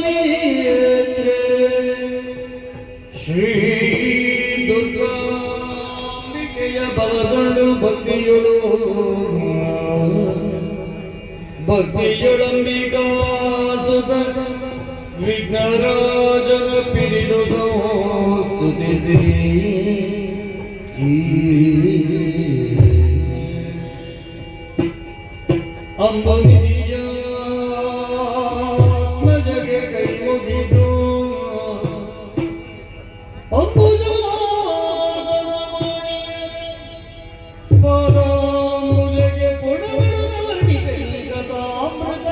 ಅಮೃಗದನೇತ್ರೆ ಶ್ರೀ ದುರ್ಗಾಂಬಿಕೆಯ ಬಲಗೊಂಡು ಭಕ್ತಿಯುಳು ಭಕ್ತಿಯುಳಂಬಿಕಾ ಸುತ ವಿಘ್ನರಾಜನ ಪಿರಿದು ಸಂಸ್ತುತಿಸಿ. ಅಂಬುನಿಧಿಯ ಆತ್ಮಜಗೆ ಕೈ ಮುಗಿದು, ಅಂಬುಜಾಸನ ಪಾದಾಂಬುಜಗೆ ಪೊಡಬಿಡದವರಿಗೆ ಕಥಾಮೃತ.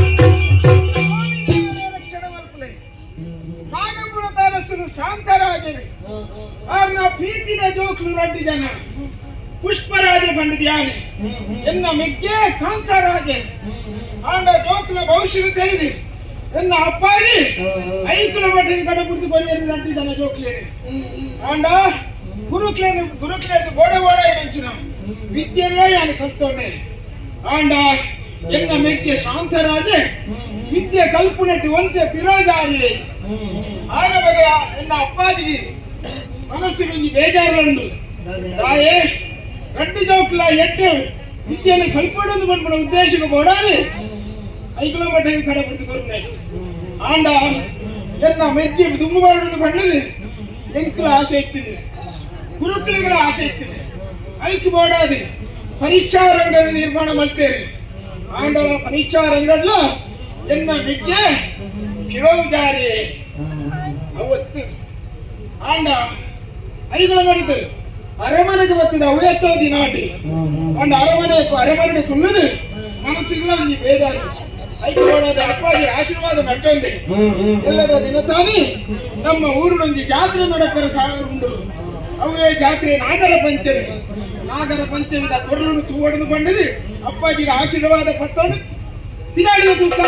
ಸ್ವಾಮಿ ದೇವರೇ ರಕ್ಷಣೆ ಮಲ್ಪುಲೆ. ನಾಗಪುರ ತಾರಸುಲು ಶಾಂತರಾಜರು ಆರ್ನ ಪ್ರೀತಿದ ಜೋಕ್ಲು ರಡ್ಡು ಜನ ಪುಷ್ಪರಾಜ ಪಂಡಿತ ಯಾನೆ ಎನ್ನ ಮೆಗ್ಗೆ ಕಾಂತರಾಜೆ ಆಂಡ ಜೋಕ್ಲ ಭವಿಷ್ಯದ ತಿಳಿದು ಎನ್ನ ಅಪ್ಪಾಜಿ ಐಕುಲ ಮಠ ಕಡೆ ಕುಡಿದು ಕೊರಿಯರು ರಡ್ಡು ಜನ ಜೋಕ್ಲೇನು ಆಂಡ ಗುರುಕ್ಲೇನು ಗುರುಕ್ಲೇರ್ದು ಗೋಡೆ ಗೋಡೆ ನಂಚಿನ ವಿದ್ಯೆಲ್ಲ ಯಾನು ಕಲ್ತೋನೆ. ಆಂಡ ಎನ್ನ ಮೆಗ್ಗೆ ಶಾಂತರಾಜೆ ವಿದ್ಯೆ ಕಲ್ಪುನೆಟ್ಟು ಒಂತೆ ಪಿರೋಜಾರಿ ಆನ ಬಗೆಯ ಎನ್ನ ಅಪ್ಪಾಜಿಗೆ ಮನಸ್ಸಿಗೆ ಬೇಜಾರುಂಡು. ತಾಯೇ ರಡ್ಡು ಜೋಕ್ಲ ಎಡ್ಡೆ ವಿದ್ಯೆಯನ್ನು ಕಲ್ಪಡೊಂದು ಪನ್ಪುನ ಉದ್ದೇಶಕ್ಕೆ ಬೋಡಾದಿ ಐಕುಲ ಮಠ ಕಡೆ ಬಿಡ್ದು ಕೊರ್ನೆ. ಆಂಡ ಎನ್ನ ಮೆಗ್ಗೆ ದುಂಬು ಬರಡೊಂದು ಪಂಡದು ಎಂಕುಲ ಆಸೆ ಇತ್ತಿನಿ, ಗುರುಕುಲಿಗಳ ಆಸೆ ಇತ್ತಿನಿ. ಐಕ್ ಬೋಡಾದಿ ಪರೀಕ್ಷಾ ರಂಗದ ನಿರ್ಮಾಣ ಮಾಡ್ತೇನೆ. ಆಂಡಲ ಪರೀಕ್ಷಾ ರಂಗಡ್ಲ ಎನ್ನ ಮೆಗ್ಗೆ ಫಿರೋಜಾರಿ ಅವತ್ತು. ಆಂಡ ಐಗಳ ಮಾಡಿದ್ದು ಅರಮನೆಗೆ ಬತ್ತಿದ ಅವೆತ್ತೋ ದಿನಾಂಡಿ. ಅಂಡ ಅರಮನೆ ಅರಮನೆ ಕುಲ್ಲುದು ಮನಸ್ಸಿಗಳ ಒಂಜಿ ಬೇಜಾರು. ಐಕ್ ಬೋಡಾದ ಅಪ್ಪಾಜಿ ಆಶೀರ್ವಾದ ನಟ್ಟೊಂದೆ ಎಲ್ಲದ ದಿನ ತಾನೇ ನಮ್ಮ ಊರುಡೊಂಜಿ ಜಾತ್ರೆ ನಡಪರ ಉಂಡು. ಅವೇ ಜಾತ್ರೆ ನಾಗರ ಪಂಚಮಿ. ನಾಗರ ಪಂಚಮಿದ ಕೊರ್ಲುನು ತೂವಡದು ಬಂಡದು ಅಪ್ಪಾಜಿನ ಆಶೀರ್ವಾದ ಪತ್ತೋಡು ಇದಾಡಿದ ತೂಕ.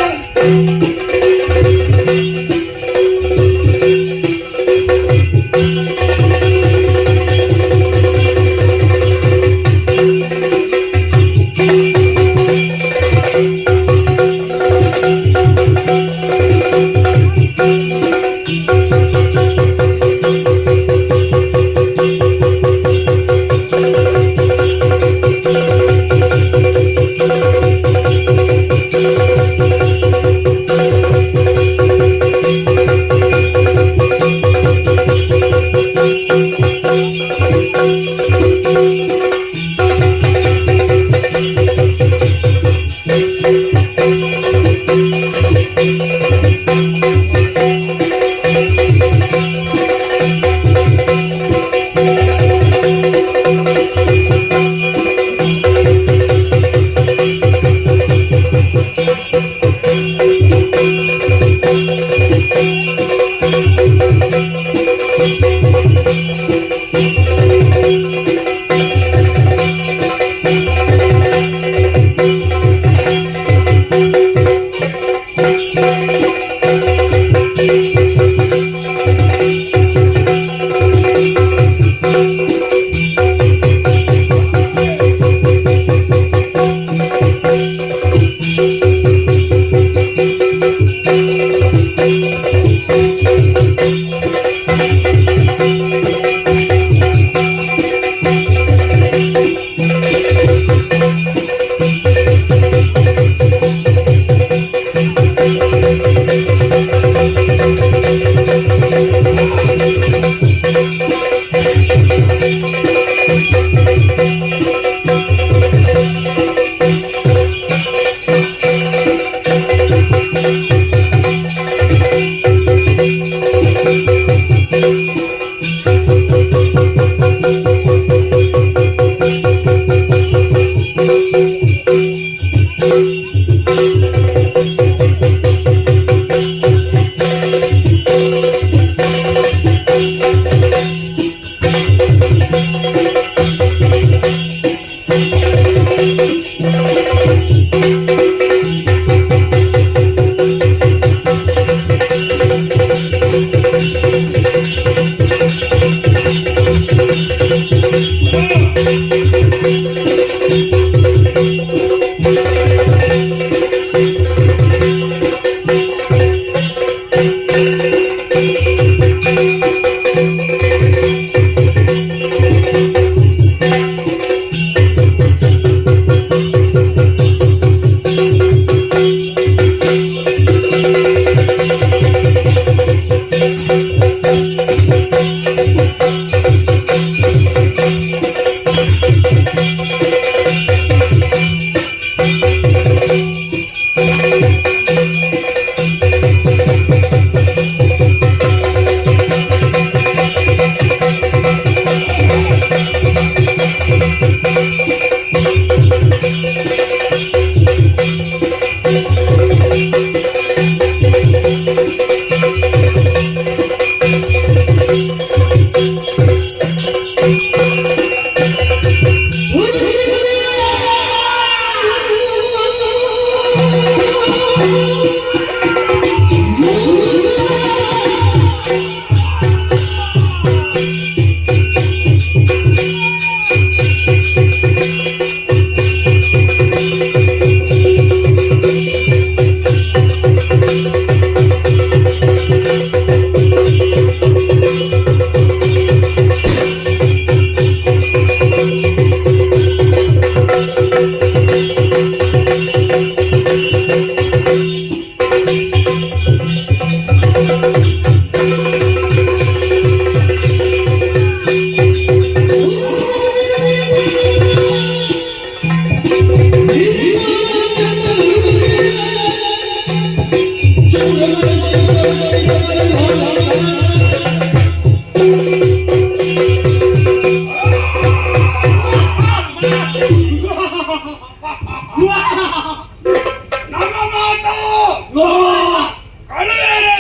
ಕಳುವೇರೆ.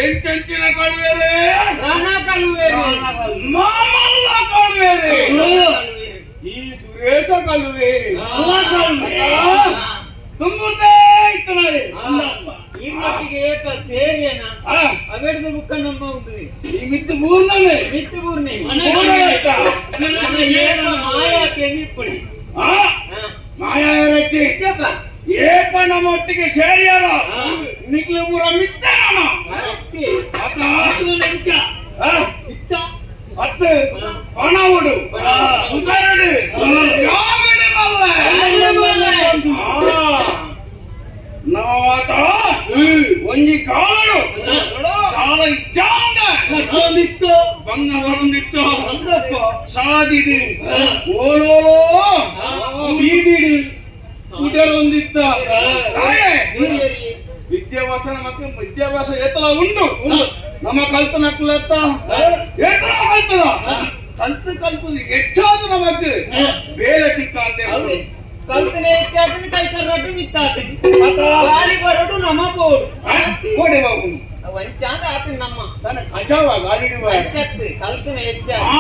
ಎಂಚೆಂಚಿನ ಕಳುವೇರೆ? ರಣ ಕಳುವೇರು. ಮಾಮಲ್ಲ ಕಳುವೇರೆ. ಈ ಸುರೇಶ ಕಳುವೆ ತುಂಬುತ್ತೇ ಇತ್ತನಾರೆ. ಇರ್ನೊಟ್ಟಿಗೆ ಏಪ ಸೇರಿಯನ ಅವೆಡ್ದು ಬುಕ್ಕ ನಮ್ಮ ಉಂದು. ಈ ಮಿತ್ತು ಮೂರ್ನೇ. ಮಿತ್ತು ಬೂರ್ನೆ. ಮೂರನೇ. ಏಪ ಮಾಯಾ ಪೆನಿಪ್ಪುಡಿ. ಮಾಯಾ ಏರೈತಿ. ಏಪ ನಮ್ಮೊಟ್ಟಿಗೆ ಸೇರಿಯಾರ ನಿಕ್ಲು ಪೂರ ಮಿತ್ತ. ಅತ್ತು ಪಣ ಉಡು ಉದರಡು ಜಾಗಡೆ ಬಲ್ಲೆ. ನಾವಾತ ಒಂಜಿ ಕಾಲಡು ಕಾಲ ಇಚ್ಚಾಂದ ಬಂಗ ಬರುಂದಿತ್ತು ಸಾದಿಡು ಓಲೋಲೋ ಬೀದಿಡು. ಉಡರೊಂದಿತ್ತ. ತಾಯೇ ವಿದ್ಯಾಭ್ಯಾಸ ನಮಕ್ ವಿದ್ಯಾಭ್ಯಾಸ ಏತಲ ಉಂಡು. ನಮ್ಮ ಕಲ್ತ ನಕ್ಕಲೆತ್ತ ಏತಲ ಕಲ್ತದ ಕಲ್ತು ಕಲ್ತು ಹೆಚ್ಚಾದ ನಮಕ್ ಬೇಲೆ ತಿಕ್ಕ ಅಂದೆ. ಕಲ್ತನೆ ಹೆಚ್ಚಾತನ ಕೈ ಕರ್ರಟ್ಟು ಮಿತ್ತಾತನಿ. ಆತ. ಗಾಳಿ ಬರಡು ನಮ ಬೋಡು. ಕೋಡೆ ಬಾಬು. ವಂಚಾಂದ ಆತನ ನಮ್ಮ. ತನ್ನ ಕಜಾವ ಗಾಳಿ. ವಂಚತ್ತು ಕಲ್ತನೆ ಹೆಚ್ಚ. ಆ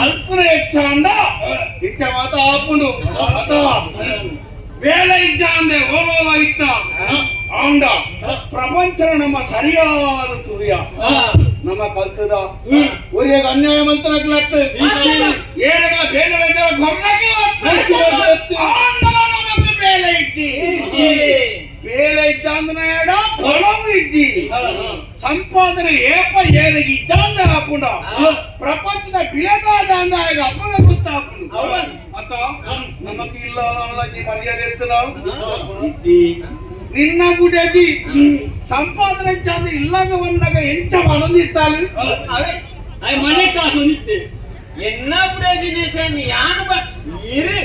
ಕಲ್ಪನೆ ಹೆಚ್ಚಾಂಡ ಇಚ್ಚ ಮಾತ ಆಪುಂಡು. ಅತ ಬೇಲೆ ಇಜ್ಜ ಅಂದೆ ಓಲೋಲ ಇತ್ತ ಆಂಡ ಪ್ರಪಂಚನ ನಮ್ಮ ಸರಿಯಾದ ತುರಿಯ ನಮ್ಮ ಕಲ್ತದ ಒರಿಯಾಗ ಅನ್ಯಾಯ ಮಂತ್ರಕ್ಲಾಗ್ತ ಏಳಗಳ ಬೇರೆ ಬೇರೆ ಗೊರ್ನಕ್ಲಾಗ್ತ. ನಮಕ್ ಬೇಲೆ ಇಜ್ಜಿ. ಬೇಲೆ ಇಜ್ಜ ಅಂದ್ರೆ ಎಡ ಫಲವು ಇಜ್ಜಿ. ಸಂಪಾದನೆ ಏಪ ಏರಿಗೆ ಇಜ್ಜಾಂದ ಹಾಪುಂಡ ಪ್ರಪಂಚದ ಬಿಳಗಾದ ಅಂದ ಆಗ ಅಪ್ಪಗ ಗೊತ್ತಾಪುಂಡು. ಅತ ನಮಕ್ ಇಲ್ಲ ನೀ ಮರ್ಯಾದೆ ಇರ್ತದ ಇಜ್ಜಿ. ನಿನ್ನ ಬುಡದಿ ಸಂಪಾದನೆ ಇಜ್ಜಾಂದ ಇಲ್ಲಾಗ ಬಂದಾಗ ಎಂಚ ಮಾಡೊಂದಿತ್ತಾಲು. ಅವೇ ಅಯ್ ಮನೆ ಕಾಸೊಂದಿತ್ತೆ. ಎನ್ನ ಬುಡದಿನ ಯಾನು ಬ ಇರು.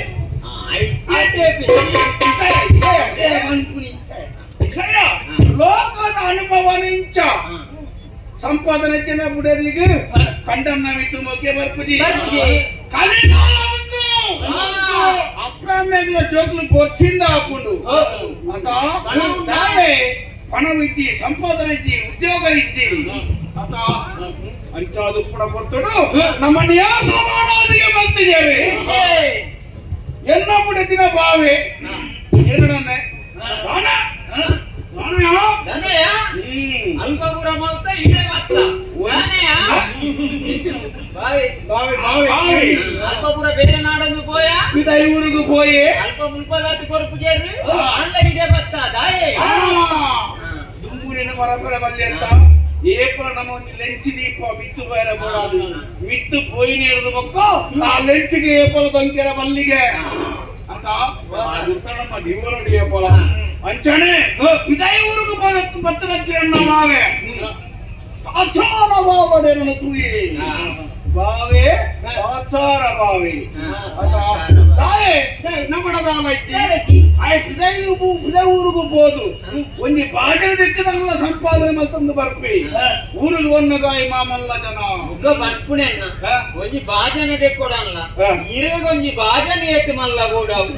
ಇಸಯ ಇಸಯ ಇಸಯ ಲೋಕದ ಅನುಭವ ಇಂಚ ಸಂಪಾದನೆ ಚಿನ್ನ ಬುಡದಿಗೆ ಕಂಡನ್ನ ಮಿತ್ತು ಮೊಕ್ಕೆ ಬರ್ಪುಜಿ. ಬರ್ಪುಜಿ. ಕಲಿಕಾಲ ಒಂದು ಅಪ್ಪ ಅಮ್ಮೆಗ್ಲ ಜೋಕ್ಲು ಬೊರ್ಸಿಂದ ಹಾಕೊಂಡು ಅತ ತಾಯೇ ಪಣವಿದ್ದಿ ಸಂಪಾದನೆ ಇಜ್ಜಿ ಉದ್ಯೋಗ ಇಜ್ಜಿ. ಅತ ಅಂಚಾದು ಕೂಡ ಕೊಡ್ತಡು ನಮ್ಮನ್ನ ಯಾರು ಸಮಾನಾದಿಗೆ ಬರ್ತಿದ್ದೇವೆ. ಎನ್ನ ಬುಡದಿನ ಬಾವೆ ಏನು ನನ್ನ ದಾನ ದಾನಯ. ದನಯ. ಅಲ್ಪಪುರ ಮಲ್ತ ಇಡೆ ಮತ್ತ ದನಯ ಬಾವಿ. ಬಾವಿ ಬಾವಿ. ಬಾವಿ. ಅಲ್ಪಪುರ ಬೇರೆ ನಾಡೊಂದು ಪೋಯ. ಪಿದ ಊರಿಗೆ ಪೋಯೆ. ಅಲ್ಪ ಮುಲ್ಪಲಾತ್ ಕೊರ್ಪು ಜೇರು ಅಂಡ್ಲ ಇಡೆ ಬತ್ತ ದಾಯೆ. ದುಂಬುಲಿನ ಮರಪರ ಬಲ್ಲೆತ್ತ ಏಪಲ ನಮ್ಮ ಒಂದು ಲೆಂಚ್ ದೀಪ ಮಿತ್ತು ಬೈರ ಬೋಡಾದು ಮಿತ್ತು ಪೋಯಿನ ಹಿಡಿದು ಬೊಕ್ಕ ಆ ಲೆಂಚಿಗೆ ಏಪಲ ದೊಂಕೆರ ಬಲ್ಲಿಗೆ ಅತ ನಮ್ಮ ದಿವರಡಿ ಏಪಲ ಅಂಚನೆ ಇದೇ ಊರಿಗೆ ಬರತ್ತು ಬತ್ತನಚ್ಚರಣ್ಣ ಮಾವೆ ಆಚಾರ ಬಾವಡೆರನು ತೂಯಿ ಬಾವೆ ಆಚಾರ ಬಾವೆ ಅತ ತಾಯೇ ನಮ್ಮಡದಾಲ ಇತ್ತಿ ಆಯ್ತು ಇದೇ ಊರಿಗೆ ಬೋದು ಒಂಜಿ ಬಾಜನ ದಿಕ್ಕದಂಗಲ ಸಂಪಾದನೆ ಮಲ್ತಂದು ಬರ್ಪಿ ಊರಿಗೆ ಒನ್ನಗಾಯಿ ಮಾಮಲ್ಲ ಜನ. ಮುಗ್ಗ ಬರ್ಪುಣೆನ್ನ ಒಂಜಿ ಬಾಜನೆ ದೆಕ್ಕೊಡಲ್ಲ. ಇರೆಗೊಂಜಿ ಬಾಜನೆ ಏತ್ ಮಲ್ಲ ಬೋಡವು.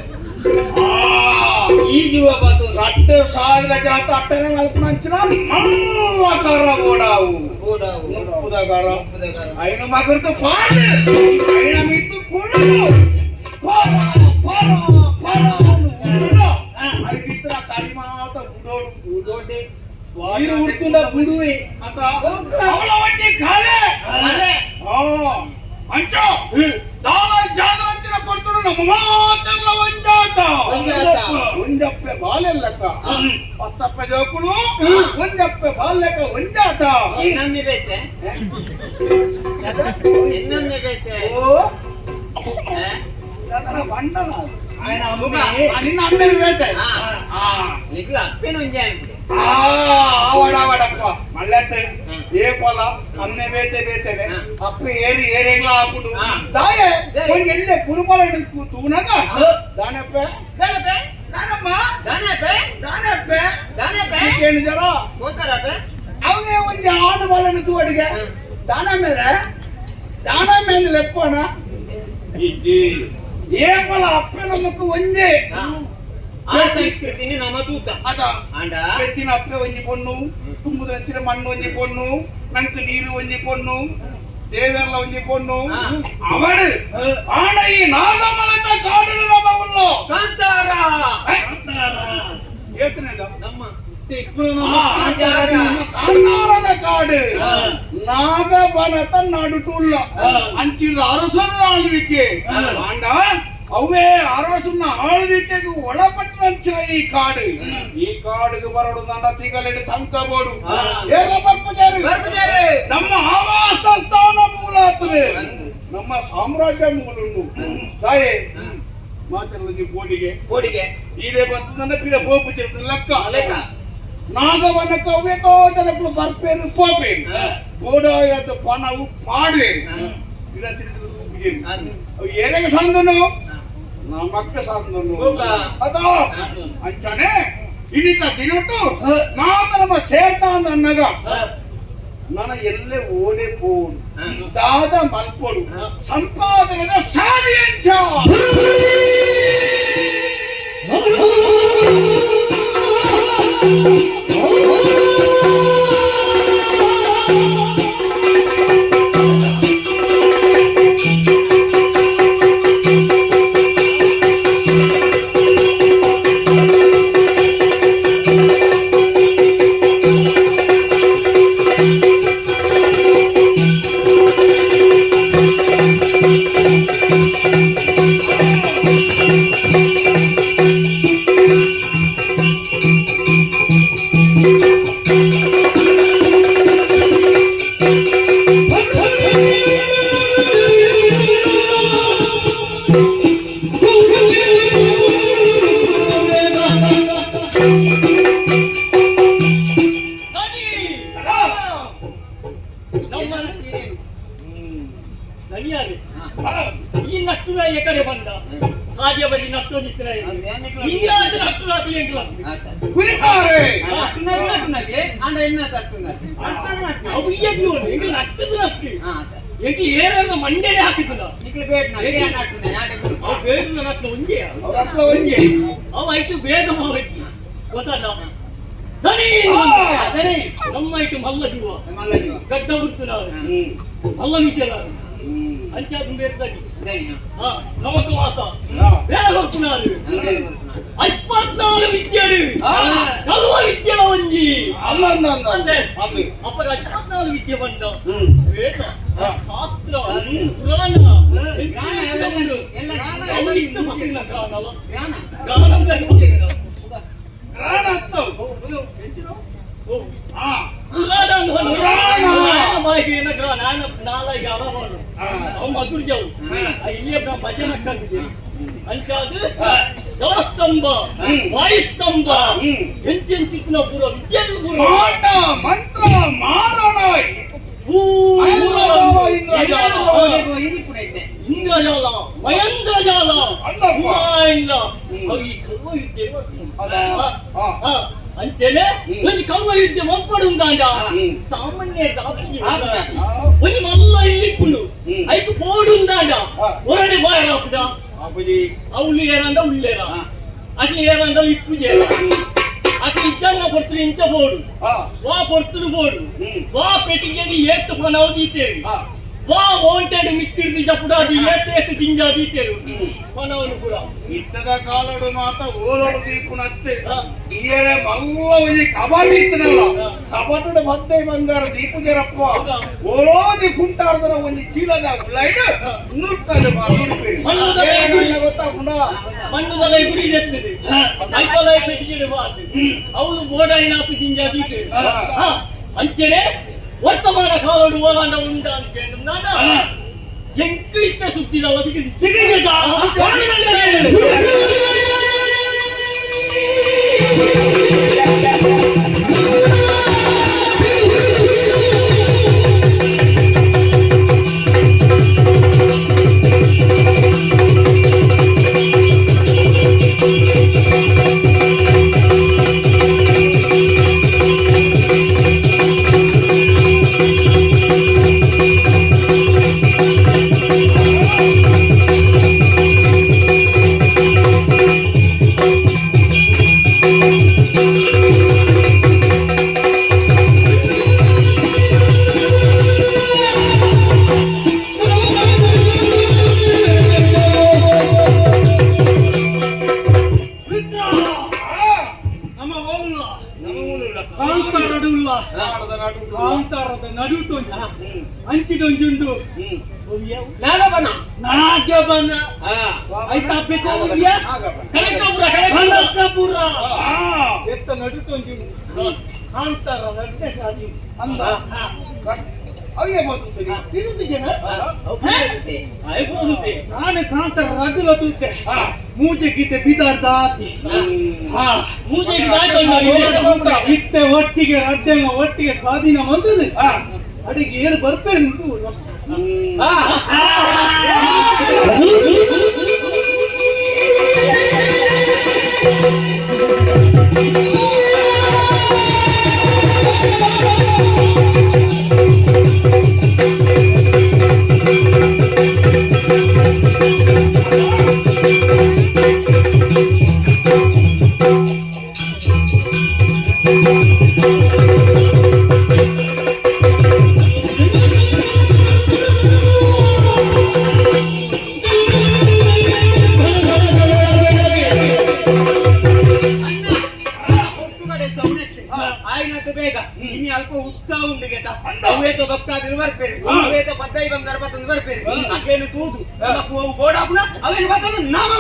ಈ ಜೀವ ಬಾತು. ರಟ್ಟು ಸಾವಿರ ಜನ ಅಟ್ಟನೆ ಮಲ್ಪನಂಚಿನ ಮಲ್ಲ ಕರ ಬೋಡಾವು. ಬೋಡವು. ಮುಪ್ಪುದ ಕರ ಐನ ಮಗರ್ತು ಪಾಡು ಐನ ಮಿತ್ತು ಕುಳ್ಳು ಪರ ಪರ ಪರ ಉಂಡು I ಬಿತ್ರ ಕರಿಮಾತ ಬುಡೋಡು. ಬುಡೋಡೆ. ನೀರು ಉಡ್ತುಂಡ ಬುಡುವೆ. ಅತ ಅವಳ ಒಂಜಿ ಖಾಲೆ. ಅಲೆ. ಅಂಚೋ ದಾಲ ಜಾದರಂಚಿನ ಪೊರ್ತುಡು ನಮ್ಮ ಮಾತೆಲ್ಲ ಒಂಜಾತ. ಒಂಜಾತ. ಒಂಜಪ್ಪೆ ಬಾಲೆಲ್ಲಕ್ಕ ಪತ್ತಪ್ಪೆ ಜೋಕುಲು ಒಂಜಪ್ಪೆ ಬಾಲ್ಯಕ ಒಂಜಾತ. ಎನ್ನಮ್ಮೆ ಬೇತೆ ಎನ್ನಮ್ಮೆ ಬೇತೆ. ಓ ಅದರ ಬಂಡನ. ఆయన అమ్మే. ನಿನ್ನ ಅಮ್ಮೆಗೆ ಬೇತೆ. ನಿಗ್ಲ ಅಪ್ಪೆನ ಒಂಜಿ ಅಂತೆ. ಆವಡಾವಡಪ್ಪ ಮಲ್ಲತ್ತೆ ಏ ಪೊಲ ಅಮ್ಮೆ ಬೇತೆ ಬೇತೆನೆ ಅಪ್ಪ ಏರಿ ಏರೇಗ್ಲ ಹಾಕುಂಡು ದಾಯೆ ಒಂಜಿ ಎಲ್ಲೆ ಪುರುಪಲ ತೂನಗ ದಾನಪ್ಪೆ. ದಾನಪ್ಪೆ. ದಾನಮ್ಮ. ದಾನಪ್ಪೆ. ದಾನಪ್ಪೆ. ದಾನಪ್ಪೆ. ಏನು ಜರ. ಹೋತಾರಪ್ಪೆ. ಅವನೇ ಒಂಜಿ ಆಡು ಬಾಲನ್ನು ತೂವಡಿಗೆ ದಾನ ಮೇರೆ ದಾನ ಮೇಲೆ ಲೆಪ್ಪಣ ಇಜ್ಜಿ ಏ ಪೊಲ ಅಪ್ಪೆ ನಮಕ್ ಒಂಜಿ. ಆ ಸಂಸ್ಕೃತಿನಿ ನಮ್ಮ ತೂತ ಅದ ಆಂಡ ಪೆತ್ತಿನ ಅಪ್ಪೆ ಒಂಜಿ ಪೊಣ್ಣು, ತುಂಬುದ ನಂಚಿನ ಮಣ್ಣು ಒಂಜಿ ಪೊಣ್ಣು, ನಂಕ್ ನೀರು ಒಂಜಿ ಪೊಣ್ಣು, ದೇವೆರ್ಲ ಒಂಜಿ ಪೊಣ್ಣು. ಅವಡು ಆಂಡ ಈ ನಾಗಮಲತ ಕಾಡಿನ ನಮ್ಮ ಉಲ್ಲೋ. ಕಾಂತಾರ. ಏತನೇದ? ನಮ್ಮ ಕಾಂತಾರದ ಕಾಡು, ನಾಗಬನತ ನಡುಟುಲ್ಲ ಅಂಚಿದ ಅರಸನ ಆಳ್ವಿಕೆ. ಆಂಡ ಅವೇ ಅರಸನ್ನ ಆಳ್ವಿಕೆಗೆ ಒಳಪಟ್ಟಂಚಿನ ಈ ಕಾಡು. ಈ ಕಾಡಿಗೆ ಬರಡು ನನ್ನ ತಿಗಲೆಡು ತಂಕಬೋಡು ಏನ ಬರ್ಪುಜಾರು? ಬರ್ಪುಜಾರು. ನಮ್ಮ ಆವಾಸ ಸ್ಥಾನ ಮೂಲಾತದೆ, ನಮ್ಮ ಸಾಮ್ರಾಜ್ಯ ಮೂಲುಂಡು. ತಾಯೇ ಮಾತಾಡೋದು ಬೋಡಿಗೆ. ಬೋಡಿಗೆ. ಈಡೇ ಬರ್ತದಂದ್ರೆ ಪಿರ ಪೋಪು ತಿರುತ್ತದೆ ಲೆಕ್ಕ. ಲೆಕ್ಕ. ನಾಗವನಕ್ಕೆ ಅವ್ವೇತೋ ಜನಕ್ಕಳು ಬರ್ಪೇರು ಪೋಪೇರು, ಬೋಡಾಯದ ಪಣವು ಪಾಡುವೇರು. ಪಿರ ತಿರುತ್ತದೆ ಉಪ್ಪುಜೇರು. ಅವು ಏರೆಗೆ ಸಂದನು, ನಮಕ್ಕ ಸಂದನು. ಹೋಗ. ಅದೋ ಅಂಚಾನೆ ಇನಿತ ದಿನಟ್ಟು ಮಾತ ನಮ್ಮ ಸೇರ್ತಾ ಅನ್ನಗ ನನ್ನ ಎಲ್ಲೇ ಓಡೆ ಪೋಡು, ದಾದ ಮಲ್ಪೋಡು, ಸಂಪಾದನೆದ ಸಾಧಿ ಅಂಚ. ಸರಿ. ನಮ್ಮ ನನಿಯಾರು ಈ ನಟ್ಟುರ ಈ ಕಡೆ ಬಂದ ಸಾಧ್ಯ ಬರಿ ನಟ್ಟು ನಿತ್ರ ಇಂಗ್ಲಾದ ನಟ್ಟು ಹಾಕ್ಲಿ ಎಂಕ್ಲ. ಕುರಿತಾರೆ. ನಟ್ಟುನರಿ ನಟ್ಟುನಗೆ ಆಂಡ ಎನ್ನ ತಟ್ಟುನರಿ ಅಷ್ಟನ್ನು ನಟ್ಟು. ಅವು ಇయ్యದು ಎಂಕ್ಲ ನಟ್ಟದು ನಟ್ಟು ಎಂಕ್ಲ ಏರ ಮಂಡೆನೆ ಹಾಕಿದ್ದ. ನಿಕ್ಲು ಬೇಡ ನಟ್ಟುನ ನಾಟೆ. ಅವು ಬೇಡ ನಟ್ಟು ಒಂದೇ. ಅವ್ರ ಒಂಜಿ. ಅವ ಐಟು ಬೇಗ ಮಾವೈತಿ ಗೊತ್ತಾಡ ದನಿ. ಅದನೇ. ನಮ್ಮ ಐಟು ಮಲ್ಲ ಜೀವ. ಮಲ್ಲ ಜೀವ. ಗಡ್ಡ ಬಿಡ್ತು ಮಲ್ಲ ವಿಷಯ ಅಂಚಾದ ಬೇರೆ ದನಿ. ಹಾ, ನಮಕ್ ಮಾತ ಬೇರೆ ಕೊಡ್తున్నారు. 24 ವಿದ್ಯೆಡು ಕಲ್ವ ವಿದ್ಯೆಲ ಒಂಜಿ. ಅಲ್ಲ ಅಲ್ಲ ಅಲ್ಲ. ಅಂದೆ. ಅಂದೆ. ಅಪ್ಪಗ 24 ವಿದ್ಯೆ ಬಂದ ವೇದ, ಶಾಸ್ತ್ರ, ಪುರಾಣ ಎಂಚಿನ ಎಂಚಿನ ಉಂಡು. ಅವು ಇತ್ತು ಮಕ್ಕಳಿನ ಗಾನಲ ಗಾನ ಬೇಕು. ಪ್ರಾಣ ಹತ್ತವು. ಓ, ಆ, ಪುರಾಣ ಅಂದ್ ಪಂಡ. ಪುರಾಣ. ಪುರಾಣ ಬಾಯಿಗೆ ಏನ ಗ್ರಾನ, ಆಯನ ನಾಲಾಯಿಗೆ ಅಲವಾಡು. ಅವು ಮಧುರ್ ಜಾವು. ಆ ಇಲ್ಲಿಯ ಭಜನೆ ಕಂಡಿದೆ. ಅಂಚಾದ್ ಜಲಸ್ತಂಭ, ವಾಯುಸ್ತಂಭ, ಎಂಚೆಂಚಿತ್ತಿನ ಪೂರ ವಿದ್ಯೆಲು ಪೂರ. ಮಾಟ ಮಂತ್ರ ಮಾರಣ. ಪೂರ. ಇಂದ್ರಜಾಲ. ಇಂದ್ರಜಾಲ, ಮಹೇಂದ್ರಜಾಲ. ಅಲ್ಲಪ್ಪ. ಪೂರ ಇಲ್ಲ. ಅವು ಈ ಕಲ್ವ ವಿದ್ಯೆ ಬರ್ತದೆ. ಅದ. ಆ, ಆ, ಅಂಚೆನೆ ಒಂಜಿ ಕಲ್ವ ವಿದ್ಯೆ ಮಲ್ಪಡು ಉಂದಾಂಡ ಸಾಮಾನ್ಯ ಒಂಜಿ ಮಲ್ಲ ಇಲ್ಲಿಪ್ಪುಂಡು. ಐಕ್ ಪೋಡು ಉಂದಾಂಡ ಒರಡೆ ಬಾಯ್ ಆಪುಡ. ಅಪ್ಪುಜಿ. ಅವ್ಲು ಏರಂಡ ಉಳ್ಳೇರ, ಅಟ್ಲಿ ಏರಂಡ ಇಪ್ಪುಜೇರ. ಅಟ್ಲಿ ಇಜ್ಜಂಗ ಪೊರ್ತುಲು ಇಂಚ ಬೋಡು. ವಾ ಪೊರ್ತುಲು ಬೋಡು. ವಾ ಪೆಟ್ಟಿಗೆಡಿ ಏತ್ ಪನವು ದೀತೇರು. ವಾ ವಾಂಟೆಡ್ ಮಿತ್ತಿಡ್ದು ಜಪುಡಾದಿ ಏತ್ ಏತ್ ಜಿಂಜಾ ದೀತೇರು ಪನವನು ಪೂರ. ಇತ್ತದ ಕಾಲಡು ಮಾತ ಓಲೋಡು ದೀಪುನತ್ತೆ. ಈಯರೆ ಮಲ್ಲ ಒಂಜಿ ಕಬಾಟ್ ಇತ್ತನಲ್ಲ, ಕಬಾಟುಡು ಬತ್ತೆ ಬಂಗಾರ ದೀಪುಜರಪ್ಪ. ಓಲೋಜಿ ಕುಂಟಾಡ್ದನ ಒಂಜಿ ಚೀಲದ ಉಳ್ಳಾಯ್ಡು ನೂರ್ಕಾಲು ನೂರ್ಪೇರು. ಮಣ್ಣುದ ಗುರಿ. ಗೊತ್ತಾಪುಂಡ. ಮಣ್ಣುದಲ ಗುರಿ ಎತ್ತುದು ಐಪಲ ಪೆಟ್ಟಿಗೆಡ್ ಬಾರ್ದು ಅವಳು ಬೋಡಾಯಿನಾಪು ಜಿಂಜಾ ದೀಪೇರು. ಅಂಚೆನೆ ವರ್ತಮಾನ ಕಾಲಡು ಓಲಾಂಡ ಉಂಡ ಅಂತ ನಾನ ಎಂಕು ಇತ್ತ ಸುದ್ದಿದಲ್ಲ. ಕಾಂತಾರಡುಲ್ಲ ಕಾಂತಾರದ ನಡುಟೊಂಚಿ ಅಂಚಿಡೊಂಜುಂಡು ನಾಗಬನ ನಾಗಬನ ಆಯ್ತಾ ಬೇಕು ಉಂಡ್ಯಾ? ಕನಕಪುರ ಕನಕಪುರ ಕನಕಪುರ ಎತ್ತ ನಡುಟೊಂಜುಂಡು ಕಾಂತಾರ ನಡ್ಡೆ ಸಾಧಿ ಅಂದ ಅಯ್ಯ ಬಂತು ತಿರುದು ಜನ ಆಯ್ಬೋದು ನಾನು ಕಾಂತಾರ ರಡ್ಡುಲ ತೂತೆ ಮೂಜೆ ಗೀತೆ ಬಿದಾರ್ದ ಆತಿ ಹಾ ಮೂಜೆಗೆ ದಾಯ್ತೊಂಡ ವಿಶೇಷ ಇತ್ತೆ ಒಟ್ಟಿಗೆ ರಡ್ಡೆಲ್ಲ ಒಟ್ಟಿಗೆ ಸ್ವಾಧೀನ ಬಂದது ಅಡಿಗೆ ಏನು ಬರ್ಬೇಡ ಅಷ್ಟೇ. ಆಯ್ನತ ಬೇಗ ಇನ್ನು ಅಲ್ಪ ಉತ್ಸಾಹ ಉಂಡು ಗೇಟ ಅವೇತ ಭಕ್ತಾದಿರು ಬರ್ಪೇರು ಅವೇತ ಪದ್ದೈ ಬಂಗಾರ ಪತ್ತೊಂದು ಬರ್ಪೇರು ಅಕ್ಲೇನು ತೂದು ನಮಕ್ ಅವು ಬೋಡಾಪುನ ಅವೇನು ಬತ್ತೊಂದು ನಾಮ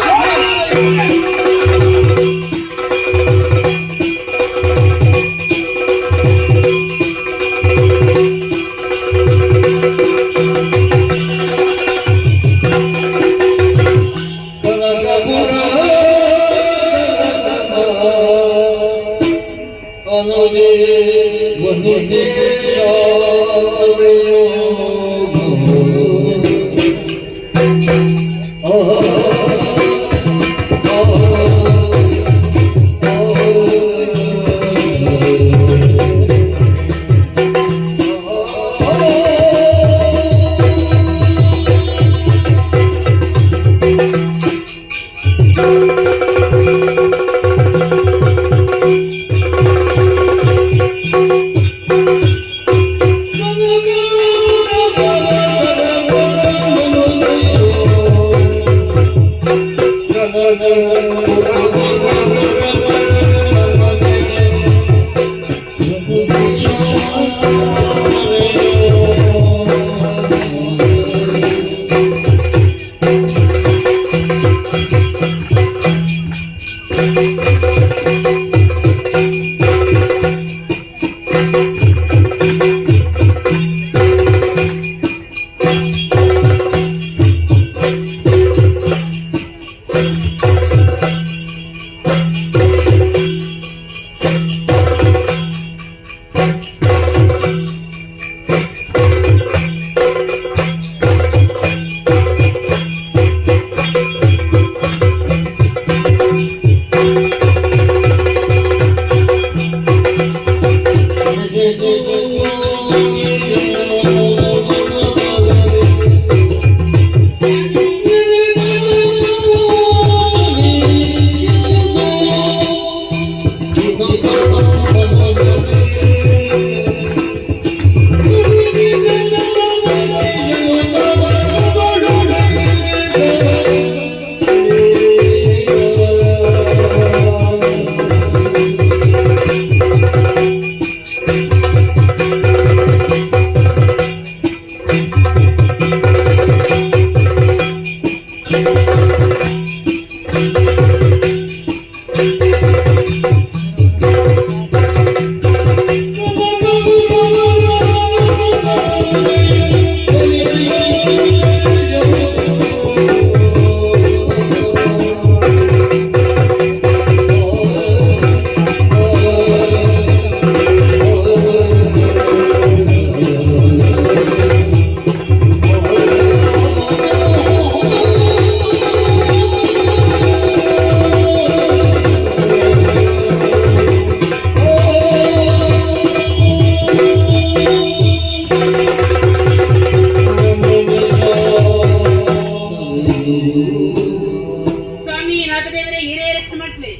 ಸ್ವಾಮಿ ನಾಗದೇವರೇ ಹಿರಿಯ ರಕ್ಷಣೆ ಮಾಡ್ಲಿ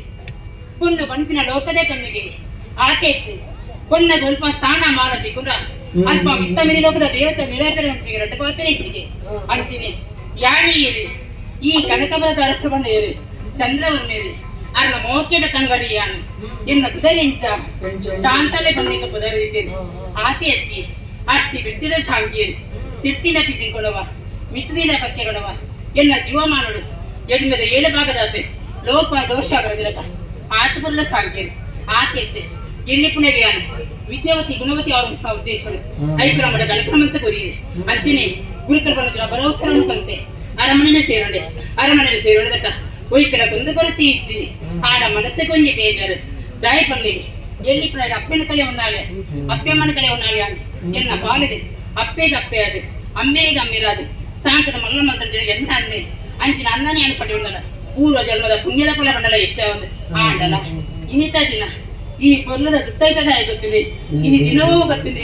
ಪುಣ್ಯ ಬನ್ಸಿನ ಲೋಕದೇ ಕಣ್ಣಿಗೆ ಆಕೆ ಇತ್ತು ಪೊನ್ನ ಸ್ವಲ್ಪ ಸ್ಥಾನ ಮಾಡದಿ ಕುಂದ್ರ ಅಲ್ಪ ಮಿತ್ತ ಮಿನಿ ಲೋಕದ ದೇವತೆ ನಿರಾಕರ ರೊಟ್ಟ ಪಾತ್ರೆ ಇಟ್ಟಿಗೆ ಅಂಚಿನಿ ಯಾಣಿ ಏರಿ ಈ ಕನಕಪುರದ ಅರಸರು ಬಂದ ಏರಿ ಚಂದ್ರವರ್ಮೇರಿ. ಅರ್ನ ಮೋಕೆದ ತಂಗಡಿಯಾನು ಎನ್ನ ಪುದರಿಂಚ ಶಾಂತಲೆ ಬಂದಿಕ ಪುದರಿದ್ದೇನೆ ಆತಿ ಎತ್ತಿ ಅಟ್ಟಿ ಬಿಟ್ಟಿದ ಸಾಂಗಿಯರು ತಿರ್ತಿನ ಪಿಜಿನ್ಕೊಳವ ಮಿತ್ತದಿನ ಪಕ್ಕೆಗೊಳವ ಎನ್ನ ಜೀವಮಾನಡು ಎಡ್ಮೆದ ಏಳು ಭಾಗದಾತೆ ಲೋಪ ದೋಷ ಬರದಿರಕ ಆತಪುರ್ಲ ಸಾಂಗಿಯರು ಆತಿ ಎತ್ತಿ ಎಣ್ಣೆ ಪುಣೆಗೆಯಾನು ವಿದ್ಯಾವತಿ ಗುಣವತಿ ಅವರ ಉದ್ದೇಶಗಳು ಐಕ್ರಮದ ಗಣಕ್ರಮಂತ ಕೊರಿಯಿದೆ ಅಂಚನೆ ಗುರುಕಲ್ ಬಂದ ಬರವಸರನ್ನು ತಂತೆ ಅರಮನೆನ ಸೇರೋಡೆ ಅರಮನೆಯಲ್ಲಿ ಸೇರೋದಕ್ಕ ಒಯ್ಕನ ಕೊಂದು ಕೊರತೆ ಇಜ್ಜಿ ಆಡ ಮನಸ್ಸೆ ಕೊಂಜಿ ಬೇಜಾರು ದಾಯ ಪಂಡಿಗೆ ಎಲ್ಲಿ ಪ್ರಾಯ ಅಪ್ಪನ ಕಲೆ ಉನ್ನಾಳೆ ಅಪ್ಪೆಮ್ಮನ ಕಲೆ ಉನ್ನಾಳೆ ಎನ್ನ ಪಾಲಿದೆ ಅಪ್ಪೆಗೆ ಅಪ್ಪೆ ಅದು ಅಮ್ಮೇರಿಗೆ ಅಮ್ಮಿರಾದು ಸಾಂಕದ ಮಲ್ಲ ಮಂತ್ರ ಜನ ಎನ್ನ ಅನ್ನೆ ಅಂಚಿನ ಅನ್ನನೇ ಅನ್ಪಟ್ಟಿ ಉಂಡಲ್ಲ ಪೂರ್ವ ಜನ್ಮದ ಪುಣ್ಯದ ಫಲ ಬಂಡಲ ಹೆಚ್ಚ ಒಂದು ಆಂಡಲ ಇನಿತ ದಿನ ಈ ಪೊಲ್ಲದ ದುತ್ತೈತದ ಗೊತ್ತಿದೆ ಇನಿ ದಿನವೂ ಗೊತ್ತಿದೆ.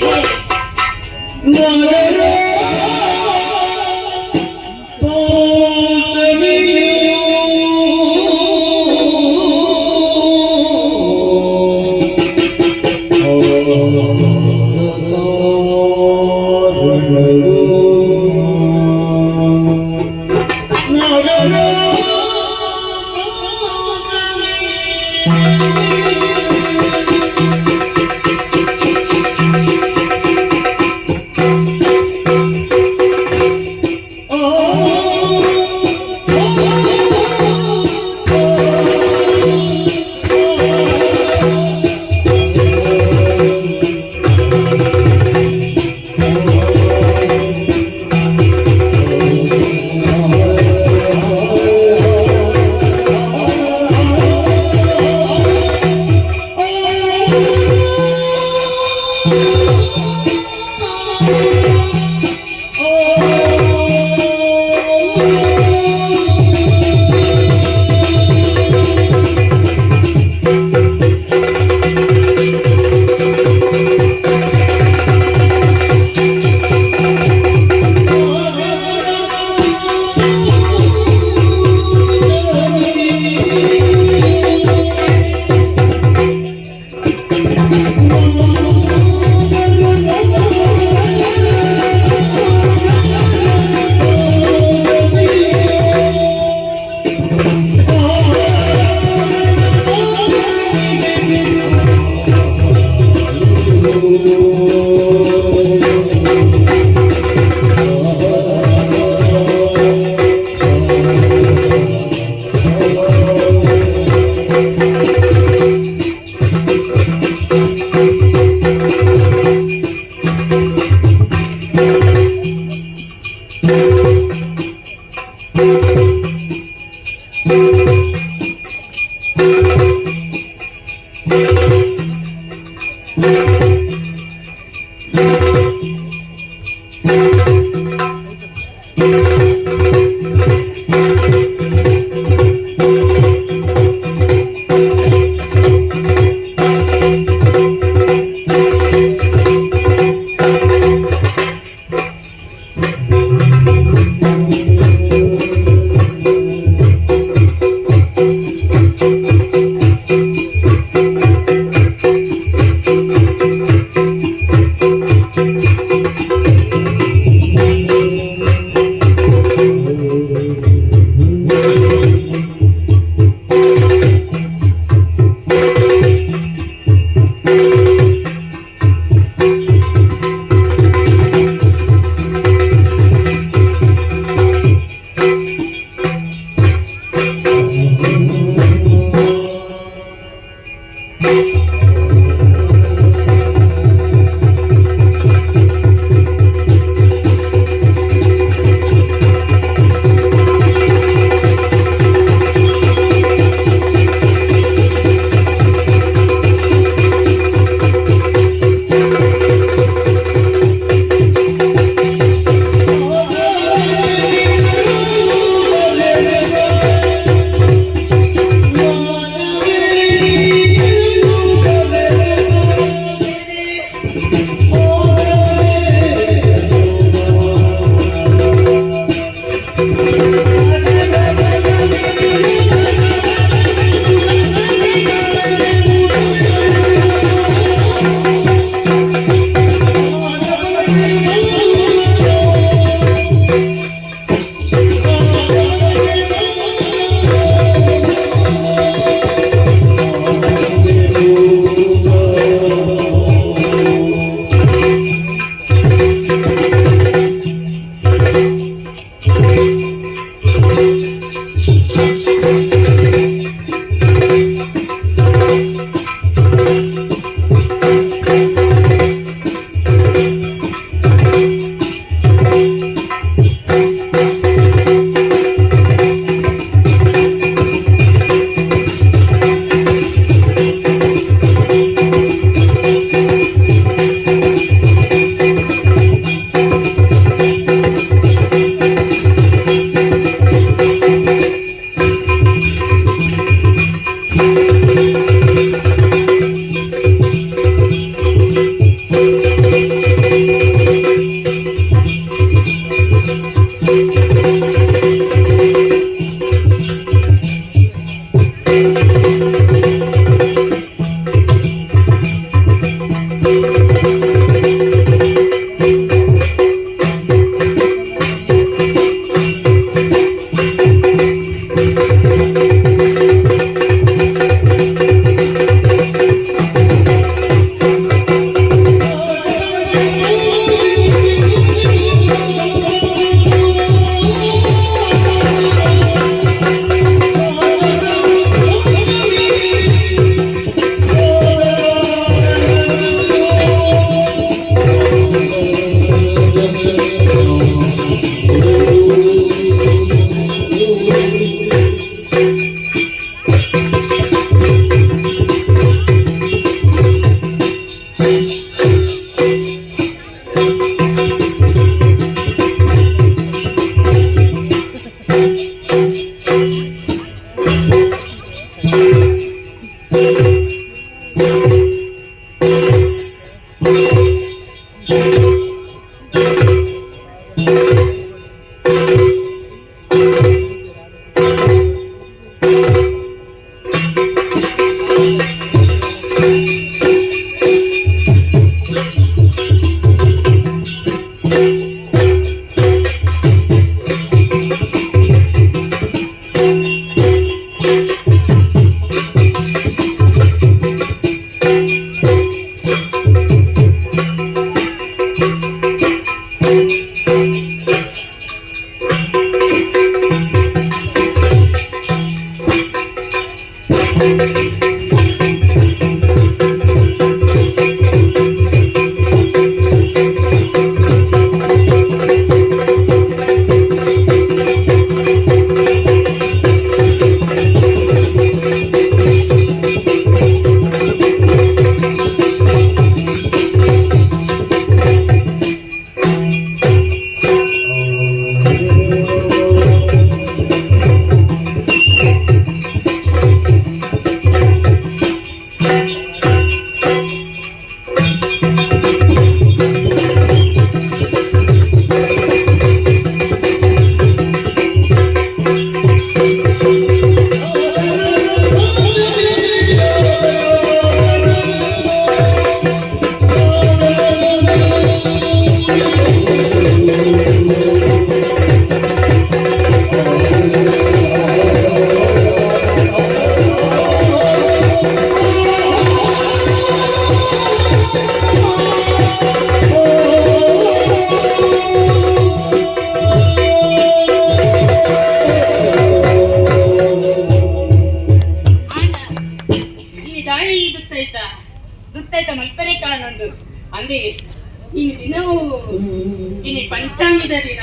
ಪಂಚಾಂಗದ ದಿನ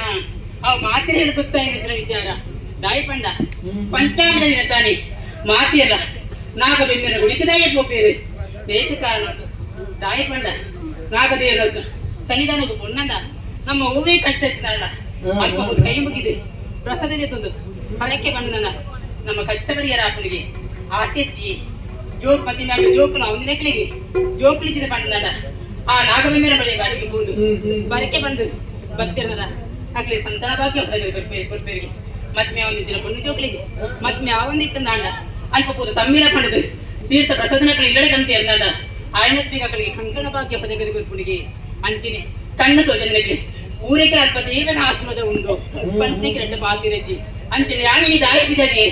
ಅವ್ ಮಾತ್ರೆ ಹೇಳಿ ಗೊತ್ತಾಯಿನ ವಿಚಾರ ದಾಯಿ ಪಂಡ ಪಂಚಾಂಗದ ದಿನ ತಾನೆ ಮಾತಿಯಲ್ಲ ನಾಗಬೆಮ್ಮೆನ ಗುಡಿಕದಾಯ ಪೋಪೇರು ಏಕ ಕಾರಣ ದಾಯಿ ಪಂಡ ನಾಗದೇವರ ಸನ್ನಿಧಾನಕ್ಕೆ ಪೊನ್ನಂದ ನಮ್ಮ ಹೂವೇ ಕಷ್ಟ ಇತ್ತಿನಲ್ಲ ಅಲ್ಪ ಕೈ ಮುಗಿದೆ ಪ್ರಸಾದ ತಂದು ಹೊರಕ್ಕೆ ಬಂದ ನಮ್ಮ ಕಷ್ಟ ಪರಿಹಾರ ಆಪನಿಗೆ ಆತೆತ್ತಿ ಜೋಕ್ ಮತ್ತಿನ ಜೋಕುಲು ಅವನ ನೆಕ್ಕಲಿಗೆ ಜೋಕುಲಿಚಿದ ಪಂಡ ಆ ನಾಗಬೆಮ್ಮೆನ ಬಳಿ ಬಾಡಿಗೆ ಹೋದು ಬರಕ್ಕೆ ಬಂದು ಬತ್ತಿರದ ಅಕ್ಲಿ ಸಂತಾನ ಭಾಗ್ಯ ಕೊರ್ಪೇರಿಗೆ ಮತ್ಮೆ ಅವನಿಂಚಿನ ಪೊಣ್ಣು ಜೋಕಲಿಗೆ ಮತ್ಮೆ ಅವನಿತ್ತಂದಾಂಡ ಅಲ್ಪ ಪೂರ ತಮ್ಮಿಲ ಪಂಡದು ತೀರ್ಥ ಪ್ರಸಾದನಕಲಿ ಇಲ್ಲಡೆ ಕಂತ ಇರ್ದಾಂಡ ಆಯನತ್ತಿಗೆ ಕಂಕಣ ಭಾಗ್ಯ ಪದಗದಿ ಕೊರ್ಪುನಿಗೆ ಅಂಚಿನೆ ಕಣ್ಣು ತೋಜನಕ್ಕೆ ಊರಿಗೆ ಅಲ್ಪ ದೇವನ ಆಶೀರ್ವಾದ ಉಂಡು ಪಂತಿಗೆ ರೆಡ್ಡ ಪಾತಿರಜ್ಜಿ ಅಂಚಿನೆ ಯಾನಿಗೆ ದಾಯಿ ಬಿದಡಿ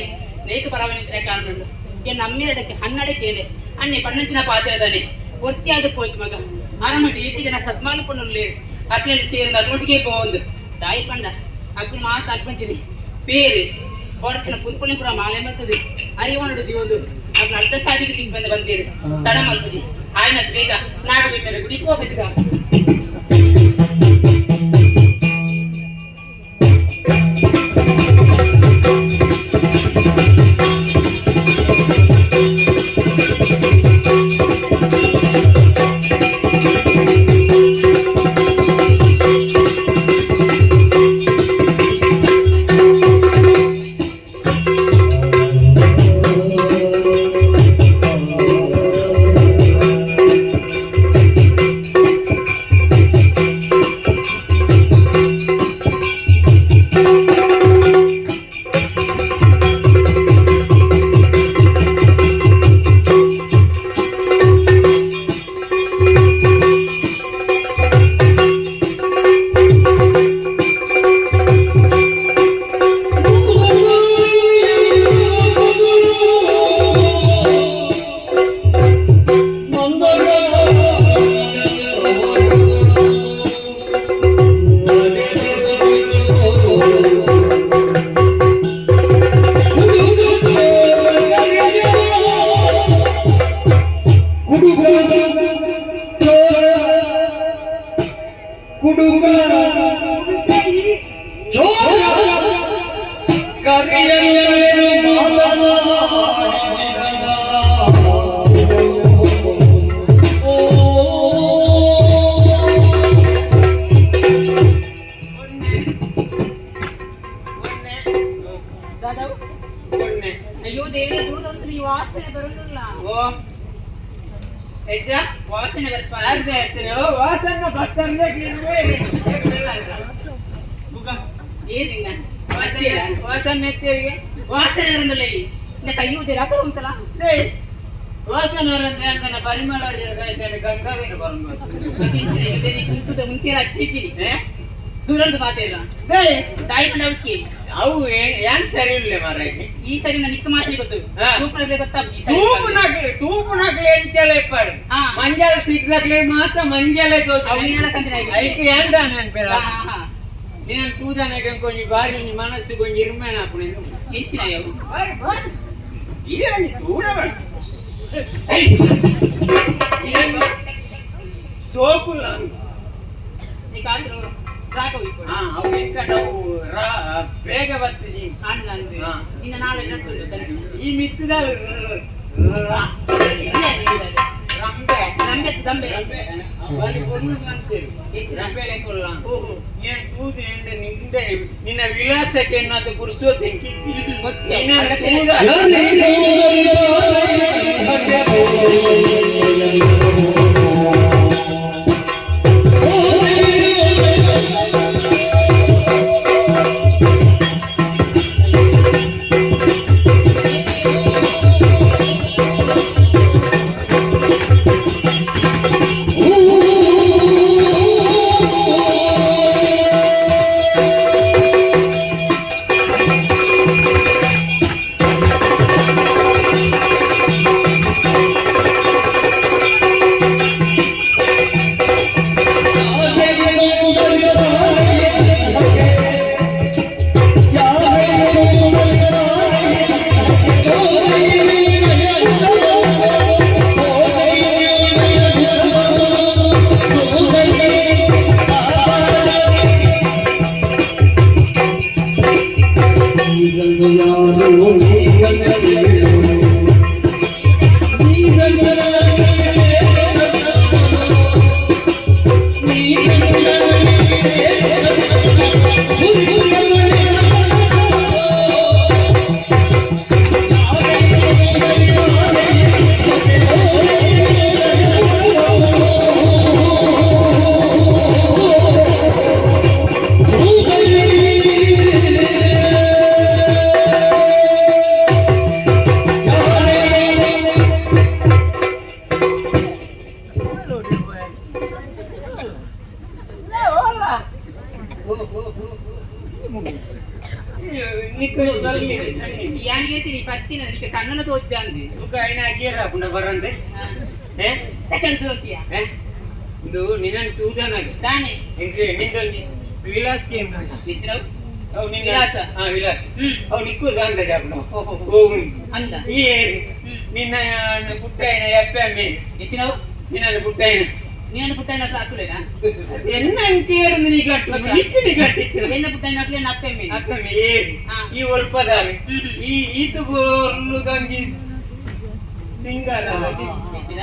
ನೇಕ ಪರವನಿಂಚಿನ ಕಾರಣ ಉಂಡು ಎನ್ನ ಅಮ್ಮೆರಡಕ್ಕೆ ಹನ್ನಡಕ್ಕೆ ಅನ್ನೆ ಪನ್ನಂಚಿನ ಪಾತಿರದಾನೆ ಒರ್ತಿಯಾದ ಪೋಚ್ ಮಗ ಅರಮಟಿ ಈತಿ ಜನ ಸತ್ಮಾಲ ಪೊನ್ನುಲ್ಲೇರು ಅಕ್ಲಲ್ಲಿ ಸೇರಿದ ಅಗ್ನೊಟ್ಟಿಗೆ ಪೋಂದು ತಾಯಿ ಪಂಡ ಅಗ್ನು ಮಾತು ಅಗ್ಪಂಚಿನಿ ಪೇರು ಹೊರತಿನ ಪುನ್ಪುಲಿ ಪುರ ಮಾಲೆ ಮಲ್ತದೆ ಅರಿವನಡು ದಿವೊಂದು ಅಗ್ನ ಅರ್ಧ ಸಾಧಿಗೆ ತಿಂಗ್ ಬಂದ ಬಂದೇರು ತಡ ಮಲ್ಪುಜಿ ಆಯ್ನತ್ ಬೇಗ ನಾಗಬೆಮ್ಮೆರ ಗುಡಿ ಹೋಗ್ಬೇಕ. ಅಯ್ಯೋ ದೇವರೇ, ದೂರ ಉಂಟು, ನೀವು ವಾಸನೆ ಬರುದಿಲ್ಲ. ಓ ಹೆಜ್ಜ ವಾಸನೆ. ವಾಸನೆ ಬರ್ಪ ವಾಸನ ಬತ್ತಂದ್ರೆ ಏನಿಲ್ಲ ವಾಸನ ಎತ್ತರಿಗೆ ವಾಸನೆ ಬರಂದಿಲ್ಲ ಈ ಇನ್ನ ಕೈ ಊದಿರ ಅಪ್ಪ ಉಂಟಲ್ಲ ವಾಸನ ಅಂತ ಪರಿಮಳ ಗಂಗಾವೇನು ಕುಂಚದ ಮುಂಚೆ ಅಚ್ಚಿಚ್ಚಿ ದೂರಂದು ಮಾತಿಲ್ಲ ತಾಯಿ ಪಂಡ ಅವಕ್ಕೆ ಅವು ಏನ್ ಸರಿ ಇಲ್ಲ ಮಾರಾಯ್ತಿ ಈ ಸರಿ ನಾನು ನಿಕ್ಕ ಮಾತ್ರ ಗೊತ್ತು ಹಾ. ತೂಪನಗ್ಲೆ ಗೊತ್ತಾಗ್ತದೆ ಈ ಸರಿ ತೂಪುನಕ್ಲೆ ತೂಪುನಕ್ಲೆ ಎಂಚಲ ಇಪ್ಪಾಡು ಹಾ. ಮಂಜಾಲ ಸಿಗ್ಲಕ್ಲೆ ಮಾತ್ರ ಮಂಜಾಲೆ ಅವು ಹೇಳಕ್ಕಂತ ಐಕ್ ಏನ್ ಅನ್ಪೇಡ ಹಾ ಹಾ ನೀನು ತೂದನಗೆ ಕೊಂಚ ಬಾರಿ ಒಂಜಿ ಮನಸ್ಸು ಕೊಂಚ ಇರ್ಮೇಣ ಅಪ್ಪಣೆ ಹೆಚ್ಚಿನ ಅವು ಬಾರಿ ಬಾರಿ ಏನು ತೂಡಬೇಡ ಸೋಪು ನೀ ಕಾಂದ್ರು ರಾಘವ್ ಇಪ್ಪಡು ಹಾ ಅವು ಎಂಕಂಡ ಅವು ರಾ ಬೇಗ ಬರ್ತದೆ ಕಾಣಲ್ಲ ಅಂದ್ರೆ ಹಾ. ನಿನ್ನ ನಾಳೆ ರಕ್ಕುಲ್ಲು ಈ ಮಿತ್ತದ ರಂಬೆ ದಂಬೆ ದಂಬೆ ರಂಬೆ ಬಾರಿ ಪೊರ್ಲು ಅಂತೀರಿ ಹೆಚ್ಚಿನ ರಂಬೆಲೆ ಕೊಲ್ಲ ಓಹೋ ಏನ್ ತೂದು ಎಂದ ನಿಂದ ನಿನ್ನ ವಿಳಾಸಕ್ಕೆ ಎನ್ನಾದ ಪುರುಸೋ ತೆಂಕಿದ್ದಿ ಗೊತ್ತಿ. ನಿನ್ನ ತೂದ ಯಾನಿಗೆ ಹೇಳ್ತೀನಿ ಪರ್ತೀನಿ ಅದಕ್ಕೆ ಕಣ್ಣನ ತೋಜ್ಜ ಅಂದೆ ಐನ ಅಗಿಯರ ಪುಂಡ ಬರಂತೆ ಏ ಸೆಕೆಂಡ್ ತೋತಿಯ ಏ? ಇದು ನಿನ್ನ ತೂದನಾಗ ದಾನೆ ಎಂಕ್ಲೆ ನಿಂದೊಂಜಿ ವಿಲಾಸ್ ಕೇಂದ್ರ ಹೆಚ್ಚಿನವು ಅವು ನಿನ್ನ ವಿಳಾಸ. ಹಾ ವಿಲಾಸ ಹ್ಮ್. ಅವು ನಿಕ್ಕು ದಾಂತ ಜಾಪಣ ಓಹೋ ಓ ಅಂದ ಈ ಏರಿ ಹ್ಮ್. ನಿನ್ನ ಪುಟ್ಟಯ್ಯನ ಎಪ್ಪೆ ಹೆಚ್ಚಿನವು ನಿನ್ನ ಪುಟ್ಟಯ್ಯನ ನೀನು ಪುಟ್ಟಣ್ಣ ಸಾಕುಲೇನಾ ಎನ್ನ ಅಂಕೇರಂದು ನೀ ಗಟ್ಟು ನಿಚ್ಚು ನೀ ಗಟ್ಟಿತ್ತು ಎನ್ನ ಪುಟ್ಟಣ್ಣ ಹಾಕ್ಲೆ ಅಪ್ಪೆ ಮೇಲೆ ಅಪ್ಪೆ ಏರಿ ಹಾ. ಈ ಒಲ್ಪದಾವೆ ಹ್ಮ್. ಈ ಈತು ಗೋರ್ಲು ಗಂಜಿ ಸಿಂಗಲ್ ಹೆಚ್ಚಿನ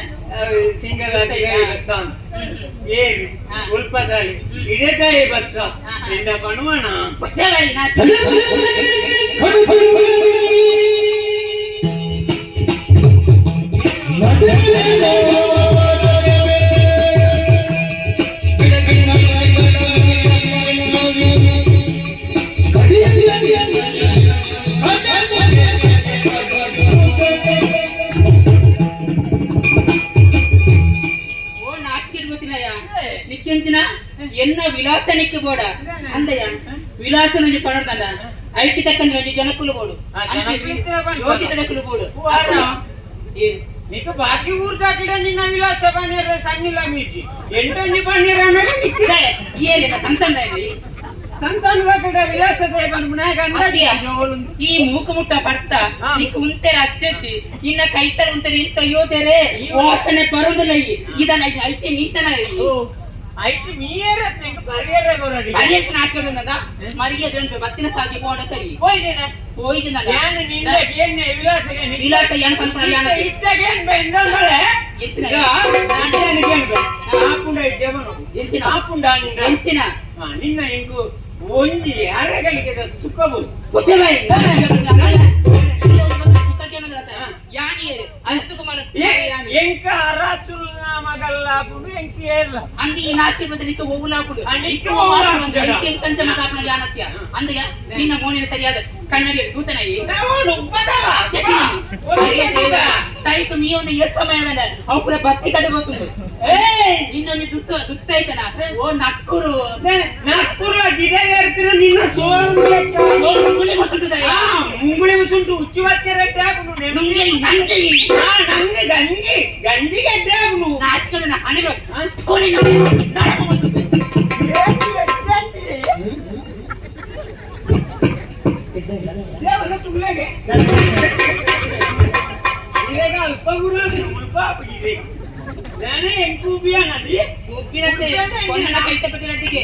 ಸಿಂಗಲ್ ಗೊತ್ತಾಯ್ತಾ? ಏರಿ ಹಾ. ಉಲ್ಪದಾಳಿ ಇಡತಾಯಿ ಬತ್ತ ಹಾ. ನಿನ್ನ ಪಣುವಣ ಬಚ್ಚವಾಯಿ ನಾಚಿ ಓ ನಾಚಿಕೆಟ್ ಗೊತ್ತಿಲ್ಲಯ್ಯ ನಿಕ್ಕೆಂಚಿನ ಎನ್ನ ವಿಳಾಸ ನಿಕ್ಕೆ ಬೋಡ ಅಂದಯ್ಯ ವಿಳಾಸ ನಂಜಿ ಪಡದಂಡ ಐಟಿ ತಕ್ಕಂದ್ರೆ ಒಂಜಿ ಜನಕುಲು ಬೋಡು ಆ, ಜನಕುಲು ಇತ್ರ ಬಂತ. ಯೋಗಿತ ಜನಕುಲು ಬೋಡು ವಾರ. ಏನು నీకు బాకీ ఊరు దాకిడ నిన్న విలాస పనిర సన్నిలా మీటి ఎంటొంజి పనిర అన్నగా నీకు ಏನಿಲ್ಲ ಸಂತಂದ సంతాన దాకిడ విలాస దేవను నాకు ಅದಿಯಾ? ಅಂದಾಜು ಈ ಮೂಕು ಮುಟ್ಟ ಪಡ್ತ ಹಾ. ನಿಕ್ ಉಂತೆರ ಅಚ್ಚಚ್ಚಿ ಇನ್ನ ಕೈತರ ಉಂತೆರ ಇಂತ ಯೋತೆರೆ ವಾಸನೆ ಬರುದಿಲ್ಲ ಈ ಇದನ್ನ ಐತಿ ನೀತನ ఓ అయితే మీయర ఇంక పరియర గొరడి ಮರಿಯಕ್ಕೆ ನಾಚ್ಕೊಂಡದ ಮರಿಯ ಜನ ಬತ್ತಿನ ಸಾಗಿ ಪೋಡ ಸರಿ పోయిన ಹೋಯ್ಜನ నేను నిన్న ಏನ್ ವಿಲಾಸ ವಿಳಾಸ ಏನ್ ಪನ್ಪುನ ಯಾನ ಇತ್ತಗೇನ್ ಬೆಂದಮಳೆ ಎಂಚಿನ ಆಪುಂಡ ಜಮನು ಎಂಚಿನ ಆಪುಂಡ ನಿನ್ನ ಎಂಚಿನ ಆ, ನಿನ್ನ ಇಂಕು ಒಂಜಿ ಅರಗಳಿಗೆ ಸುಖವು ಯಾನಿ ಏರು ಅರಸು ಕುಮಾರ. ಎಂಕ ಅರಸುಲ್ನ ಮಗಲ್ಲಾಪುಂಡು ಎಂಕ ಏರ್ಲ. ಅಂದು ಈ ನಾಚಿ ಬಂದು ನಿಕ್ಕ ಓವುಲಾಪುಂಡು. ನಿಕ್ಕ ಓವುಲಾಪುಂಡು. ಎಂಕಂಚ ಮಾತಾಪುನ ಜಾನತ್ಯ ಅಂದಯ ನಿನ್ನ ಮೋನಿನ ಸರಿಯಾದ ಕನ್ನಡಿಯ ತೂತನೈ. ತಾಯಿತು ಮೀ ಒಂದು ಎಸ್ ಸಮಯದ ಅವು ಪೂರ ಬತ್ತಿ ಕಡೆ ಬರ್ತುಂಡು. ನಿನ್ನೊಂದು ದುತ್ತ ದುತ್ತ ಐತನ ಓ ನಕ್ಕುರು. ನಕ್ಕುರ್ಲ ಗಿಡ ಏರ್ತಿರ ನಿನ್ನ ಸೋಲು ಲೆಕ್ಕ. ಓ ಮುಂಗುಳಿ ಮುಸುಂಟುದ. ಆ, ಮುಂಗುಳಿ ಮುಸುಂಟು ಉಚ್ಚು ಬತ್ತಿ ರೆಡ್ಡೆ ಆಪುಂಡು. ನಂಗೆ ನಂಗೆ. ಆ, ನಂಗೆ ಗಂಜಿ ಗಂಜಿ ಗೆಡ್ಡೆ ಆಪುಂಡು. ನಾಚಿಕೊಂಡು ಹಣೆ ಕೋಳಿ ನಡಕ ಬಂತು. ಅಲ್ಪ ಗುರು ಮುಲ್ಪ ಇದೆ ನಾನೇ ಎಂಕೂಬಿಯಾನದಿ. ಉಪ್ಪಿನಂತೆ ಪೊನ್ನನ ಕೈತ ಪಟ್ಟಿನಟ್ಟಿಗೆ.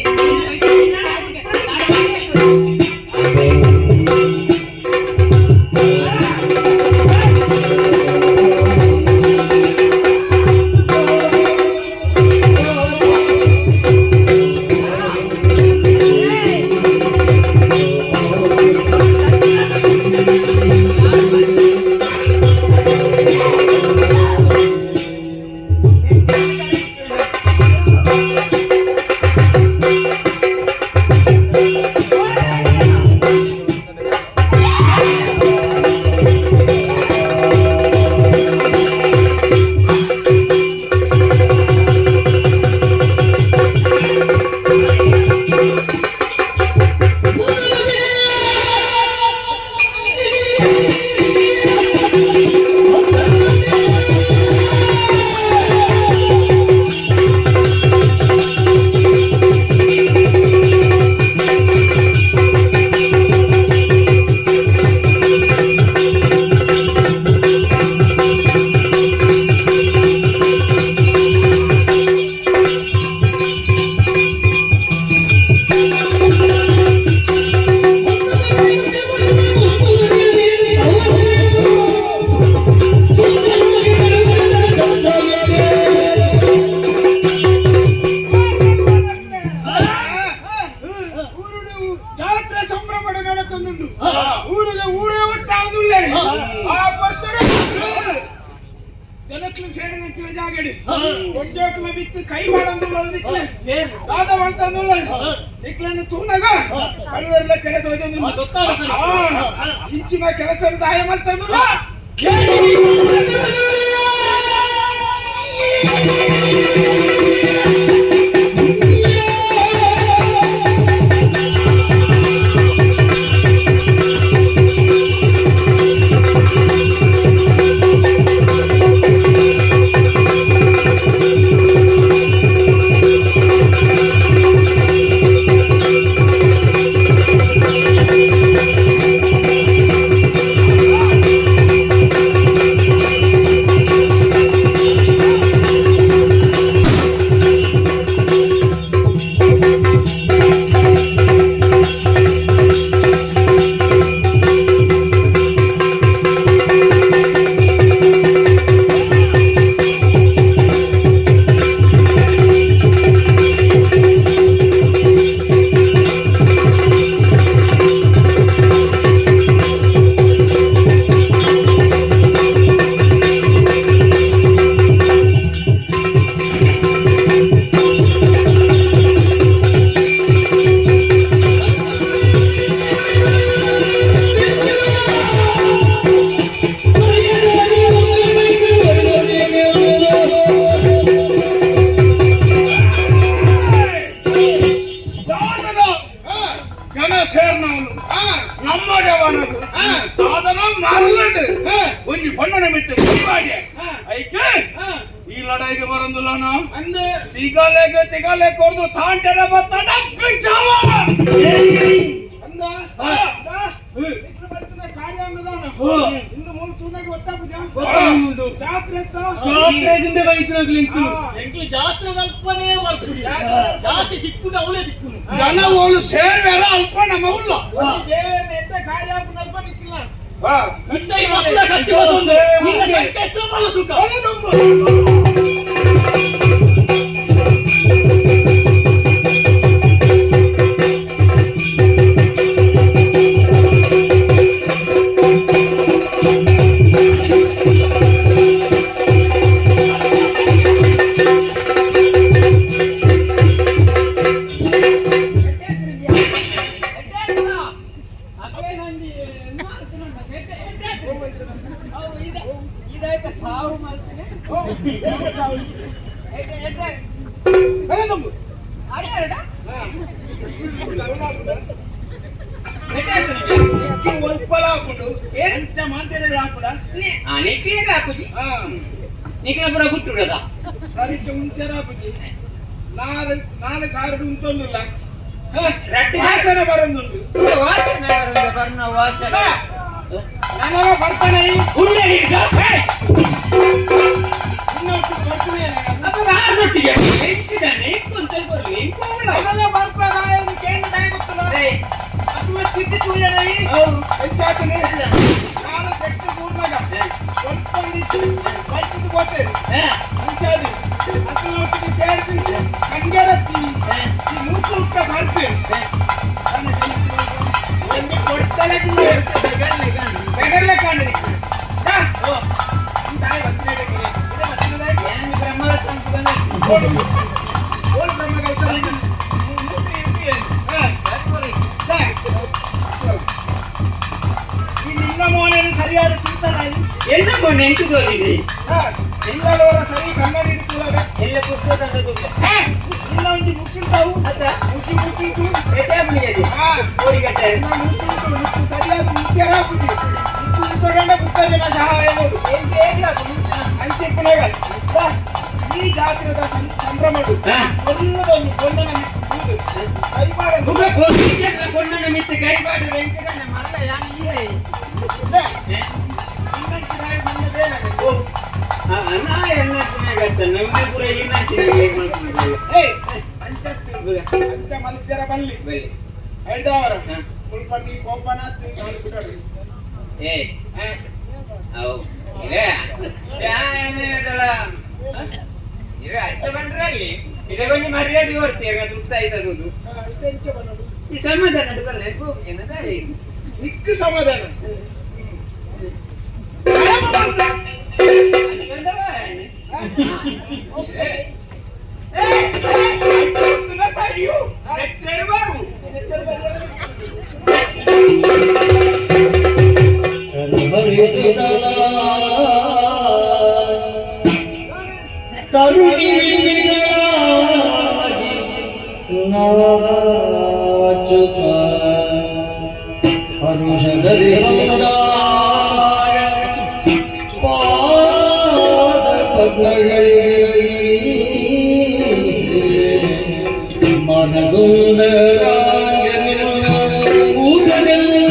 ಊರುಡು ಜಾತ್ರೆ ಸಂಭ್ರಮ ನಡತೊಂದುಂಡು. ಊರಿಗೆ ಊರೇ ಒಟ್ಟಾಗುಲ್ಲ. ಆ ಬರ್ತಡೆ ಜನಕ್ಲು ಸೇರಿ ನೆಚ್ಚಿನ ಜಾಗಡಿ ಒಂಜೋಕ್ಲ ಬಿತ್ತು ಕೈ ಮಾಡಂದುಲ್ಲ. ನಿಕ್ಲೆ ದಾದ ಮಾಡ್ತಂದುಲ್ಲ. ನಿಕ್ಲನ್ನು ತೂನಗ ಕಳುವೆಲ್ಲ ಕೆರೆ ತೋಜೊಂದುಂಡು. ಇಂಚಿನ ಕೆಲಸ ದಾಯ ಮಾಡ್ತಂದುಲ್ಲ. ದಾದನ ಜನ ಸೇರ್ನವನು ನಮ್ಮ ಜವಾನದು ದಾದನ ಮಾರಲಂಡು ಒಂಜಿ ಬಣ್ಣನ ಮಿತ್ತು ಕೈವಾಡಿ ಐಕೆ ಈ ಲಡಾಯಿಗೆ ಬರಂದಿಲ್ಲ. ಅಂದು ತಿಗಲೆಗೆ ತಿಗಲೆ ಕೊರ್ದು ತಾಂಟೆನ ಬತ್ತಾಡ ಬಿಚ್ಚಾವ. ಅಂದ ನಿಕ್ಲು ಬರ್ತಿನ ಕಾರ್ಯ ಅನ್ನದಾನ ಇಂದು ಮೂಲು ತೂನಗ ಗೊತ್ತಾಪುಜ ಜಾತ್ರೆ ಎತ್ತ? ಜಾತ್ರೆಗಿಂದ ಬೈದ್ರಾಗ್ಲಿ ಇಂಕುಲು. ಎಂಕ್ಲು ಜಾತ್ರೆ ಅಲ್ಪನೇ ಬರ್ಪುಡಿ ಜಾತಿ ತಿಕ್ಕುಂಡು ಅವಳೇ ತಿಕ್ಕುಂಡು. ಜನ ಓಲು ಸೇರ್ವೇರ ಅಲ್ಪ ನಮ್ಮ ಉಲ್ಲ. ಒಂಜಿ ದೇವೇರ್ನ ಎತ್ತ ಕಾರ್ಯ ಆಪುನಲ್ಪ ನಿಕ್ಕಿಲ್ಲ. ಇತ್ತ ಈ ಮಕ್ಕಳ ಕಟ್ಟಿ ಬತ್ತೊಂದು ನಿನ್ನ ಕಟ್ಟೆ ಎತ್ತ ಬಲ್ಲ ತುಕ. ಆ ಸರಿಟ್ ಮುಂಚೆರಾಪುಜಿ ನಾಲ್ ನಾಲ್ ಕಾರುಡು ಉಂತೊಂದುಲ್ಲ. ವಾಸನೆ ಬರೊಂದುಂಡು. ವಾಸನೆ ಬರೋದು ಬರ್ನ ವಾಸನೆ. ನನವ ಬರ್ತಾನೆ. ಇನ್ನೊಟ್ಟು ಬರ್ತಾನೆ. ಅಪ್ಪ ಆರ್ನೊಟ್ಟಿಗೆ ಎಂತಿದ್ದಾನೆ ಇಂಕೊಂತ ಕೊರ್ಲಿ ಇಂಕೋಣ. ನನವ ಬರ್ತಾನ ಕೇಂದ್ರ ಗೊತ್ತಲ್ಲ ಅಥವಾ ಸ್ಥಿತಿ ತೂಯನೈ ಎಂಚಾತನೆ ನಾನು ಪೆಟ್ಟು ಕೂರ್ನಗ ಸ್ವಲ್ಪ ಒಂದಿತ್ತು ಬೈಕಿದ್ದು ಗೋತೇನೆ ಅಂಚಾದಿ ಅಕ್ಕನೊಟ್ಟಿಗೆ ಸೇರಿಸಿ ಕಂಗೆಡತ್ತಿ ಈ ಮೂಕು ಹುಟ್ಟ ಬರ್ತೇನೆ ಒಂದು ಕೊಡ್ತಲೆ ಬೆಗರ್ಲೆ ಕಾಣಲಿ. ಈ ನಿನ್ನ ಮೋನೆಯನ್ನು ಸರಿಯಾದ ತಿಂತಾನಾಗಿ. ಎಲ್ಲ ಮೊನ್ನೆ ಎಂಟು ತೋರಿದೆ. ಇಲ್ಲವರ ಸರಿ ಕನ್ನಡಿ ಇಡ್ತುವಾಗ. ಎಲ್ಲ ಪುಸ್ತಕ ತಂದದ್ದು. ಇನ್ನ ಒಂಜಿ ಮುಸುಂಟಾವು. ಅಚ್ಚ. ಮುಚ್ಚಿ ಮುಸುಂಟು. ಎಟೆ ಹಾ. ಕೋರಿಗಟ್ಟೆ. ಇನ್ನ ಮುಸುಂಟು ಮುಚ್ಚು ಸರಿಯಾದ ಮುಖ್ಯರ ಬುದ್ಧಿ ಮುಚ್ಚು ಮುತ್ತೊಡಂಡ ಬುಕ್ಕ ಜನ ಸಹಾಯ ಮಾಡು. ಅಂಚಿಪ್ಪುನಾಗ ಈ ಜಾತ್ರೆದ ಸಂಭ್ರಮಡು ಕೊಲ್ಲದೊಂದು ಕೊಲ್ಲನ ಮಿತ್ತು ಕೈಬಾರ. ಮುಗ ಕೊಲ್ಲಿಗೆ ಕೊಂಡನ ಮಿತ್ತು ಕೈಪಾಡು ವೆಂಕಟನ ಮಲ್ಲ ಯಾನ್ ಈರೈ. ನಾ ಎನ್ನಚ್ಚಿನ ಗಟ್ಟ ನಮ್ಮ ಪೂರ ಈನಚ್ಚಿನ ಏನ್ ಮಾಡ್ಕೊಂಡು. ಏಯ್ ಅಂಚತ್ತು ಅಂಚ ಮಲ್ಪ್ಯರ ಬಲ್ಲಿ. ಬಲ್ಲಿ. ಐದಾವರ ಮುಲ್ಪಡ್ದಿ ಕೋಪನಾತ್ ನಾಲ್ಕು ಬಿಡೋಡು. ಏ ಅವು ಇರೇ ಚಾಯನೇದಲ್ಲ ಇರೇ ಅಚ್ಚ ಬಂದ್ರೆ ಅಲ್ಲಿ ಇದಕ್ಕೊಂದು ಮರ್ಯಾದೆ ಕೊಡ್ತೀರ ದುಡ್ಡು ಆಯ್ತದು. ಎಂಚ ಬನ್ನೋಡು? ಈ ಸಮಾಧಾನ ಬರಲ್ಲ ಏನದ. ನಿಕ್ಕು ಸಮಾಧಾನ. ಕರುಣಿ ವಿಮಿನಳಾಗಿ ನಾಚುತ ಹರುಷದಲ್ಲಿ ಬಂದಾಯ ಪಾದ ಪದ್ಮಗಳಿರಲಿ ಮನಸುಂದರಾಂಗನಿಲ್ಲ ಊರನಲ್ಲಿ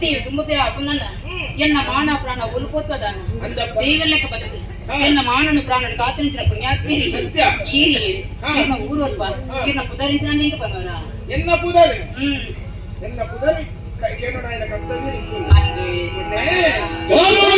ಬುದ್ಧಿ ತುಂಬುತ್ತೆ ಅಪ್ಪನನ್ನ ಎನ್ನ ಮಾನ ಪ್ರಾಣ ಉಲ್ಪೋತ್ವದಾನ ಅಂದಪ್ಪ. ದೇವಲ್ಲಕ್ಕ ಬದಲು ಹಾ. ಎನ್ನ ಮಾನನು ಪ್ರಾಣನು ಕಾತನಿಂచిన ಪುಣ್ಯಾತ್ಮೀರಿ ಸತ್ಯ. ಈರಿ ಈರಿ ಹಾ. ಇರ್ನ ಊರು ಅಲ್ಪ ಹಾ. ಇರ್ನ ಪುದರಿಂచిన ನಿಂಗೆ ಬಂದವರ ಎನ್ನ ಪುದರ್ ಹ್ಮ್ ಎನ್ನ ಪುದರ್ ಕೇನು ನಾಯನ ಕರ್ತವ್ಯ ನಿಂತು. ಅಂದೆ ಪುಣ್ಯ.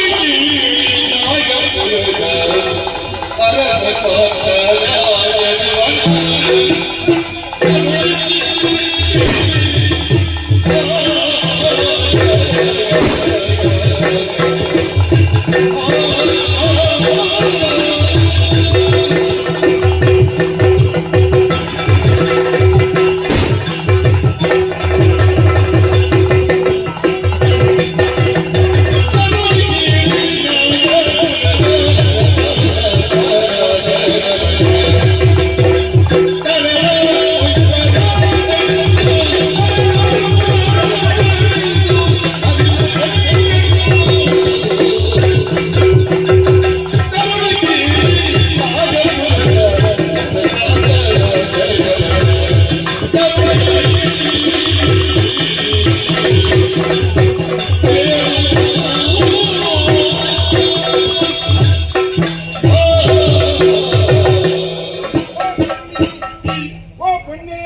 ಓ ಪೊಣ್ಣೆ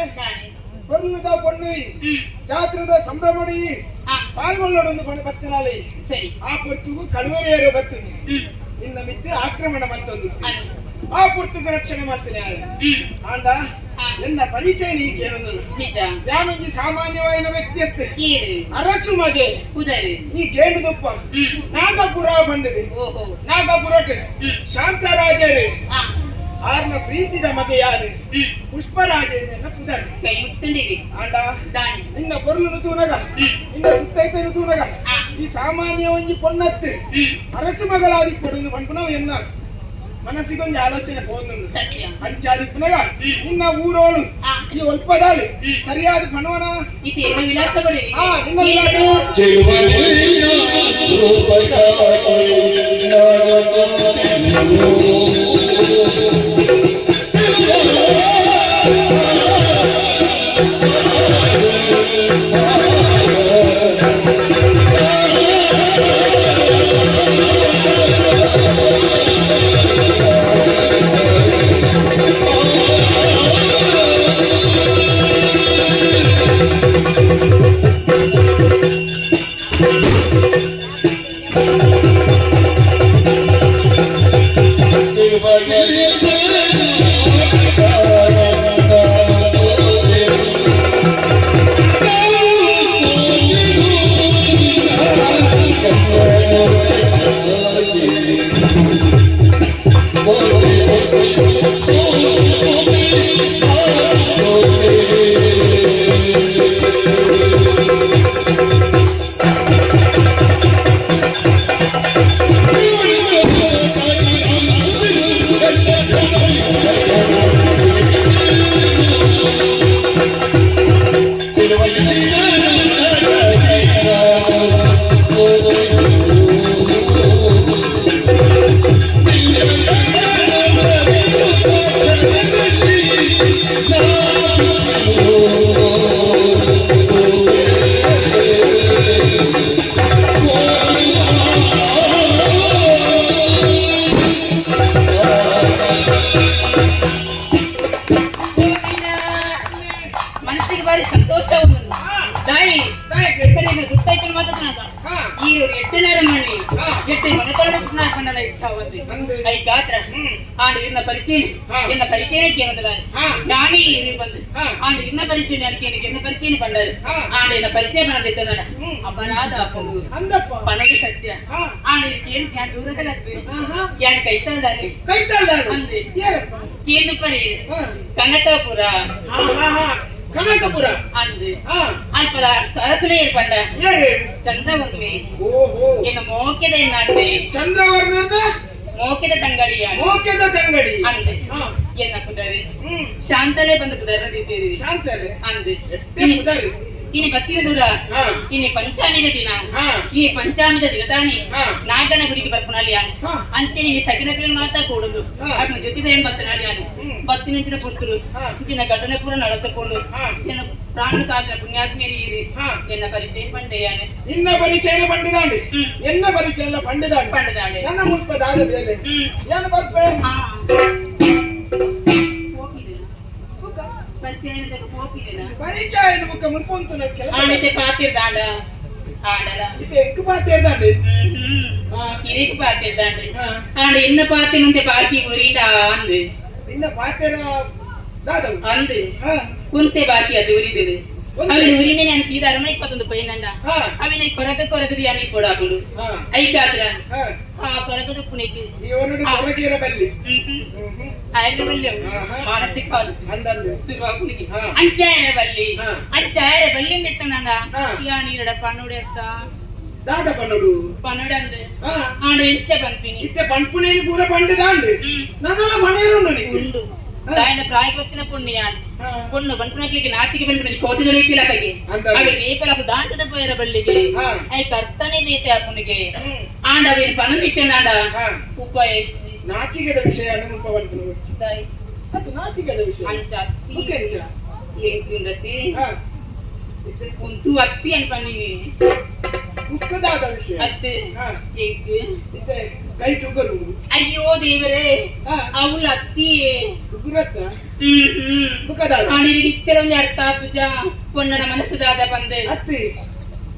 ಪೊರ್ಲುದ ಪೊಣ್ಣು ಜಾತ್ರದ ಸಂಭ್ರಮಡಿ ಹಾ. ಪಾಲ್ಗೊಳ್ಳೋಡೊಂದು ಕೊನೆ ಬತ್ತನಾಲಿ ಸರಿ ಆ ಪೊರ್ತುಗು ಕಳುವರಿಯರು ಬರ್ತದೆ ಹ್ಮ್ ನಿನ್ನ ಮಿತ್ತೆ ಆಕ್ರಮಣ ಮತ್ತೊಂದು ಅಂದೆ ಆ ಪೊರ್ತುಗು ರಕ್ಷಣೆ ಮಾಡ್ತೇನೆ ಯಾರು ಹ್ಮ್ ಆಂಡ ಹಾ. ಎನ್ನ ಪರಿಚಯ ನೀ ಕೇಳೊಂದು ನಿಜ ಯಾನೊಂದು ಸಾಮಾನ್ಯವಾಯಿನ ವ್ಯಕ್ತಿ ಅತ್ತೆ ಈರು ಅರಸು ಮಗೆ ಪುದರ್ ಈ ಕೇಂದ್ರದಪ್ಪ ಹ್ಮ್ ನಾಗಪುರ ಬಂದಿದೆ ಓಹೋ ನಾಗಪುರಕ್ಕೆ ಹ್ಮ್. ಶಾಂತರಾಜರು ಹಾ ಆರ್ನ ಪ್ರೀತಿದ ಮಗೆ ಯಾರು ಹ್ಮ್ ಪುಷ್ಪರಾಜನ ಪುದರ್ ಕೈ ಮುಸ್ಕೊಂಡಿರಿ ಆಂಡ ದಾನಿ ನಿನ್ನ ಪೊರ್ಲುನು ತೂನಗ ಹ್ಮ್. ನಿನ್ನ ತುತ್ತೈತನು ತೂನಗ ಆ. ಈ ಸಾಮಾನ್ಯ ಒಂಜಿ ಪೊನ್ನತ್ತು ಹ್ಮ್ ಅರಸು ಮಗಳಾದಿಪ್ಪಡು ಪನ್ಪುನವು ಎನ್ನ ಮನಸ್ಸಿಗೊಂದು ಆಲೋಚನೆ ಪೋಂದೊಂದು ಸತ್ಯ ಅಂಚಾದಿಪ್ಪುನಗ ಹ್ಮ್. ನಿನ್ನ ಊರೋಳು ಆ. ಈ ಒಲ್ಪದಾಳು ಹ್ಮ್. ಸರಿಯಾದ ಪಣವನ ಇದು ಎನ್ನ ವಿಳಾಸ ಕೊಡಿ ಆ, ನಿನ್ನ ವಿಳಾಸ. ಮನಸ್ಸಿಗೆ ಬಾರಿ ಸಂತೋಷ ಉಂಟು ತಾಯಿ ಎಕ್ಕಡೆ ಗೊತ್ತಾಯ್ತು ಮಾತಾಡ ಹಾ. ಈ ಎಟ್ಟನಾರ ಮಾಡಿ ಹಾ. ಎಟ್ಟಿ ಮನೆತನದ ಪುಣ್ಯಾತ್ಮನ ಇಚ್ಛಾ ಒಂದು ಅಂದೆ. I ಗಾತ್ರ ಆಂಡ್ ಇನ್ನ ಪರಿಚಯ ಹಾ. ಎನ್ನ ಪರಿಚಯ ಕೇಳದ ಹಾ. ನಾನೇ ಇರು ಬಂದು ಹಾ. ಆಂಡ್ ಇನ್ನ ಪರಿಚಯ ನನಗೆ எனக்கு என்ன ಪರಿಚಯ பண்ணாரு ಹಾ. ಆಂಡ್ என்ன ಪರಿಚಯ பண்ணது ಹ್ಮ್. ಅಪರಾಧ ಹಾಕೊಂಡು ಅಂದಪ್ಪ ಪನಗೆ ಸತ್ಯ ಹಾ. ಆಂಡ್ ಇದಕ್ಕೆ ಏನು ಧ್ಯಾನ ದೂರದ ಆಹಾ. ಯಾನ್ ಕೈತಲ್ದಾನೆ ಕೈತಲ್ದಾಳು ಅಂದೆ. ಏರಪ್ಪ ಕೇಂದು ಪರೀರು ಹಾ. ಕನಕಪುರ ಹಾ, ಹಾ, ಹಾ. ಕನಕಪುರ ಅಂದು ಹಾ ಅಲ್ಪದ ಅರಸುಲೇ ಪಂಡ ಏರು ಚಂದ್ರವರ್ಮೆ ಓಹೋ ಎನ್ನ ಮೋಕೆದ ಎನ್ನಾಡ್ರೆ ಚಂದ್ರವರ್ಣನ ಮೋಕೆದ ತಂಗಡಿಯ ಮೋಕೆದ ತಂಗಡಿ ಅಂದೆ ಹಾ. ಎನ್ನ ಕುದರಿ ಹ್ಮ್ ಶಾಂತಲೇ ಬಂದು ಕುದರ್ನದಿದ್ದೀರಿ ಶಾಂತಲೆ ಅಂದೆ ಎಟ್ಟೆ ಕುದರಿ ಇನಿ ಬತ್ತಿನ ದೂರ ಹಾ. ಇನಿ ಪಂಚಾಮಿದ ದಿನ ಹಾ. ಈ ಪಂಚಾಮಿದ ದಿನ ತಾನೆ ಹಾ. ನಾಗನ ಗುಡಿಗೆ ಬರ್ಪುನಾಲಿಯಾನು ಹಾ. ಅಂಚನೆ ಈ ಸಗಿನಕಲಿ ಮಾತಾ ಕೂಡುದು ಹಾ. ಅಗ್ನ ಜೊತೆ ಏನ್ ಬತ್ತನಾಲಿಯಾನು ಹ್ಮ್. ಬತ್ತಿನಂಚಿನ ಪುರ್ತರು ಹಾ. ಇಂಚಿನ ಘಟನೆ ಪೂರ ನಡತಕೊಂಡು ಹಾ. ಎನ್ನ ಪ್ರಾಣ ಕಾದ್ರ ಪುಣ್ಯಾತ್ಮೇರಿ ಇರಿ. ಹಾ. ಎನ್ನ ಪರಿಚಯ ಪಂಡೆಯಾನೆ. ನಿನ್ನ ಪರಿಚಯನ ಪಂಡಿದಾಂಡಿ. ಎನ್ನ ಪರಿಚಯ ಎಲ್ಲ ಪಂಡಿದಾಂಡಿ. ಪಂಡದಾಂಡಿ. ನನ್ನ ಮುಲ್ಪ ದಾದ ಬೇಲೆ. ಏನು ಬರ್ಪೆ? ಹಾ. ಪೋಪಿದೆನಾ? ಪರಿಚಯನದಾಗ ಪೋಪಿದೆನಾ? ಪರಿಚಯ ಮುಖ ಮುಲ್ಪುಂತು ಕೆಲಸ. ಆಣತೆ ಪಾತಿರ್ದಾಂಡ ಆಂಡಲ. ಇದು ಎಕ್ಕು ಪಾತೇರ್ದಾಂಡಿ. ಹಾ. ಇರಿಕ್ ಪಾತಿರ್ದಾಂಡು. ಹಾ. ಆಂಡ ಎನ್ನ ಪಾತಿನಂತೆ ಬಾಕಿ ಊರಿಂಡ ಅಂದು. ನಿನ್ನ ಪಾತೇರ ದಾದವು? ಅಂದು. ಹಾ. ಕುಂತೆ ಬಾಕಿ ಅದು ಉರಿದಿಡು. ಒಂತೆ? ಅವನ ಉರಿನೇ ನಾನು ಸೀದಾ ಅರಮನೆಗೆ ಪತ್ತೊಂದು ಪೋಯಿಂದಂಡ. ಹಾ. ಅವನ ಕೊರಗ ಕೊರಗದು ಯಾನಿ ಕೊಡಾಕುಂಡು. ಹಾ. ಐಕಾತ್ರ. ಹಾ. ಆ ಕೊರಗದು ಪುಣೆಕ್. ಜೀವನಡು ಕೊರಗೀರ ಬಲ್ಲಿ. ಹ್ಮ್ ಹ್ಮ್. ಹ್ಮ್ ಹ್ಮ್. ಆಯ್ರ ಬಲ್ಲಿ ಅವು. ಆಹಾ. ಮಾನಸಿಕ ಅದು. ಅಂದಂದು. ಸುರುವಾಪುಣಿಗೆ. ಹಾ. ಅಂಚಾಯರ ಬಲ್ಲಿ. ಹಾ. ಅಂಚಾಯರ ಬಲ್ಲಿಂದ ಎತ್ತನಂದ. ಹಾ. ಯಾನ್ ಈರಡ ಪಣ್ಣುಡೆ ಎತ್ತ. ದಾದ ಪನ್ನಡು? ಪಣ್ಣುಡೆ ಅಂದು. ಹಾ. ಆಂಡ ಎಂಚ ಪನ್ಪಿನಿ? ಇತ್ತೆ ಪನ್ಪುನೇನು ಪೂರ ಪಂಡಿದಾಂಡಿ. ನನ್ನಲ್ಲ ಮನೆಯರುಂಡು ನಿಕ್ಕು. ಉಂಡು. ಹಾ. ದಾಯನ ಪ್ರಾಯಪತ್ತಿನ ಪುಣ್ಯಾನ್. ಹಾ. ಪೊಣ್ಣು ಪನ್ಪುನಕ್ಲಿಗೆ ನಾಚಿಕೆ ಪನ್ಪುನಲ್ಲಿ ಕೋಟಿ ದೊರೆಯುತ್ತಿಲ್ಲ ಕಗೆ. ಅಂದಾಜು. ಅವರಿಗೆ ಏಪಲ ದಾಂಟದ ಪೋಯರ ಬಲ್ಲಿಗೆ. ಹಾ. I ಕರ್ತನೆ ಬೇತೆ ಆಪುನಿಗೆ. ಆಂಡ ಅವೇನು ಪನಂದಿತ್ತೇನಾಂಡ. ಹಾ. ಉಪಾಯ ಇಜ್ಜಿ. ನಾಚಿಕೆದ ವಿಷಯ ಮುಲ್ಪ ಪನ್ಪುನ ಬೊಡ್ಚಿ. ತಾಯಿ. ಅದು ನಾಚಿಕೆದ ವಿಷಯ. ಅಂಚ ಅತ್ತಿ. ಬುಕ್ಕ ಎಂಚ? ಎಂಕುಂಡತಿ. ಹಾ. ಉಂತು ಅತ್ತಿ ಅನ್ಪಂದಿನಿ. ಬುಕ್ಕದಾದ ವಿಷಯ. ಅತ್ತೆ. ಹಾ. ಎಂಕ್. ಇತ್ತೆ ಕೈ ಉಗುರು. ಅಯ್ಯೋ ದೇವರೇ. ಹಾ. ಅವಳು ಅತ್ತಿಯೇ. ಉಗುರತ್ತ? ಹ್ಮ್ ಹ್ಮ್. ಬುಕ್ಕದಾದ? ಆಣಿರಿಗೆ ಇತ್ತೆರ ಒಂಜಿ ಅರ್ಥ ಆಪುಜ ಪೊಣ್ಣನ ಮನಸ್ಸುದಾದ ಪಂದ್. ಅತ್ತಿ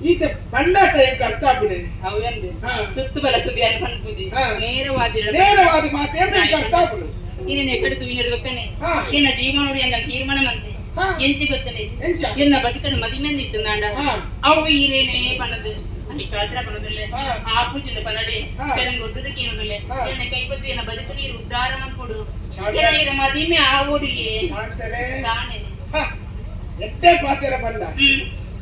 ಈತ ಪಂಡಾತ ಎಂಕ್ ಅರ್ಥ ಆಪುನೆ. ಅವಂದು. ಹಾ. ಸುತ್ತು ಬಲಸುದಿ ಅನ್ ಪನ್ಪುಜಿ. ಹಾ. ನೇರವಾದಿರ. ನೇರವಾದ ಮಾತೇರ್ನ ಎಂಕ್ ಅರ್ಥ ಆಪುಂಡು. ಇನ್ನ ಎಕಡೆ ತೂವಿನಡು ಬಕ್ಕನೆ. ಹಾ. ಎನ್ನ ಜೀವನೋಡು ಎಂದ ತೀರ್ಮಾನ ಮಂತೆ. ಹಾ. ಎಂಚಿ ಗೊತ್ತನೆ? ಎಂಚ? ಎನ್ನ ಬದುಕಡು ಮದಿಮೆಂದು ಇತ್ತುಂದಾಂಡ. ಹಾ. ಅವು ಈರೇನೆ ಪನದು ಅಲ್ಲಿ ಕಾತ್ರ ಪನದುಲ್ಲೆ. ಹಾ. ಆ ಪೂಜೆಂದು ಪನಡೆ. ಹಾ. ಕೆಲಂಗೊಡ್ಡುದ ಕೇನುದುಲ್ಲೆ. ಹಾ. ಎನ್ನ ಕೈಪತ್ತು ಎನ್ನ ಬದುಕು ನೀರು ಉದ್ಧಾರ ಮನ್ಪೊಡು. ಶಾಂತ. ಎನ್ನ ಇರ ಮದಿಮೆ ಆವೊಡುಯೇ. ಶಾಂತರೇ. ತಾನೆ. ಹ, ಎಟ್ಟೆ ಪಾತೆರ ಪಂಡ.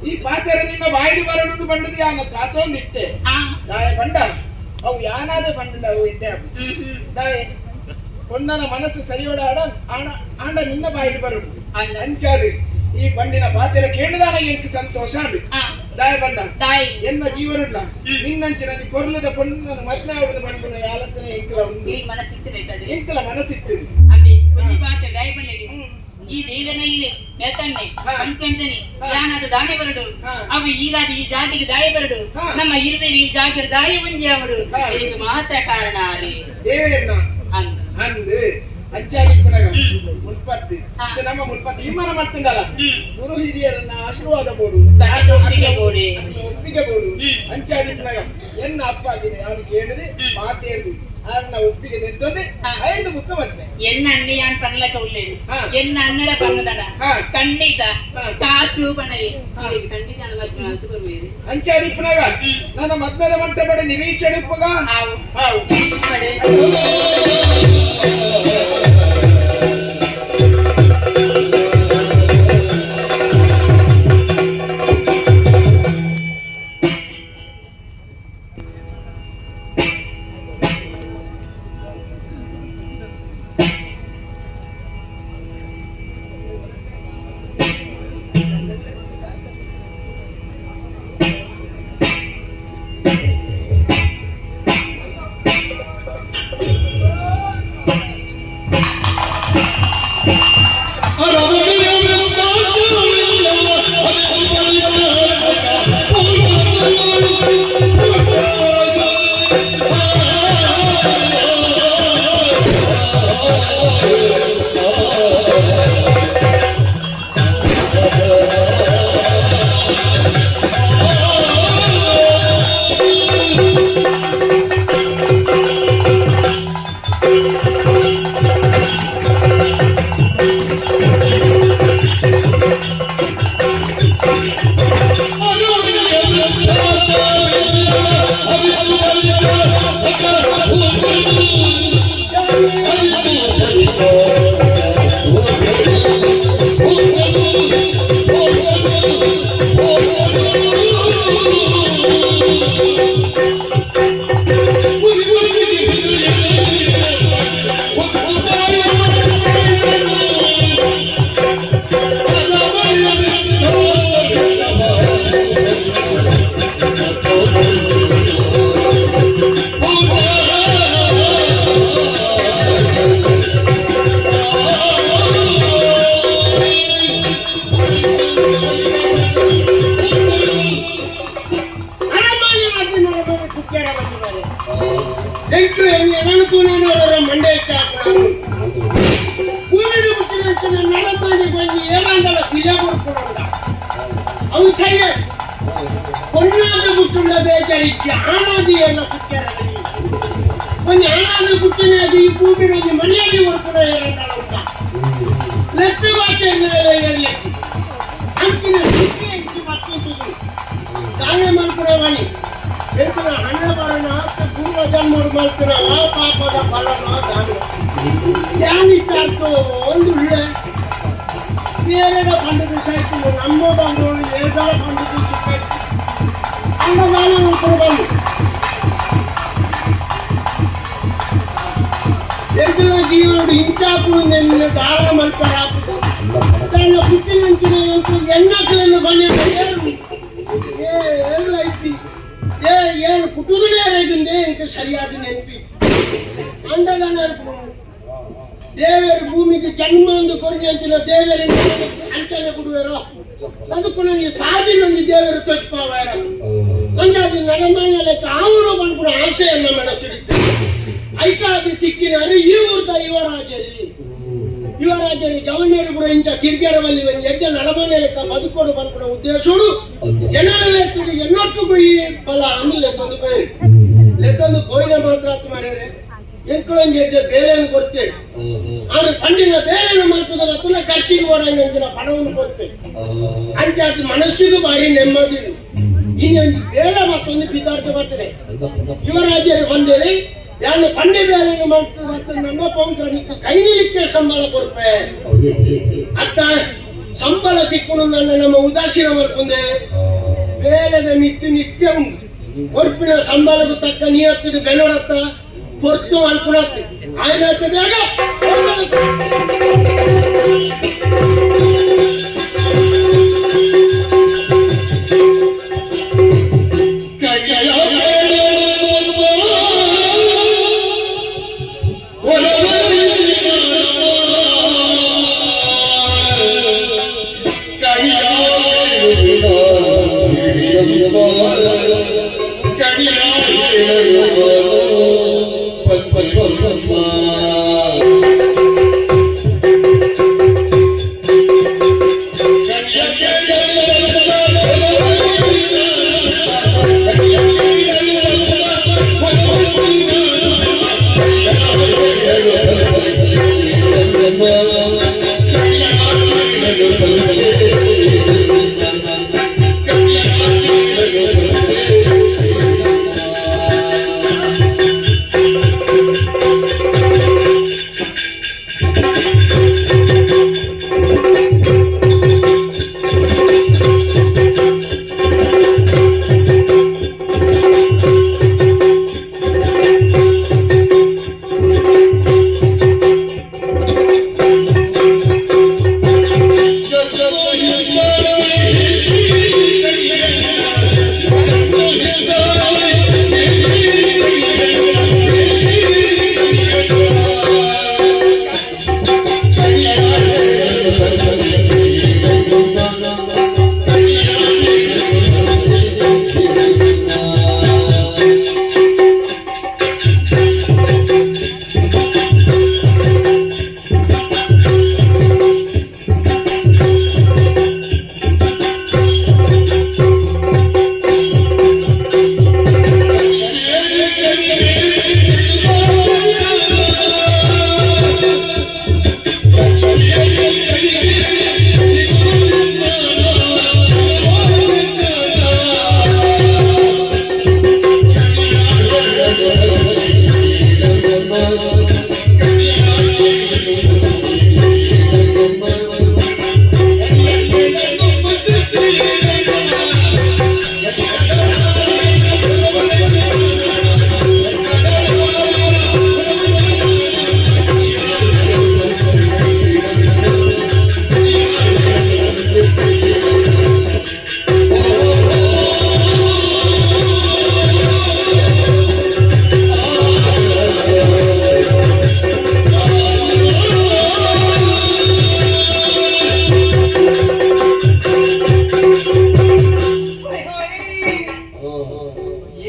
ಈ ಪಾತೆರ ನಿನ್ನ ಬಾಯಿಡು ಬರಡುದು ಬಂಡದು ಯಾನ ಕಾತೊಂದು ಇಟ್ಟೆ. ಆ. ದಾಯ ಪಂಡ ಅವು ಯಾನಾದ ಪಂಡ ಅವು ಇಟ್ಟೆ ಅವು. ಹ್ಮ್ ಹ್ಮ್. ದಾಯೆ ಪೊಣ್ಣನ ಮನಸ್ಸು ಸರಿಯೋಡ ಆಡ ಆಣ ಆಂಡ ನಿನ್ನ ಬಾಯಿಡು ಬರಡು. ಅಂದ. ಅಂಚಾದು ಈ ಬಂಡಿನ ಪಾತೆರ ಕೇಳುದಾನ ಎಂಕ್ ಸಂತೋಷ ಅಂಡು. ಆ. ದಾಯ ಬಂಡ ತಾಯಿ. ಎನ್ನ ಜೀವನಡ್ಲ ನಿನ್ನಂಚಿನ ಕೊರ್ಲದ ಪೊಣ್ಣನ ಮದ್ವೆ ಆಡುದು ಪಂಡುನ ಆಲೋಚನೆ ಎಂಕಲ ಉಂಡು. ಈ ಮನಸ್ಸಿತ್ತು ಚಡಿ. ಎಂಕಲ ಮನಸ್ಸಿತ್ತು. ಅಂದೆ ಒಂಜಿ ಪಾತ್ರ ದಾಯ ಪಲ್ಲೆಗೆ ಈ ದೇವನ ಈ ನೇತನ್ನೆ. ಹಾ. ಪಂಚಮದನಿ. ಹಾ. ಯಾನಾದ ದಾನೆ ಬರಡು. ಹಾ. ಅವು ಈರಾದ ಈ ಜಾತಿಗೆ ದಾಯ ಬರಡು. ಹಾ. ನಮ್ಮ ಇರುವೆರು ಈ ಜಾತಿಗೆ ದಾಯ ಒಂಜಿ ಅವಡು. ಹಾ. ಇದಕ್ಕೆ ಮಾತ್ರ ಕಾರಣ ಆರಿ. ದೇವೇರ್ನ. ಅಂದ. ಅಂದು ಅಂಚಾದಿ ಪುನಗ ಮುಲ್ಪತ್ತಿ. ಹಾ. ಇತ್ತೆ ನಮ್ಮ ಮುಲ್ಪ ತೀರ್ಮಾನ ಮಾಡ್ತುಂಡಲ್ಲ, ಗುರು ಹಿರಿಯರನ್ನ ಆಶೀರ್ವಾದ ಬೋಡು. ಖಂಡಿತ ಒಪ್ಪಿಗೆ ಬೋಡಿ. ಅಕ್ಲೆ ಒಪ್ಪಿಗೆ ಬೋಡು. ಅಂಚಾದಿ ಪುನಗ ಎನ್ನ ಅಪ್ಪ ಆಗಿನ ಅವನು ಕೇಳಿದೆ ಮಾತೇಳು ಆರ್ನ ಒಪ್ಪಿಗೆ ನಿಂತೊಂದು ಹಾ. ಐದು ಬುಕ್ಕ ಮತ್ತೆ. ಎನ್ನ ಅಣ್ಣೆ ಯಾನ್ ಪನ್ಲಕ ಉಲ್ಲೇರು. ಹಾ. ಎನ್ನ ಅನ್ನಡ ಪನ್ನದಡ. ಹಾ. ಖಂಡಿತ. ಹಾ. ಚಾಚು ಪಣಯಿ. ಹಾ. ಖಂಡಿತ ಅಣ್ಣ ಮಲ್ತು ಬರ್ವೇರು. ಅಂಚಾದಿ ಪುನಗ ನನ್ನ ಮದ್ಮೆದ ಮಂಟಪಡೆ ನಿರೀಕ್ಷೆ ಉಪ್ಪಗ. ಆವು. ಹಾವು. ಪಡೆ. ಆ ಪೋಯರ ಬಂದಿದ್ದಾರೆ. ಎಂಟು ಎಣ್ಣು ತೂನೇನವರ ಮಂಡೆ ಹೆಚ್ಚಾಗ್ಬಿಡೋದು. ಭೂಮಿನ ಹುಟ್ಟಿನ ನಡತಾನೆ ಬಂದು ಏನಾಂಡಲ ಬಿಲೆ ಕೊಡ್ಕೊಡಲ್ಲ. ಅವು ಸಹ್ಯ ಕೊಂಡಾದ ಹುಟ್ಟುಳ್ಳ ಬೇಜಾರಿಚ್ಚಿ ಆಣಾದಿ ಎಲ್ಲ ಹುಟ್ಟ್ಯಾರ. ಒಂಜಿ ಆಣಾದ ಹುಟ್ಟಿನ ಅದು ಈ ಭೂಮಿನ ಒಂಜಿ ಮರ್ಯಾದೆ ಕೊಡ್ಕೊಡ ಏರಂಡಲ ಉಂಟ. ಲೆತ್ತ ಬಾತೆ ಎರ್ಲೆಚ್ಚಿ ಅಂಚಿನ ಸ್ಥಿತಿ ಎಂಚಿ ಮತ್ತೊಂದು ದಾನೆ ಮಲ್ಪುರವಾಣಿ ಎಂಕುಲ ಹಣ ಬರಣ ಪೂರ್ವ ಜನ್ಮರು ಮಲ್ಪುರ ಆ ಪಾಪದ ಫಲನ ದಾನ ಧ್ಯಾನಿತಾರ್ತೋ ಒಂದು ಉಳ್ಳೆ ಬೇರೆದ ಪಂಡಿತ ಸಾಯ್ತು ನಮ್ಮ ಬಂದವರು ಏದರ ಪಂಡಿತ ಸಿಕ್ಕಾಯ್ತು ಅನ್ನದಾನ ಮಲ್ಪುರ ಬಂದು ಎಂಕುಲ ಜೀವನಡು ಇಂಚಾಪುಡು ನೆನ್ನ ದಾರ ಮಲ್ಪರ ಆಪುಡು ತನ್ನ ಪುಟ್ಟಿನಂಚಿನ ಎಂಕು ಎಣ್ಣಕ್ಲೆಂದು ಬನ್ನಿ ಏರು ಏ ಐತಿ ಏ ಏನು ಪುಟ್ಟುದಲೇ ಇಂಕ ಸರಿಯಾದ ನೆನಪಿ ಅಂಡದಾನ ದೇವರು ಭೂಮಿಗೆ ಜನ್ಮ ಒಂದು ಕೊರಗೆ ಅಂಚಿನ ದೇವರ ಅಂಚನೆ ಕೊಡುವೆರೋ ಅದಕ್ಕೂ ನನಗೆ ಸಾಧಿನೊಂದು ದೇವರು ತೊಚ್ಪಾವಾರ ಅಂಚಾದಿ ನಡಮಾನ ಲೆಕ್ಕ ಆವನು ಬಂದ್ಬಿಡ ಆಸೆಯನ್ನ ಮನಸ್ಸಿಡುತ್ತೆ ಐಕಾದಿ ಚಿಕ್ಕಿನಾರು ಈ ಊರ್ದ ಯುವರಾಜರಿ ಯುವರಾಜರು ಜವನೇರು ಪುರ ಇಂಚ ತಿರ್ಗ್ಯಾರವಲ್ಲಿ ಒಂದು ಎಡ್ಡೆ ನಡಮಾನ ಲೆಕ್ಕ ಬದುಕೋಡು ಬಂದ್ಬಿಡ ಉದ್ದೇಶೋಡು ಎನ್ನಲೆತ್ತದು ಎನ್ನೊಟ್ಟಿಗೂ ಈ ಬಲ ಅಂದು ಲೆತ್ತೊಂದು ಪೋಯಿರು ಲೆತ್ತೊಂದು ಪೋಯಿನ ಮಾತ್ರ ಅರ್ಥ ಮಾಡ್ಯಾರೆ ಎಂಕುಳೊಂಜಿ ಎಡ್ಡೆ ಬೇಲೆಯನ್ನು ಕೊಡ್ತೇವೆ. ಆದ್ರೆ ಪಂಡಿನ ಬೇಲೆಯನ್ನು ಮಾಡ್ತದ ಮತ್ತಲ್ಲ ಖರ್ಚಿಗೆ ಬೋಡಂಗಿನ ಪಣವನ್ನು ಕೊಡ್ತೇವೆ. ಅಂಚಾದ ಮನಸ್ಸಿಗೂ ಭಾರಿ ನೆಮ್ಮದಿ. ಇನ್ನೊಂದು ಬೇಳೆ ಮತ್ತೊಂದು ಪಿತಾರ್ಥ ಬರ್ತದೆ. ಯುವರಾಜರು ಬಂದೇರಿ ಯಾನು ಪಂಡಿ ಬೇಲೆಯನ್ನು ಮಾಡ್ತದೆ ಮತ್ತು ನನ್ನ ಪೌಂಡ್ರನಿಗೆ ಕೈ ನಿಲಿಕ್ಕೆ ಸಂಬಳ ಕೊಡ್ಪೆ ಅರ್ಥ ಸಂಬಳ ತಿಕ್ಕುನು ನನ್ನ ನಮ್ಮ ಉದಾಸೀನ ಮಲ್ಪುಂದೆ ಬೇಲೆದ ಮಿತ್ತು ನಿತ್ಯ ಉಂಟು ಕೊರ್ಪಿನ ಸಂಬಳಕ್ಕೂ ತಕ್ಕ ನಿಯತ್ತಿಡು ಬೆನೋಡತ್ತ పొర్తు అనుకున్నట్టు ఆయన ಬೇಗ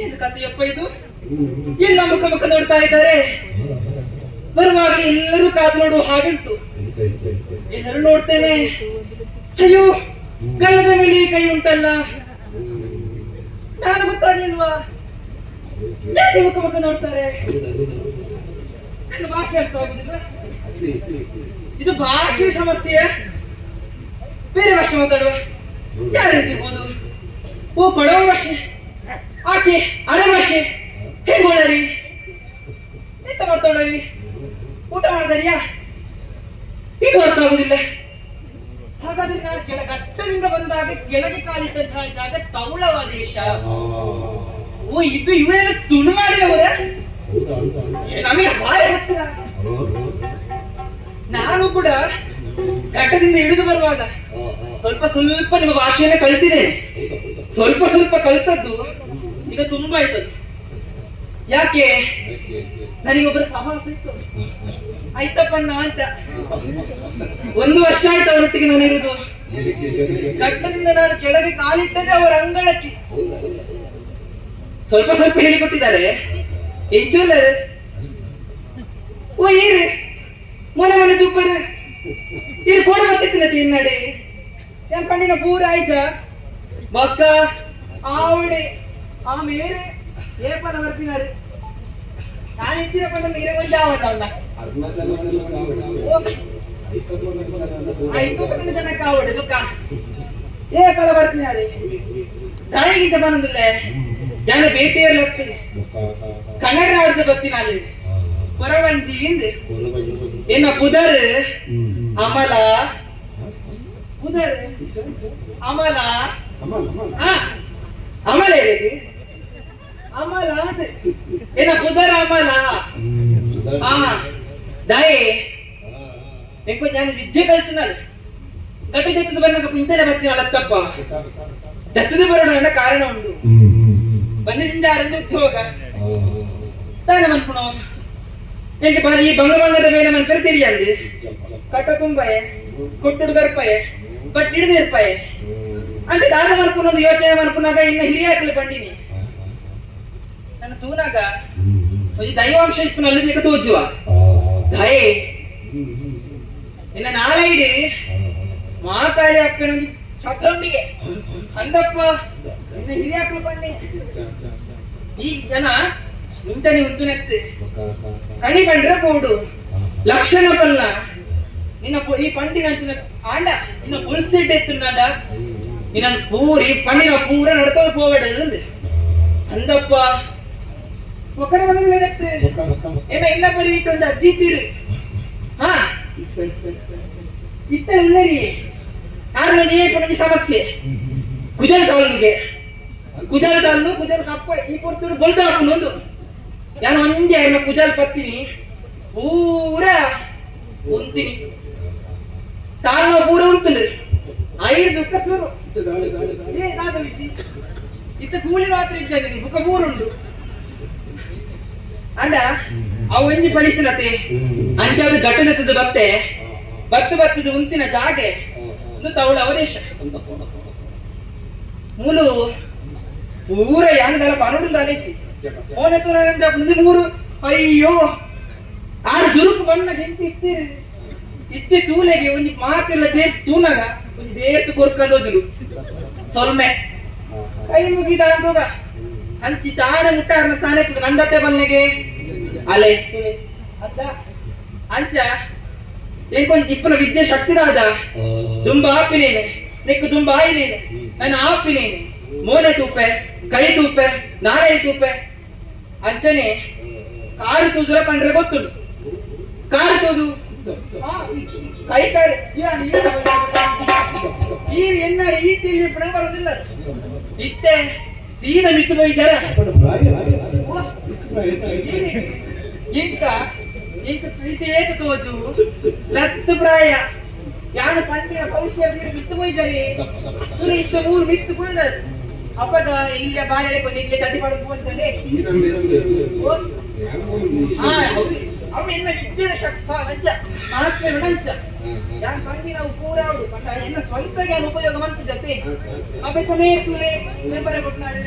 ಏನು ಕಥೆಯಪ್ಪ ಇದು? ಎಲ್ಲ ಮುಖ ಮುಖ ನೋಡ್ತಾ ಇದ್ದಾರೆ. ಬರುವಾಗಲೇ ಎಲ್ಲರೂ ಕಾದು ನೋಡುವ ಹಾಗುಂಟು. ಎಲ್ಲರೂ ನೋಡ್ತೇನೆ. ಅಯ್ಯೋ, ಗಲ್ಲದ ಮೇಲೆ ಕೈ ಉಂಟಲ್ಲ, ನಾನು ಗೊತ್ತಾಗ್ಲಿಲ್ವಾ? ಯಾಕೆ ಮುಖ ಮುಖ ನೋಡ್ತಾರೆ? ನನ್ನ ಭಾಷೆ ಅರ್ಥ ಆಗುದಿಲ್ಲ. ಇದು ಭಾಷೆ ಸಮಸ್ಯೆ. ಬೇರೆ ಭಾಷೆ ಮಾತಾಡುವ ಯಾರು ಇರ್ಬೋದು? ಓ, ಕೊಡವ ಭಾಷೆ, ಆಚೆ ಅರ ಭಾಷೆ. ಹೆಂಗೋಳರಿ? ಎಂತ ಮಾಡ್ತಾಳರಿ? ಊಟ ಮಾಡ್ದಾರಿಯಾ? ಇದು ಅರ್ಥ ಆಗುದಿಲ್ಲ. ಹಾಗಾದ್ರೆ ನಾನು ಕೆಳಗಟ್ಟದಿಂದ ಬಂದಾಗ ಕೆಳಗೆ ಕಾಲಿಟ್ಟಂತಹ ಜಾಗ ತೌಳವ ದೇಶ. ಓ, ಇದು ಇವರೆಲ್ಲ ತುಳುನಾಡಿನವರ? ನಮಗೆ ಭಾರಿ ಹತ್ತಿರ. ನಾನು ಕೂಡ ಘಟ್ಟದಿಂದ ಇಳಿದು ಬರುವಾಗ ಸ್ವಲ್ಪ ಸ್ವಲ್ಪ ನಿಮ್ಮ ಭಾಷೆಯನ್ನು ಕಲ್ತಿದ್ದೇನೆ. ಸ್ವಲ್ಪ ಸ್ವಲ್ಪ ಕಲ್ತದ್ದು ಈಗ ತುಂಬಾ ಆಯ್ತದ್ದು. ಯಾಕೆ, ನನಗೊಬ್ಬರ ಸಹವಾಸ ಇತ್ತು, ಆಯ್ತಪ್ಪಣ್ಣ ಅಂತ. ಒಂದು ವರ್ಷ ಆಯ್ತು ಅವರೊಟ್ಟಿಗೆ ನಾನು ಇರುದು. ಘಟ್ಟದಿಂದ ನಾನು ಕೆಳಗೆ ಕಾಲಿಟ್ಟದೆ ಅವರ ಅಂಗಳಕ್ಕೆ. ಸ್ವಲ್ಪ ಸ್ವಲ್ಪ ಹೇಳಿಕೊಟ್ಟಿದ್ದಾರೆ. ಎಂಚುಲ್ಲರು? ಓ, ಏರು ಮೊನೆ ಮೊನೆ ತುಪ್ಪರು ಇರು ಕೋಡ ಬತ್ತಿತ್ತಿನ ತಿನ್ನಡಿ. ಏನ್ ಪಂಡಿನ ಪೂರ ಆಯ್ತ ಬಕ್ಕ ಆವಡೆ ಆ ಮೇರೆ ಏಪನ ಬರ್ಪಿನಾರು. ನಾನು ಹೆಚ್ಚಿನ ಪಂಡ ನೀರೇ ಒಂಜಾವತ್ತ ಅವನ್ನ. ಐದು ಪಂಡ ಜನ ಕಾವಡೆ ಬಕ್ಕ ಏ ಪಲ ಬರ್ಪಿನಾರೆ. ದಾಯಿಗಿಂತ ಬಂದಿಲ್ಲ ಜನ ಬೇಟೆಯರ್ಲತ್ತಿ ಕನ್ನಡ ಆಡ್ದು ಬತ್ತಿನಾಲಿ ಕೊರವಂಜಿ ಇಂದ್. ಎನ್ನ ಪುದರ್ ಅಮಲ. ಪುದರ್ ಅಮಲ. ಆ, ಅಮಲ ಹೇಳಿ ಅಮಲ ಅದು. ಎನ್ನ ಪುದರ್ ಅಮಲ. ಆ ದಾಯೆ ಎಂಕೊ ನಾನು ವಿದ್ಯೆ ಕಲ್ತಿನಲ್ಲ. ಗಟ್ಟಿ ದತ್ತದ ಬನ್ನಗ ಪಿಂಚನೆ ಬತ್ತಿನ ಅತ್ತಪ್ಪ. ದತ್ತದ ಬರೋಣ ನನ್ನ ಕಾರಣ ಉಂಟು. ಬಂದಿದ್ದ ಆರಂಭ ಉದ್ಯೋಗ ತಾನೆ ಮನ್ಪುಣ. ಎಂಕೆ ಬಾರಿ ಈ ಬಂಗ ಬಂಗದ ಮೇಲೆ ಮನ್ಪೆರೆ ತಿಳಿಯಂದು ಕಟ್ಟ ತುಂಬಾಯೆ ಕೊಟ್ಟುಡು ಗರ್ಪಯೆ ಬಟ್ ಹಿಡಿದು ಇರ್ಪಾಯೆ ಅಂತ ದಾದ ಮನ್ಪುನೊಂದು ಯೋಚನೆ ಮನ್ಪುನಾಗ ಇನ್ನ ಹಿರಿಯಾಕ್ಲು ಬಂಡಿನಿ. ನನ್ನ ತೂನಾಗ ಒಂಜಿ ದೈವಾಂಶ ಇಪ್ಪು ನಲ್ಲಿಗೆ ತೋಜುವ ದಯೆ. ಇನ್ನ ನಾಲೈಡಿ ಮಾತಾಡಿ ಅಕ್ಕನೊಂದು ಶತೊಂಡಿಗೆ ಅಂದಪ್ಪ. ಇನ್ನ ಹಿರಿಯಾಕ್ಲು ಬನ್ನಿ. ಈ ಜನ ಮುಂಚನೆ ಉಂಚುನೆತ್ತು ಕಣಿ ಬಂಡ್ರೆ ಪೋಡು ಲಕ್ಷಣ ಪಲ್ಲ ನಿನ್ನ ಈ ಪಂಡಿನ ಅಂಚಿನ ಆಂಡ ನಿನ್ನ ಪುಲ್ಸಿಟ್ ಎತ್ತುಂಡ. ನಿನ್ನ ಪೂರಿ ಪಂಡಿನ ಪೂರ ನಡ್ತೋದು ಪೋವಡು ಅಂದ್ ಅಂದಪ್ಪ. ಒಕ್ಕಡೆ ಬಂದಿಲ್ಲ ನೆತ್ತು ಏನ ಇಲ್ಲ ಬರಿ ಇಟ್ಟು ಒಂದು ಅಜ್ಜಿ ತೀರು. ಹಾ, ಇತ್ತ ಉಳ್ಳರಿ ಆರ್ನ ಏಪನಗೆ ಸಮಸ್ಯೆ ಕುಜಲ್ ತಾಲುಗೆ ಕುಜಲ್ ತಾಲು ಕುಜಲ್ ಕಪ್ಪ ಈ ಕೊಡ್ತೂರು ಬೊಲ್ದ ಒಂದು ನಾನು ಒಂದೇ ಎನ್ನ ಕುಜಲ್ ಪತ್ತಿನಿ ಪೂರ ಉಂತಿನಿ ತಾಳ್ನ ಪೂರ ಉಂತುಂಡು ಐದು ದುಃಖ ಸುರು. ಏ ನಾದ ವಿದ್ಯಿ ಇತ್ತ ಕೂಲಿ ಮಾತ್ರ ಇದ್ದ ಬುಕ್ಕ ಪೂರುಂಡು ಅಂಡ ಅವು ಒಂಜಿ ಪಲಿಸಿನತೆ ಅಂಚಾದ ಘಟನೆತದ ಬತ್ತೆ ಬತ್ತು ಬತ್ತದ ಉಂತಿನ ಜಾಗೆ ಒಂದು ತವಳ ಅವದೇಶ ಮೂಲು ಪೂರ ಯಾನದಲ್ಲ ಪನಡು ಅಲೇಚಿ ಓನೆ ತೂರ ಮೂರು. ಅಯ್ಯೋ, ಆರು ಸುರುಕು ಬಣ್ಣ ಹೆಂಚಿ ಇತ್ತೀರಿ ಇತ್ತಿ ತೂಲೆಗೆ ಒಂಜಿ ಮಾತೆಲ್ಲ they ತೂನಗ ಒಂಜಿ ದೇರ್ತು ಕೊರ್ಕಂದೋಜುಲು ಸೊಲ್ಮೆ ಕೈ ಮುಗಿದ ಅಂತೋಗ ಅಂಚಿ ತಾಡ ಮುಟ್ಟಾರ್ನ ಸ್ಥಾನ ಇರ್ತದೆ ನಂದತ್ತೆ ಬಲ್ನೆಗೆ ಅಲೆ ಅಲ್ಲ ಅಂಚ ಎಂಕೊಂಜಿ ಇಪ್ಪನ ವಿದ್ಯೆ ಶಕ್ತಿದಾದ ದುಂಬ ಆಪಿನೇನೆ ನೆಕ್ಕು ದುಂಬ ಆಯಿನೇನೆ ನಾನು ಆಪಿನೇನೆ ಮೋನೆ ತೂಪೆ ಕೈ ತೂಪೆ ನಾಲೈ ತೂಪೆ ಅಂಚನೆ ಕಾರು ತೂಜುಲ ಪಂಡ್ರೆ ಗೊತ್ತುಂಡು. ಕಾರು ತೂದು ಕೈ ಕಾರು ಈ ಎನ್ನಾಡಿ ಈ ತಿಳಿ ಪುನಃ ಬರೋದಿಲ್ಲ. ಇತ್ತೆ ಸೀದಾ ಮಿತ್ತು ಹೋಗಿದ್ದಾರ. ಇಂಕ ಇಂಕ ಪ್ರೀತಿ ಏತು ತೋಜು ಲತ್ತು ಪ್ರಾಯ ಯಾರು ಪಂಡಿನ ಭವಿಷ್ಯ ಮಿತ್ತು ಹೋಗಿದ್ದಾರೆ. ತುಳಿ ಇಷ್ಟು ಮೂರು ಮಿತ್ತು ಕುಂದರ್ ಅಪ್ಪಗ ಇಲ್ಲ ಬಾಲ್ಯ ಕೊಂದು ಇಲ್ಲಿ ಚಟಿ ಮಾಡೋದು ಅಂತಂದೆ. ಹಾ, ಹೌದು. ಅವ ಎನ್ನ ವಿದ್ಯೆನ ಶಕ್ತ ಅಂಚ ಮಾತ್ರ ಅಂಚ ಯಾನ್ ಪಂಡಿನವು ಪೂರ ಉಂಡು ಪಂಡ ಎನ್ನ ಸ್ವಂತ ಜ್ಞಾನ ಉಪಯೋಗ ಮಲ್ಪುಜತೆ ಅಬೆತ ಮೇರ್ತುಲೆ ತೆಂಬರೆ ಕೊಟ್ನಾರು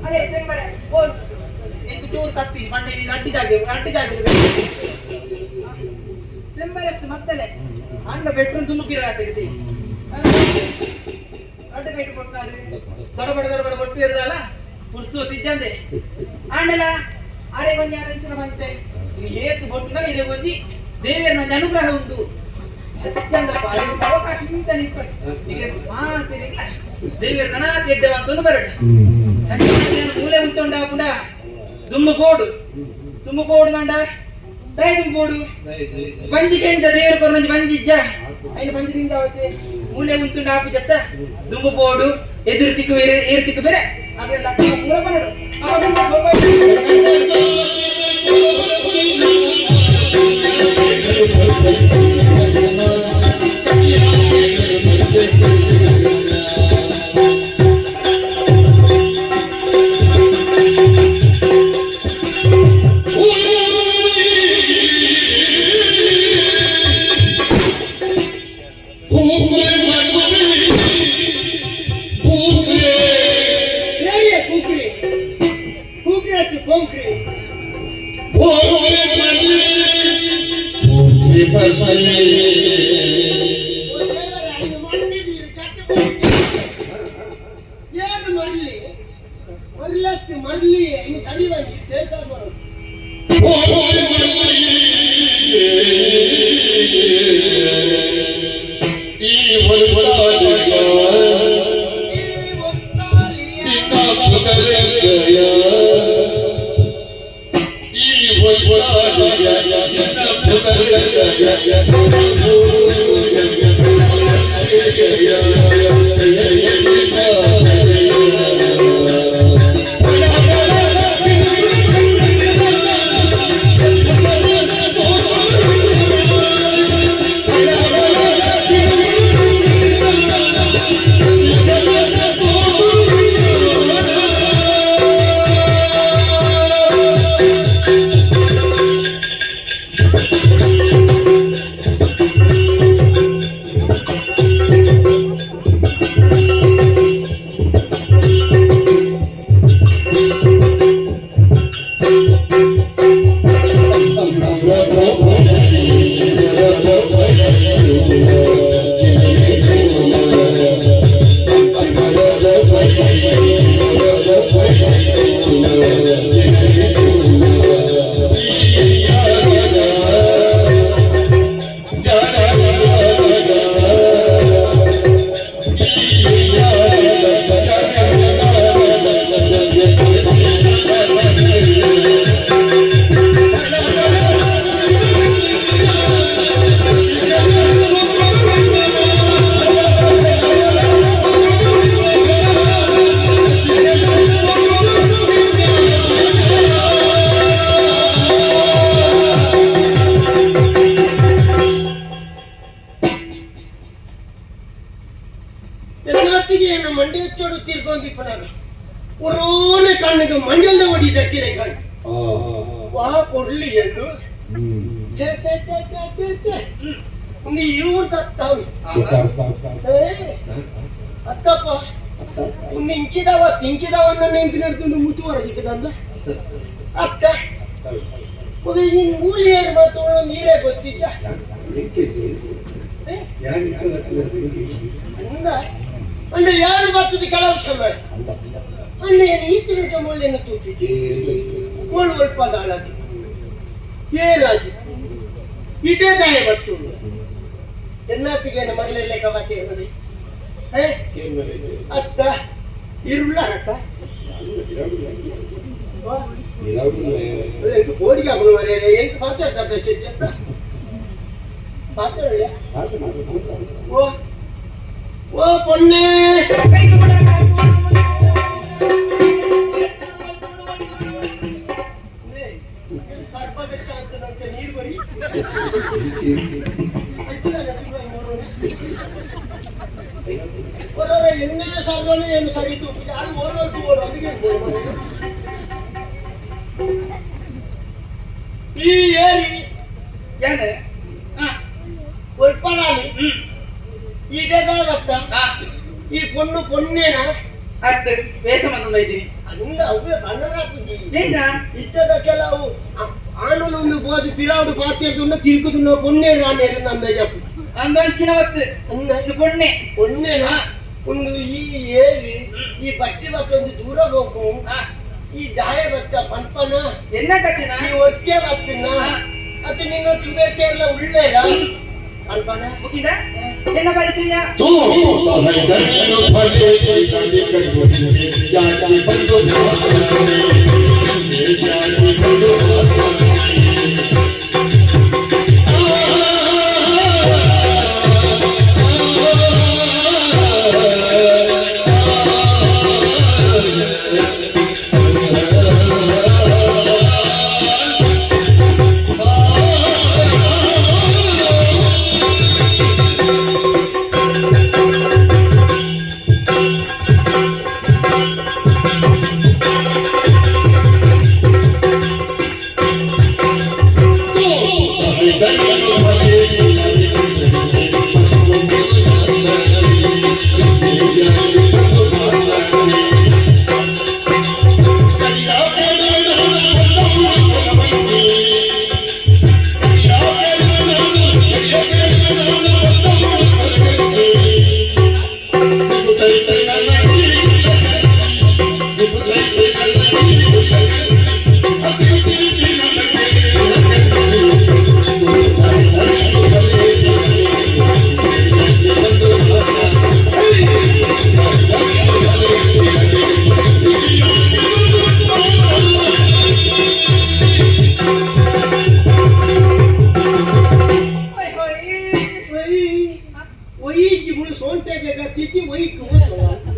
ಅದೇ ತೆಂಬರೆ ಓ ಎಂಕು ಚೂರು ಕತ್ತಿ ಪಂಡ ಇಲ್ಲಿ ರಡ್ಡಿ ಜಾಗೆ ರಡ್ಡಿ ಜಾಗೆ ತೆಂಬರೆ ಮತ್ತಲೆ ಅಣ್ಣ ಬೆಟ್ರನ್ ತುಂಬ ಪಿರ ತೆಗೆದಿ ಅಡ್ಡ ಕೈಟ್ ಕೊಟ್ನಾರು ದೊಡಬಡ ದೊಡಬಡ ಬೊಟ್ಟು ಇರುದಲ್ಲ ಪುರ್ಸು ತಿಜ್ಜಂದೆ ಆಂಡಲ ಅರೆ ಗೊಂಜಿ ಅರೆ ಇಂಚಿನ ಮಂತೆ ಏತು ಬೊಟ್ಟುನ ಇರೆ ಗೊಂಜಿ ದೇವಿಯರ ಒಂಜಿ ಅನುಗ್ರಹ ಉಂಟು ಅಚ್ಚಂಡಪ್ಪ ಇದಕ್ಕೆ ಅವಕಾಶ ಇಂತ ನಿಂತ್ಕೊಂಡು ಈಗ ಮಾತಿರಿಲ್ಲ ದೇವಿಯರ ನನಾತಿ ಎಡ್ಡೆ ಬರಡು ಮೂಲೆ ಉಂಟುಂಡ ದುಮ್ಮು ಬೋಡು ದುಮ್ಮು ಬೋಡು ದಂಡ ದಯ ದುಮ್ಮು ಬೋಡು ಬಂಜಿ ಕೆಂಚ ದೇವರು ಕೊರೊಂಜಿ ಬಂಜಿ ಇಜ್ಜ ಐನ ಬಂಜಿದಿಂದ ಅವತ್ತೆ ಮೂಲೆ ಉಂಟುಂಡ ಆಪು ಜತ್ತ ದುಮ್ಮು ಬೋಡು ಎದುರು ತಿಕ್ಕು ಬೇರೆ ಏರು ತಿಕ್ಕು ಬೇರೆ ಅದೆಲ್ಲ ಪೂರ ಬರಡು ಕೂಕ್ರಿ ಕೂಕ್ರಿ ಆಯ್ತು ಕೊಂಕ್ರಿ. ಏನು ಮರಲಿ ಮರ್ಲತ್ತಿ ಮರಲಿ ಇನ್ನು ಸರಿ ಬನ್ನಿ ಸೇರ್ಸಾಗ. ಎಲ್ಲತ್ತಿಗೆ ಏನು ಮಂಡಿ ಚೋಡು ತಿರ್ಕೊಂಡಿಪ್ಪನಾಗ ಒರೋನೆ ಕಣ್ಣಿಗೆ ಮಂಡಲ್ದ ಒಡಿ ದಕ್ಕಿದೆ ಕಣ್ಣು ವಾ ಕೊಡ್ಲಿ ಎಂದು ಛೇ ಛೇ ಛೇ ಛೇ ಛೇ ಛೇ ನೀ ಇವ್ರ ತತ್ತಾವು ಏ ಅತ್ತಪ್ಪ ಒಂದು ಇಂಚಿದವ ತಿಂಚಿದವ ನನ್ನ ಇಂಪಿನಡ್ಕೊಂಡು ಮುತ್ತುವರೆಗಿದ್ದಲ್ಲ ಅತ್ತ ಈ ಮೂಲಿಯರು ಮತ್ತು ನೀರೇ ಗೊತ್ತಿದ್ದ ಅಂದ ಅಂದ್ರೆ ಯಾರು ಬರ್ತದೆ ಕೆಲವು ಸಮಯ ಅನ್ನ ಏನು ಈತಿನ ಮೂಲೆಯನ್ನು ತೂತಿದ್ದೆ ಕೋಳು ಒಲ್ಪ ದಾಳದಿ ಏ ರಾಜಿ ಇಟೇ ದಾಯ ಬತ್ತು ಎಲ್ಲತ್ತಿಗೆ ಮಗಲೆಲ್ಲ ಕವಾತಿ ಹೇಳುದು ಏ ಅತ್ತ ಇರುಳ್ಳ ಅತ್ತ ಕೋಡಿಗೆ ಎಂಟು ಮಾತಾಡ್ತಾ ಪೇಷಂಟ್ ಅಂತ ಮಾತಾಡಲ್ಲ. ಓ ಓ ಪೊನ್ನೆ ನೀರು ಬರಿ ಎಣ್ಣೆ ಸರ್ವನು ಏನು ಸರಿ ತೂಪು ಯಾರು ಓಡೋದು ಓಡೋ ಅದಕ್ಕೆ ಈ ಏರಿ ಯಾನ್ ಒಲ್ಪನಾಲಿ ಇಡದ ಬತ್ತ ಈ ಪೊಣ್ಣು ಪೊನ್ನೇನ ಅತ್ ವೇಷ ಮಂದೊಂದು ಇದ್ದೀನಿ ಅಂದ ಅವ್ವೆ ಬಣ್ಣರಾಪುಜಿ ಏನ ಇತ್ತದ ಕೆಲವು ಆನೊಂದು ಬೋದು ಪಿರಾಡು ಪಾತ್ರೆ ತಿರುಗುದು ಪೊನ್ನೆ ರಾನೇರು ನಂದ ಜಪ್ಪು ಅಂದೊಂಚಿನ ಒತ್ತು ಅಂದ ಇದು ಪೊಣ್ಣೆ ಪೊನ್ನೆನ ಒಂದು ಈ ಏರಿ ಈ ಬಟ್ಟಿ ಬತ್ತೊಂದು ದೂರ ಹೋಗು ಈ ದಾಯ ಬತ್ತ ಪನ್ಪನ ಎನ್ನ ಕತ್ತಿನ ಈ ಒರ್ಕೆ ಬತ್ತಿನ ಅದು ನಿನ್ನೊಟ್ಟಿಗೆ ಬೇಕೇ ಉಳ್ಳೇರ ಪನ್ಪನ ಮುಗಿದ ಎನ್ನ ಪರಿಚಯ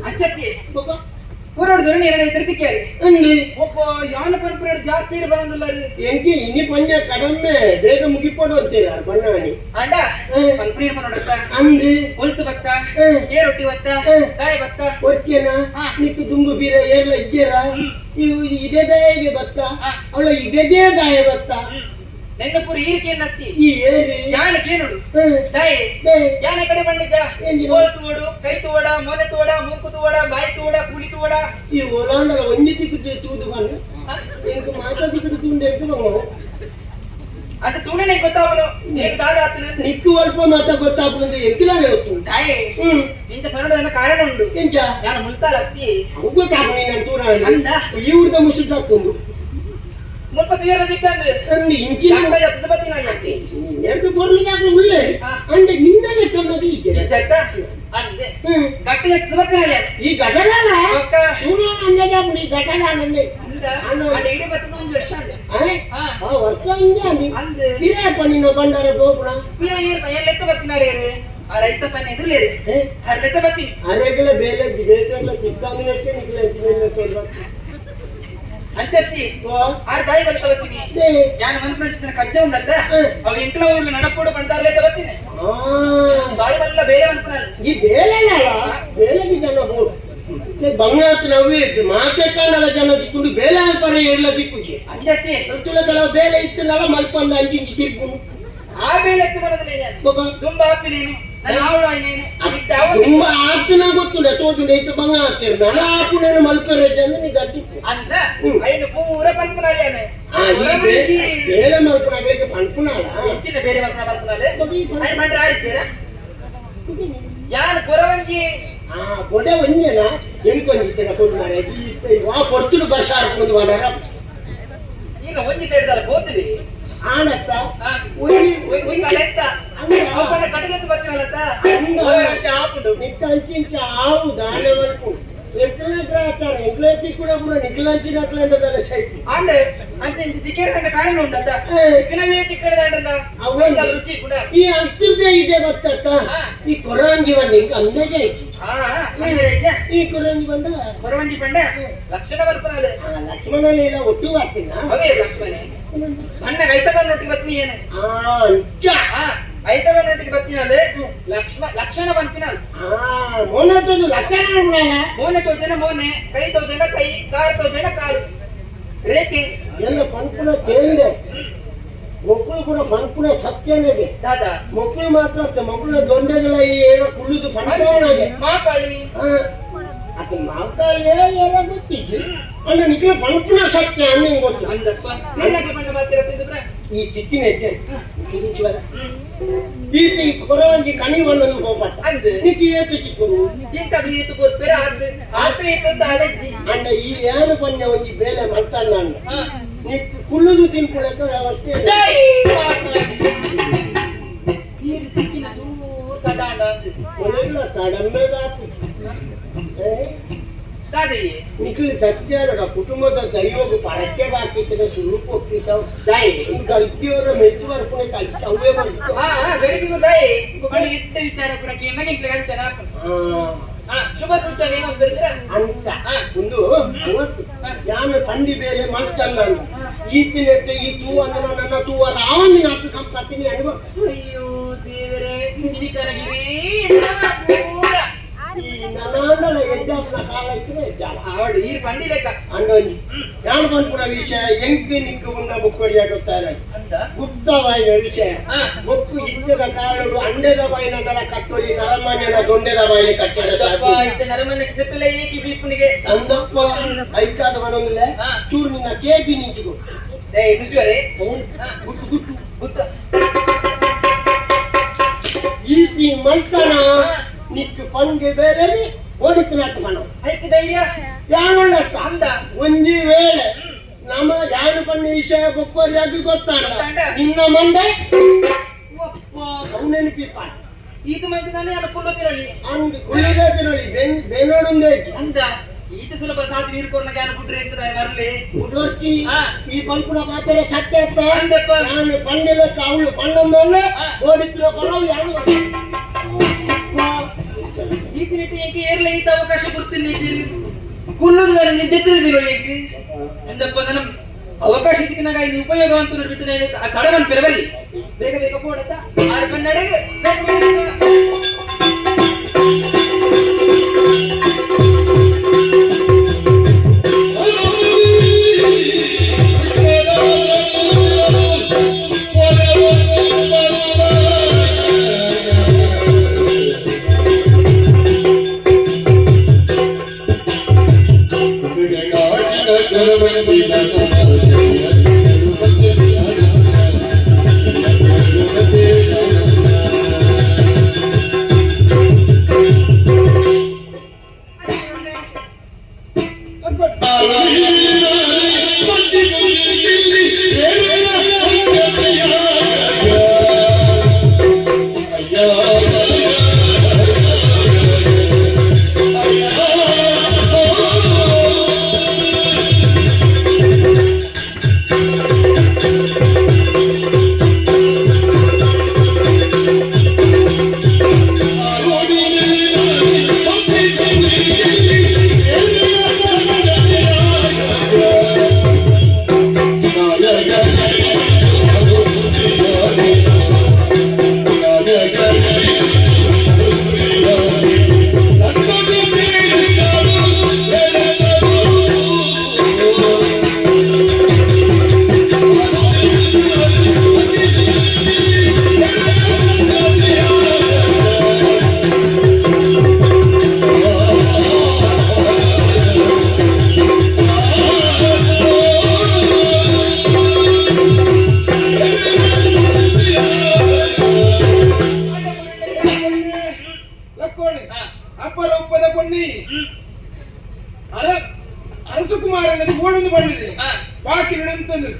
ಅಚ್ಚತ್ತಿ ಊರೋಡು ಧೋರಣಿ ಎರಡ ತಿರ್ತಿಕ್ಕೇರಿ ಅಂದು ಒಬ್ಬ ಯಾನ ಪರಂಪರೆ ಜಾಸ್ತಿ ಇರು ಬರಂದುಲ್ಲಾರು ಎಂಕಿ ಇನಿ ಪಂಜ ಕಡಮೆ ಬೇಗ ಮುಗಿಪೋಡು ಅಂತೀರ ಬಣ್ಣಾಣಿ ಅಂಡ ಪಲ್ಪುರಿ ನೋಡತ್ತ ಅಂದು ಒಲ್ತು ಬತ್ತ ಏ ರೊಟ್ಟಿ ಬತ್ತ ದಾಯ ಬತ್ತ ಒರ್ಕೆನ ನಿಕ್ಕು ದುಂಬು ಬೀರ ಏರ್ಲ ಇಜ್ಜೇರ ಇವು ಇದೇ ದಾಯಗೆ ಬತ್ತ ಅವಳ ಇದೇ ದಾಯ ಬತ್ತ ನೆನ್ನಪುರಿ ಈರಿಕೆ ನತ್ತಿ ಈ ಏರಿ ಯಾನ ಕೇನುಡು ದಾಯಿ ಯಾನ ಕಡೆ ಬಂಡಿಜ ಕೋಲ್ ತೋಡು ಕೈ ತೋಡ ಮೊನೆ ತೋಡ ಮೂಕು ತೋಡ ಬಾಯಿ ತೋಡ ಕೂಲಿ ತೋಡ ಈ ಒಲಾಂಡಲ ಒಂಜಿ ತಿಕ್ಕು ತೂದು ಬಣ್ಣ ಎಂಕ್ ಮಾತಾ ತಿಕ್ಕು ತೂಂಡೆ ಎಂಕ್ ಬಂಗೋ ಅಂತ ತೂಣನೆ ಗೊತ್ತಾವನು ನೀನು ದಾದ ಆತನ ನಿಕ್ಕು ಅಲ್ಪ ಮಾತಾ ಗೊತ್ತಾಪುಂದು ಎಂಕಿಲಾರೆ ಗೊತ್ತು ದಾಯಿ ಇಂತ ಪರಡದನ್ನ ಕಾರಣ ಉಂಡು ಎಂಚ ನಾನು ಮುಲ್ಸಾಲ ಅತ್ತಿ ಅವು ಗೊತ್ತಾಪು ನೀನು ತೂರ ಅಂದ ಈ ಊರ್ದ ಮುಸುಟಾಕೊಂಡು ಮುಲ್ಪ ತುಯರ ದಿಕ್ಕಂದ್ರೆ ಅಂದು ಇಂಚಿನ ಎತ್ತದ ಬತ್ತಿನ ಅತ್ತಿ ಎರಡು ಪೊರ್ಲುದಾಕ್ಲು ಉಳ್ಳೆ ಅಂದೆ ನಿನ್ನಲ್ಲೇ ಕನ್ನದು ಇದ್ದೆ ಇಜ್ಜತ್ತ ಅಂದೆ ಗಟ್ಟಿ ಎತ್ತದ ಬತ್ತಿನ ಈ ಘಟನಾಲ ಒಕ್ಕ ತೂರಾಣ ಅಂದಾಜಾಪುಂಡು ಈ ಘಟನಾಲ ಅಂದೆ ಅಂದ ಅಂಡ ಇಡೀ ಬತ್ತದ ಒಂದು ವರ್ಷ ಅಂದೆ ಆ ವರ್ಷ ಅಂದೆ ಅಂದೆ ಅಂದೆ ಪಿರಾಯಪ್ಪ ನಿನ್ನ ಬಂಡಾರ ಗೋಪುರ ಪಿರ ಏರ್ ಏನ್ ಲೆಕ್ಕ ಬತ್ತಿನಾರ ಏರು ಆ ರೈತ ಪನ್ನೆ ಎದುರ್ಲೇರು ಆ ಲೆಕ್ಕ ಬತ್ತೀನಿ ಅರೆಗಲ ಬೇಲೆ ಬೇಸರ್ಲ ಚಿಕ್ಕಂದಿನಷ್ಟೇ ನಿಕ್ಲ ಅಂಚಿನ ಅಂಚತ್ತಿ ಆರ್ ದಾಯಿ ಬಲಕ ಬತ್ತೀನಿ ಯಾನ ಮನ್ಪುನ ಕಜ್ಜ ಉಂಡತ್ತ ಅವು ಎಂಕ್ಲ ಊರ್ಲ ನಡಪೋಡು ಬಂದಾರ್ಲೆ ಬತ್ತೀನಿ ಬಾಯಿ ಬಲ್ಲ ಬೇರೆ ಮನ್ಪುನಲ್ಲ ಈ ಬೇಲೆ ಬೇಲೆಗೆ ಜನ ಬೋಡು ಬಂಗಾತ ನವ್ವೆ ಮಾತೆ ಕಾಣಲ್ಲ ಜನ ದಿಕ್ಕೊಂಡು ಬೇಲೆ ಅಲ್ಪರ ಏರ್ಲ ದಿಕ್ಕುಜಿ ಅಂಜತ್ತಿ ತುಳ ಕೆಲವು ಬೇಲೆ ಇತ್ತು ನಲ ಮಲ್ಪಂದ ಅಂಚಿಂಚಿ ತಿರ್ಗುಂಡು ಆ ಬೇಲೆ ಎತ್ತು ಬರೋದಿಲ್ಲ ಬಾಬಾ ತುಂಬಾ ಆಪಿ ನೀನು ನಾನು ಆವಡ ನೀನು ತುಂಬ ಆತ್ನ ಗೊತ್ತುಂಡ ತೋಜುಂಡ ಇತ್ತು ಬಂಗ ಆತಿರ್ ನನ ಆಪುನೇನು ಮಲ್ಪೆರೆ ಜನ ನೀ ಗಟ್ಟಿ ಅಂದ ಐನು ಪೂರ ಪಲ್ಪುನಾಲೆ ಈ ಬೇಲೆ ಮಲ್ಪುನ ಪನ್ಪುನಾಲ ಹೆಚ್ಚಿನ ಬೇರೆ ಮಲ್ಪುನ ಪಲ್ಪುನಾಲೆ ಐನು ಮಂಡ್ರ ಆಡಿದ್ದೀರ ಯಾನ್ ಕೊರವಂಜಿ ಆ ಕೊಡೆ ಒಂಜನ ಎನ್ಕೊಂಜಿತ್ತಿನ ಕೊಡು ಮಾರೆ ಆ ಪೊರ್ತುಡು ಬಸಾರ್ ಪುಂದು ಮಾಡ ನೀನು ಒಂಜಿ ಸೈಡ್ ದಲ್ಲ ಬೋತುಡಿ ಆಣತ್ತ ಒಂಜಿ ಕಲೆತ್ತ ಅವನ ಕಟಗೆದ್ದು ಬರ್ತೀನಲ್ಲತ್ತ ಆಪುಂಡು ನಿಕ್ಕ ಅಂಚಿಂಚ ಆವು ದಾನೆ ವరకు ಎಂಕ್ಲ ಗ್ರಾಚಾರ ಎಂಕ್ಲ ಚಿಕ್ಕುಡ ಪೂರ ನಿಕ್ಲ ಅಂಚಿನಕ್ಲ ಅಂತ ಸೈಟ್ ಅಂದೆ ಅಂಚೆ ಇಂಚ ತಿಕ್ಕೇರದ ಕಾರಣ ಉಂಡತ್ತ ತಿಕ್ಕನವೇ ತಿಕ್ಕಡ ದಾಂಡ್ರಂದ ಅವು ರುಚಿ ಕೂಡ ಈ ಹತ್ತಿರದೇ ಇದೆ ಬತ್ತತ್ತ ಈ ಕೊರಂಜಿ ಬಂಡ ಇಂಕ ಅಂದಾಜೆ ಆಯ್ತು ಈ ಕೊರಂಜಿ ಬಂಡ ಕೊರವಂಜಿ ಬಂಡ ಲಕ್ಷಣ ಬರ್ಪನಾಲೆ ಲಕ್ಷ್ಮಣ ಲೀಲ ಒಟ್ಟು ಬರ್ತೀನ ಅವೇ ಲಕ್ಷ್ಮಣ ಬಣ್ಣ ಐತಬನ್ ಒಟ್ಟಿಗೆ ಬರ್ತೀನಿ ಏನು ಅಂಚ ಐತಬನ್ ಒಟ್ಟಿಗೆ ಬರ್ತೀನಲ್ಲ ಲಕ್ಷ್ಮ ಲಕ್ಷಣ ಬನ್ಪಿನಲ್ ಮೋನೆ ತೋಜು ಲಕ್ಷಣ ಮೋನೆ ತೋಜನ ಮೋನೆ ಕೈ ತೋಜನ ಕೈ ಕಾರ್ ತೋಜನ ಕಾರು ರೇಖೆ ಎಲ್ಲ ಪನ್ಪುನ ಕೇಳಿದೆ ಮೊಕ್ಕಳು ಕೂಡ ಪನ್ಪುನ ಸತ್ಯನೇಗೆ. ದಾದಾ? ಮೊಕ್ಕಳು ಮಾತ್ರ ಅತ್ತೆ, ಮೊಕ್ಕಳ ದೊಂಡೆದೆಲ್ಲ ಈ ಏನೋ ಕುಳ್ಳುದು ಪನ್ಪವನಾಗೆ. ಮಾಕಾಳಿ. ಅದು ಮಾಕಾಳಿಯೇ ಎಲ್ಲ ಗೊತ್ತಿದ್ದು ಅಂದ್ರೆ ನಿಖಿಲ ಪನ್ಪುನ ಸತ್ಯ ಅನ್ನಿಂಗ್ ಗೊತ್ತು. ಅಂದಪ್ಪ, ತಿನ್ನಕ್ಕೆ ಪಂಡ ಮಾತಿರತ್ತಿದ್ದು ಬ್ರ. ಈ ತಿಕ್ಕಿನ ಎಡ್ಡೆ ಈತ ಈ ಕೊರವಂಜಿ ಕಣಿ ಬಣ್ಣದು ಹೋಗಟ್ಟ. ಅಂದ್. ನಿಕ್ಕಿ ಏತು ಚಿಕ್ಕುನು? ಎಂಕಾಗ್ಲಿ ಈತು ಕೊರ್ಪೆರ ಆದ್ ಆತ ಈತಂತ ಅಲೆಜ್ಜಿ. ಅಂಡ ಈ ಏನು ಪನ್ಯ ಒಂಜಿ ಬೇಲೆ ಮಲ್ತಣ್ಣ ಅಣ್ಣ ನಿಕ್ ಕುಳ್ಳುದು ತಿನ್ಕೊಳಕ ವ್ಯವಸ್ಥೆ ಇಲ್ಲ. ಜೈ ಮಾಕಾಳಿ. ನೀರು ತಿಕ್ಕಿನ ಚೂರು ತಡಾಂಡ ಅಂದ್. ಒಳ್ಳೆಲ್ಲ ಕಡಮೆ ದಾಪು. ಏ? ದಾದಯ್ಯ. ನಿಖಿಲ್ ಸತ್ಯಾನಡ ಕುಟುಂಬದ ದೈವದ ಪರಕ್ಕೆ ಬಾಕಿತ್ತಿನ ಸುರು ಕೊಟ್ಟಿಸಾವ್. ದಾಯಿ. ಗಲ್ಕಿಯವರ ಮೆಚ್ಚು ಬರ್ಪುಣೆ ಕಲ್ಕಿ ಅವೇ ಬರ್ತು. ಹಾ ಹಾ ಗರಿದಿಗೂ ದಾಯಿ ಬಳಿ ಇಟ್ಟ ವಿಚಾರ ಪುರ ಕೇಂದ್ರ ಇಂಕ್ಲೆ ಅಂಚನ. ಹಾ, ಶುಭ ಸೂಚನೆ ಏನು ಬರೆದ್ರ? ಅಂತ ಒಂದು ಅವತ್ತು ಯಾನು ತಂಡಿ ಬೇರೆ ಮಲ್ತಣ್ಣ ಈತಿನೆತ್ತೆ ಈ ತೂ ಅಂದ್ರೆ ನನ್ನ ತೂವದ ಅವನಿನ ಅರ್ಥ ಸಂಪತ್ತಿನಿ ಅನುಭವ. ಅಯ್ಯೋ ದೇವರೇ, ಇನಿಕರಗಿರಿ ಪೂರ. ಈ ನನ್ನಾಂಡಲ ಎಡ್ಡಾಪುನ ಕಾಲ ಇತ್ತಿನ ಎಜ್ಜಾಲ. ಅವಳು ಈ ಪಂಡಿ ಲೆಕ್ಕ. ಅಂಡೊಂಜಿ ಯಾನು ಪನ್ಪುನ ವಿಷಯ ಎಂಕ್ ನಿಕ್ಕು ಉಂಡ ಬುಕ್ಕೊಡಿಯಾಗುತ್ತಾರೆ. ಅಂದ. ಗುಪ್ತವಾಯಿನ ವಿಷಯ. ಬೊಕ್ಕು ಇತ್ತದ ಕಾಲಡು ಅಂಡೆದ ಬಾಯಿನ ಕಟ್ಟೊಲಿ, ನರಮಾನ್ಯನ ದೊಂಡೆದ ಬಾಯಿನ ಕಟ್ಟಡ ದಪ್ಪ. ಸಾಧ್ಯ. ಇದ್ದ ನರಮನೆಗೆ ಸತ್ತುಲ ಏಕಿ ಬೀಪುನಿಗೆ. ತಂದಪ್ಪ ಐಕಾದ ಮನೊಂದಿಲ್ಲ. ಚೂರು ನಿನ್ನ ಕೇಪಿ ನಿಂಚಿಗು. ಏ ತುಜುವರೆ. ಗುಟ್ಟು ಗುಟ್ಟು. ಗುತ್ತ. ಈತಿ ಮಲ್ತನ ನಿಕ್ಕು ಪಂಗೆ ಬೇರೆ ಓಡಿತನಾಟ ಮನ. ಐಕ್ ಧೈರ್ಯ. ಯಾನುಳ್ಳತ್ತ. ಅಂದ. ಒಂಜಿ ವೇಳೆ ನಮ್ಮ ಯಾನು ಪನ್ನಿ ವಿಷಯ ಬೊಕ್ಕೋರಿಯಾಗಿ ಗೊತ್ತಾಂಡ. ಗೊತ್ತಾಂಡ. ನಿನ್ನ ಮಂಡೆ. ಒಪ್ಪ. ಅವು ನೆನಪಿಪ್ಪ. ಈತ ಮಂದಿ ನಾನು ಯಾರು ಕುಲ್ಲುತ್ತಿರಲಿ. ಅಂದ್ ಕುಳ್ಳುದೇ ತಿನ್ನೊಳಿ ಬೆನ್ನೋಡೊಂದೇ ಇತ್ತು. ಅಂದ, ಈತ ಸುಲಭ ಸಾಧಿ ನೀರು ಕೊರ್ನ ಜ್ಞಾನ ಬಿಟ್ರೆ ಎಂತದ ಬರ್ಲಿ. ಉಡೋರ್ಚಿ. ಈ ಪಲ್ಪುನ ಪಾತ್ರ ಸತ್ಯ ಅತ್ತ. ಅಂದಪ್ಪ. ನಾನು ಪಂಡಿಲಕ್ಕ ಅವಳು ಪಣ್ಣೊಂದೊಳ್ಳೆ ಓಡಿತ್ತಿರೋ ಪರವು ಯಾನು. ಈತ ನಿಟ್ಟು ಎಂಕೆ ಏರ್ಲೆ ಈತ ಅವಕಾಶ ಕೊಡ್ತೀನಿ ಕುಲ್ಲುದು ನಾನು ನಿದ್ದೆತ್ತಿರಲಿ ಎಂಕ್ ಎಂದಪ್ಪ. ನನ್ನ ಅವಕಾಶ ಇದಕ್ಕೆ ಇಲ್ಲಿ ಉಪಯೋಗ ಅಂತ ನೋಡ್ಬಿಟ್ಟು ನಾನು ಆ ತಡವನ್ ಪೆರಬಲ್ಲಿ ಬೇಗ ಬೇಗ ಪೋಡತ್ತ ಆರು ಬನ್ನಡೆಗೆ ಬೇಗ ಬೇಗ. ಲಕ್ಕೋಣಿ ಅಪರೂಪದ ಪೊಣ್ಣಿ ಅರ ಅರಸುಕುಮಾರನದು ಗೋಡೊಂದು ಬಂದಿದೆ. ಬಾಕಿ ನಡಂತಂದು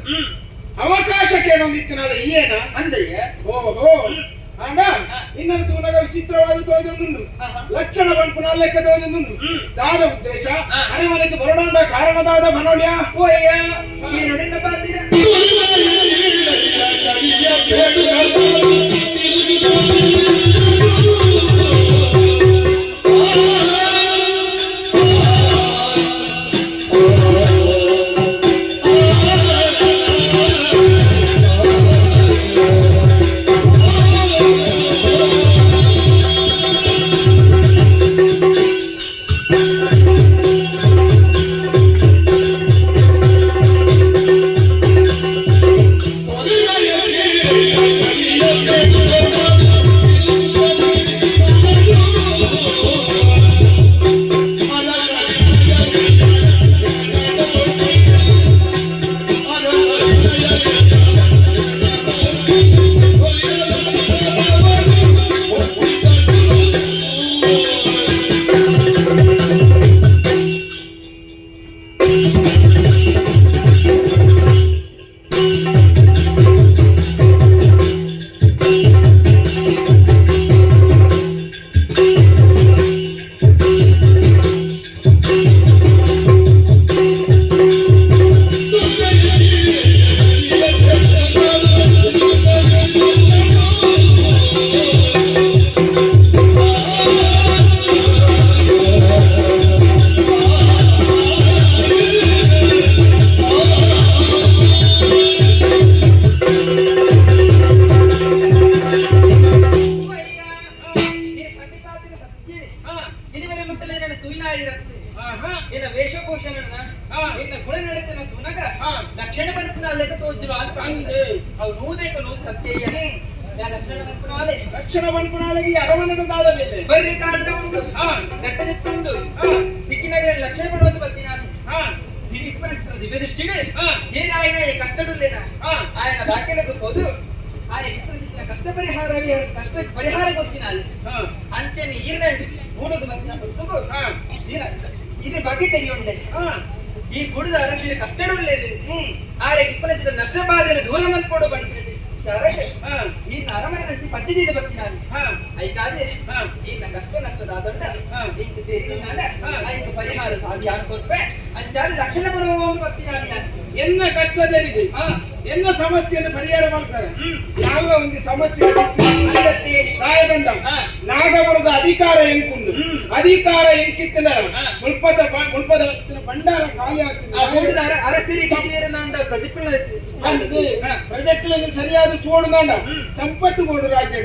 ಅವಕಾಶ ಕೇಳೊಂದಿತ್ತು ನಾದ ಏನ. ಅಂದಯ್ಯ. ಓಹೋ ಅಂಡ ಇನ್ನೊಂದು ತೂನಗ ವಿಚಿತ್ರವಾದ ತೋಜೊಂದುಂಡು. ಲಕ್ಷಣ ಪನ್ಪುನ ಲೆಕ್ಕ ತೋಜೊಂದುಂಡು. ದಾದ ಉದ್ದೇಶ? ಅರೆಮನೆಗೆ ಬರೋಡಾಂಡ ಕಾರಣದಾದ ಮನೋಳ್ಯ. ಓಯ್ಯ, ಈ ನೋಡಿನ ಬಾತೀರ. Yeah. ಇನಿವರೆ ಮುಟ್ಟಲೆ ನನ್ನ ತುಯಿನಾಗಿರತ್ತೆ ಎನ್ನ ವೇಷಭೂಷಣ ಎನ್ನ ಗುಣ ನಡತೆನ ತುನಗ ಲಕ್ಷಣ ಬನ್ಪುನ ಲೆಕ್ಕ ತೋಜುರು ಅಲ್ಪ ಅವು ನೂದೇಕ ನೂದು ಸತ್ಯಯ್ಯ ಯಾ ಲಕ್ಷಣ ಬನ್ಪುನಾಲೆ ಲಕ್ಷಣ ಬನ್ಪುನಾಲೆಗೆ ಅರಮನೆಡು ದಾದ ಮೇಲೆ ಬರ್ರಿ ಕಾರಣ ಉಂಟು ಗಟ್ಟ ಜತ್ತೊಂದು ದಿಕ್ಕಿನಾಗ ಲಕ್ಷಣ ಪಡುವಂತ ಬರ್ತೀನಿ ನಾನು ದಿವ್ಯ ದೃಷ್ಟಿಡು ಏನಾಯನ ಕಷ್ಟಡುಲ್ಲೇನ ಆಯನ ಬಾಕ್ಯలకు ಹೋದು ಆಯ ಇಪ್ಪನ ಕಷ್ಟ ಪರಿಹಾರ ಕಷ್ಟ ಪರಿಹಾರ ಗೊತ್ತಿನ ಅಲ್ಲಿ ಅಂಚೆನೆ ಈರ್ನ ಗೂಡುಗು ಮತ್ತಿನ ಹೊತ್ತುಗು ಈರ್ನ ಬಗ್ಗೆ ತೆರೆಯುಂಡೆ ಈ ಗುಡದ ಅರಸಿನ ಕಷ್ಟಡುಲ್ಲೇರಿ ಆರೆ ಇಪ್ಪನ ಚಿತ್ರ ನಷ್ಟ ಬಾಧೆಯನ್ನು ದೂರ ಮನ್ಕೊಡು ಬಂದ್ರೆ ಈರ್ನ ಅರಮನೆ ಪದ್ಧತಿ ಬರ್ತೀನಿ ಐಕಾದೆ ಈರ್ನ ಕಷ್ಟ ನಷ್ಟದಾದಂಡ ಇಂಕ್ ತೆರಿನಾಡ ಐಕ್ ಪರಿಹಾರ ಸಾಧ್ಯ ಕೊರ್ಪೆ ಅಂಚಾದ ಲಕ್ಷಣ ಬರುವ ಬರ್ತೀನಿ ನಾನು ಎನ್ನ ಕಷ್ಟ ತೆರಿದು ಎನ್ನ ಸಮಸ್ಯೆಯನ್ನು ಪರಿಹಾರ ಮಾಡ್ತಾರೆ ಯಾವ ಒಂದು ಸಮಸ್ಯೆ ಅಂದತ್ತೆ ತಾಯಬಂಡ ನಾಗವರದ ಅಧಿಕಾರ ಎಂಕುಂಡು ಅಧಿಕಾರ ಎಂಕಿತ್ತಿನ ಮುಲ್ಪದ ಮುಲ್ಪದ ಭಂಡಾರ ಖಾಲಿ ಆಗ್ತದೆ ಅರಸಿರಿ ಪ್ರಜೆಗಳ ಪ್ರಜೆಕ್ಲನ್ನು ಸರಿಯಾದ ತೋಡುದಾಂಡ ಸಂಪತ್ತು ಕೊಡು ರಾಜ್ಯ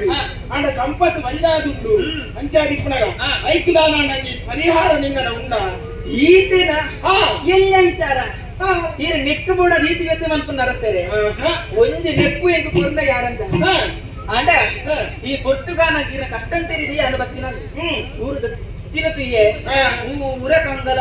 ಆಂಡ ಸಂಪತ್ತು ಬಲಿದಾದುಂಡು ಅಂಚಾದಿಪ್ಪನಗ ಐಕುದಾನ ನಂಗೆ ಪರಿಹಾರ ನಿನ್ನಡ ಉಂಡ ಈತೇನ ಎಲ್ಲಿ ಅಂತಾರ ಈರ ನೆಕ್ಕು ಬೋಡ ರೀತಿ ವ್ಯತ್ಯ ಮನ್ಪುನ ಅರಸ್ತಾರೆ ಒಂಜಿ ನೆಪ್ಪು ಎಂಕು ಕೊರ್ನ ಯಾರಂತ ಆಂಡ ಈ ಪೊರ್ತುಗಾನ ಈರ ಕಷ್ಟ ಅಂತೀರಿದೆಯಾ ಅನು ಬತ್ತಿನ ಊರದ ಸ್ಥಿತಿನ ತುಯ್ಯೆ ಊರ ಕಂಗಲ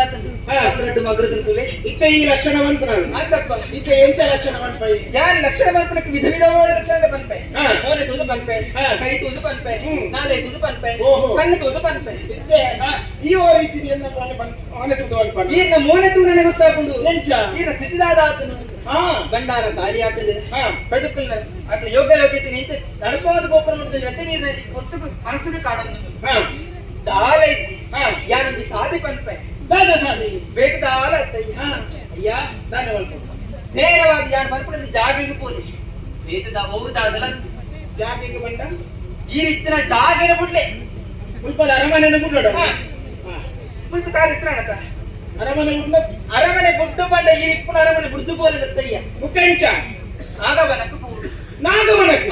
ರಡ್ಡು ಮಗರು ತುಲೆ ಇತ್ತ ಈ ಲಕ್ಷಣ ಬನ್ಪುನ ಆಯ್ತಪ್ಪ ಇತ್ತ ಎಂಚ ಲಕ್ಷಣ ಬನ್ಪೈ ಯಾರ ಲಕ್ಷಣ ಬನ್ಪನಕ್ಕೆ ವಿಧ ವಿಧವಾದ ಲಕ್ಷಣ ಬನ್ಪೆ ಮೋನೆ ತೂದು ಬನ್ಪೆ ಕೈ ತೂದು ಬನ್ಪೆ ನಾಲೆ ತೂದು ಬನ್ಪೆ ಕಣ್ಣು ತೂದು ಬನ್ಪೆ ಇತ್ತೆ ಈ ಓ ರೀತಿ ಮೋನೆ ತೂದು ಬನ್ಪೆ ಈರ್ನ ಮೋನೆ ತೂನನೆ ಗೊತ್ತಾಪುಂಡು ಎಂಚ ಈರ್ನ ಸ್ಥಿತಿದಾದ ಆತನು ಭಂಡಾರ ಖಾಲಿ ಆತಂದೆ ಪ್ರಜಕ್ಕಲ್ನ ಅಟ್ಲ ಯೋಗ ಯೋಗ್ಯತೆ ನಿಂತ ನಡಪಾದ ಗೋಪುರ ಮಂಟದ ಜೊತೆ ನೀರ್ನ ಹೊತ್ತುಗು ಮನಸ್ಸಿಗೆ ಕಾಡೊಂದು ದಾಲ ಇಜ್ಜಿ ಯಾರೊಂದು ಸಾಧಿ ಪನ್ಪೆ ದಾದ ಸಾಧಿ ಬೇಕು ದಾಲ ಅಯ್ಯ ನೇರವಾದ ಯಾರು ಪನ್ಪುನದ ಜಾಗೆಗೆ ಪೋಲಿ ಬೇತದ ಅವು ಜಾಗಲ ಜಾಗೆಗೆ ಬಂಡ ಈ ರೀತಿನ ಜಾಗೆನ ಬಿಡ್ಲೆ ಮುಲ್ಪದ ಅರಮನೆನ ಬಿಡ್ಲೋಡ ಮುಲ್ತು ಕಾರ್ ಇತ್ರ ಅಣತ ಅರಮನೆ ಬಿಡ್ಲ ಅರಮನೆ ಬುಡ್ಡು ಬಂಡ ಈ ಇಪ್ಪನ ಅರಮನೆ ಬುಡ್ದು ಪೋಲೆ ದತ್ತಯ್ಯ ಮುಖಂಚ ನಾಗವನಕ್ಕೆ ಪೋಡು ನಾಗವನಕ್ಕೆ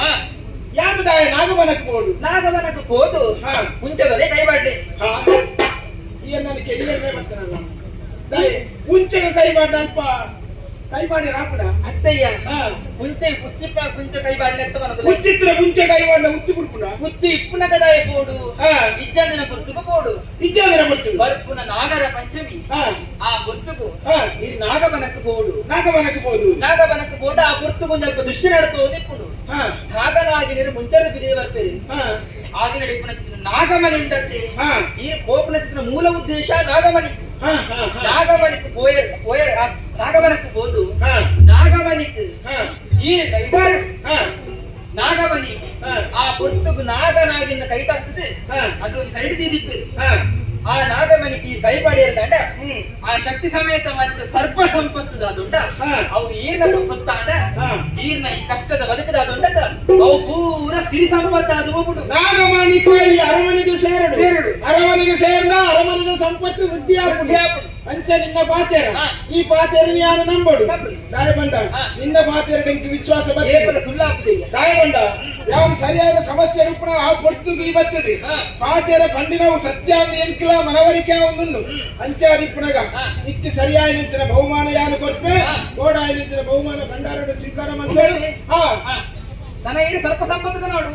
ಯಾವ್ದು ದಾಯ ನಾಗವನಕ್ಕೆ ಪೋಡು ನಾಗವನಕ್ಕೆ ಹೋದು ಮುಂಚೆದೊಲೆ ಕೈ ಮಾಡ್ಲಿ ಈ ನನ್ನ ಕೆರಿಯರ್ ಬರ್ತಾನಲ್ಲ ದಾಯ ಮುಂಚೆಗೆ ಕೈ ಮಾಡ ಅಲ್ಪ ಕೈ ಮಾಡಿ ರಾಪಡ ಅತ್ತಯ್ಯ ಮುಂಚೆ ಉಚ್ಚಿಪ್ಪ ಮುಂಚೆ ಕೈ ಬಾಡ್ಲೆ ಅಂತ ಬರೋದಿಲ್ಲ ಉಚ್ಚಿತ್ರ ಮುಂಚೆ ಕೈ ಮಾಡ ಉಚ್ಚಿ ಬಿಡ್ಪುಣ ಉಚ್ಚು ಇಪ್ಪುನ ಕದಾಯ ಪೋಡು ಇಜ್ಜಂದಿನ ಗುರ್ತುಕು ಪೋಡು ಇಜ್ಜಂದಿನ ಗುರ್ತು ಬರ್ಪುನ ನಾಗರ ಪಂಚಮಿ ಆ ಗುರ್ತುಕು ನೀರು ನಾಗವನಕ್ಕೆ ಪೋಡು ನಾಗವನಕ್ಕೆ ಪೋದು ನಾಗವನಕ್ಕೆ ಪೋಡು ಆ ಗುರ್ತುಕು ಒಂದು ಸ್ವಲ್ಪ ದೃಶ್ಯ ನಡತು ನಿಪ್ಪುಂಡು ನಾಗನಾಗಿ ನೀರು ಮುಂಚೆದ ಬಿರಿಯ ಬರ್ಪೇರಿ ಆಗಿನ ಇಪ್ಪುನ ಚಿತ್ರ ನಾಗಮನಿ ಉಂಟಂತೆ ಈ ಕೋಪನ ಚಿತ್ರ ಮೂಲ ಉದ್ದೇಶ ನಾಗಮಣಿ ನಾಗಮಣಿக்கு போயர் போயர் நாகவனுக்கு போது நாகமணிக்கு ஈரு கைபாடு ನಾಗಮಣಿ ಆ ಪೊರ್ತುಗು ನಾಗನಾಗಿಂದ ಕೈ ತಾಕ್ತದೆ ಅದು ಒಂದು ಕರಡಿ ದೀದಿಪ್ಪು ಆ ನಾಗಮಣಿಗೆ ಈ ಕೈ ಪಾಡಿಯರ್ದಾಂಡ ಆ ಶಕ್ತಿ ಸಮೇತ ಮಾಡಿದ ಸರ್ಪ ಸಂಪತ್ತು ಅದುಂಡ ಅವು ಈರ್ನ ಸೊತ್ತಾಂಡ ಈರ್ನ ಈ ಕಷ್ಟದ ಬದುಕದ ಅದುಂಡ ಅವು ಪೂರ ಸಿರಿ ಸಂಪತ್ತು ಅದು ಹೋಗ್ಬಿಡು ನಾಗಮಣಿ ಕಾಯಿ ಅರಮನೆಗೆ ಸೇರಡು ಸೇರಡು ಅರಮನೆಗೆ ಸೇರ್ದ ಅರಮನೆಗೆ ಸಂಪತ್ತು ವೃದ್ಧಿ ಆಪುಂಡು ಅಂಚ ನಿನ್ನ ಪಾತೇರ ಈ ಪಾತೇರ ಯಾರು ನಂಬಡು ದಾಯಬಂಡ ನಿನ್ನ ಪಾತೇರ ಕಂಗೆ ವಿಶ್ವಾಸ ಬರ್ತದೆ ಸುಳ್ಳಾಪುದೆ ದಾಯಬಂಡ ಯಾವುದು ಸರಿಯಾದ ಸಮಸ್ಯೆ ಉಪ್ಪುನ ಆ ಪೊರ್ತುಗು ಈ ಬರ್ತದೆ ಪಾತೇರ ಪಂಡಿನವು ಸತ್ಯ ಅಂದ್ ಎಂಕ್ಲ ಮನವರಿಕೆ ಒಂದುಂಡು ಅಂಚಾರಿಪ್ಪುನಗ ಇಕ್ಕಿ ಸರಿಯಾಯ ನಿಂಚಿನ ಬಹುಮಾನ ಯಾನು ಕೊರ್ಪೆ ಕೋಡಾಯ ನಿಂಚಿನ ಬಹುಮಾನ ಭಂಡಾರನ್ನು ಸ್ವೀಕಾರ ಮಾಡ್ತಾರೆ ತನ್ನ ಏನು ಸ್ವಲ್ಪ ಸಂಪತ್ತು ನೋಡು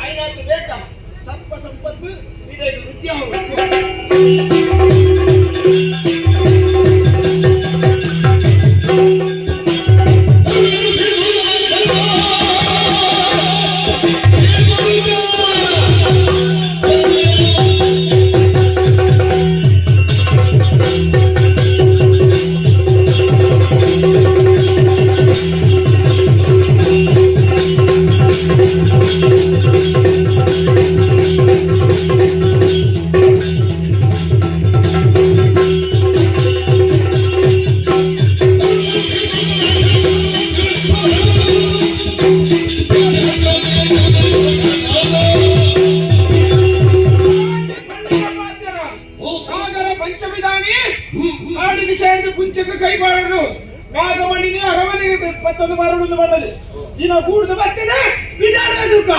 ಆಯ್ತು ಬೇಕಾ ಸರ್ಪ ಸಂಪತ್ತು ಇಡೀ ವೃದ್ಧಿ ಆಗುವುದು. ಪಂಚಮಿದಾನಿ ಕಾಡಿಗೆ ಸೇರಿದ ಪುಂಚಕ್ಕೆ ಕೈ ಬಾರಡು ನಾಗಮಣಿನಿ ಅರಮನೆಗೆ ಪತ್ತೊಂದು ಬಾರಡು ಬಣ್ಣದು ದಿನ ಕೂಡ್ದು ಬರ್ತದೆ ವಿಧಾನ ದುಃಖ.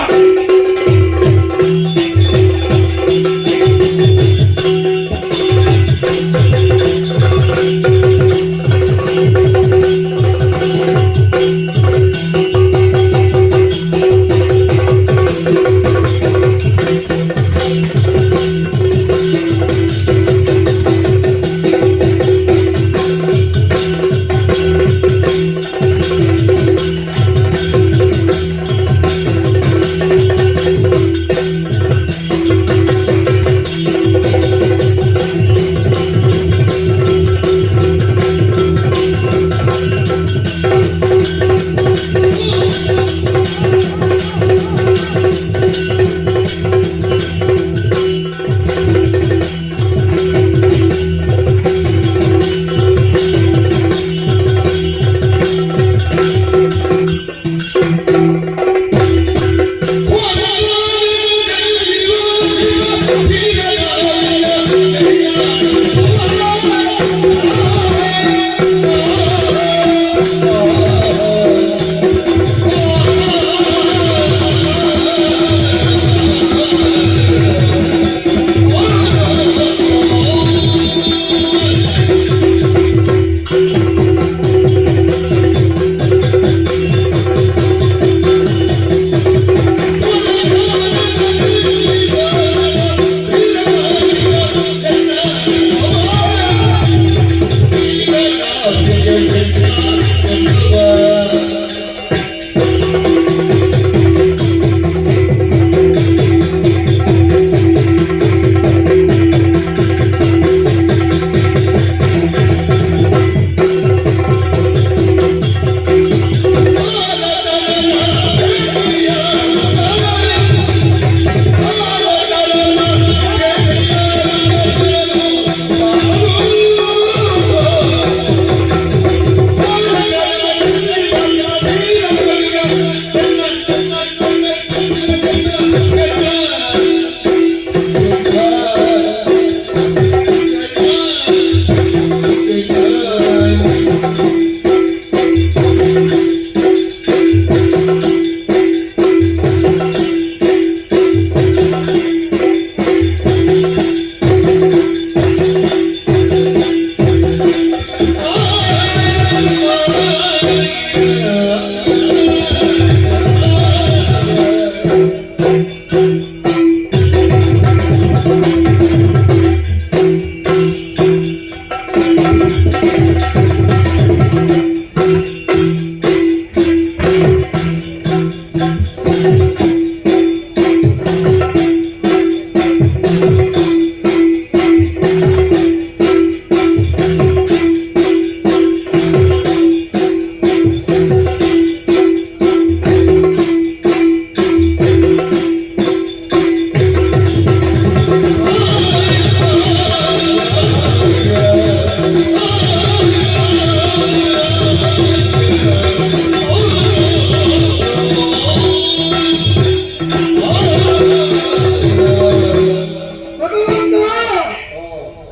ಭಗವಂತ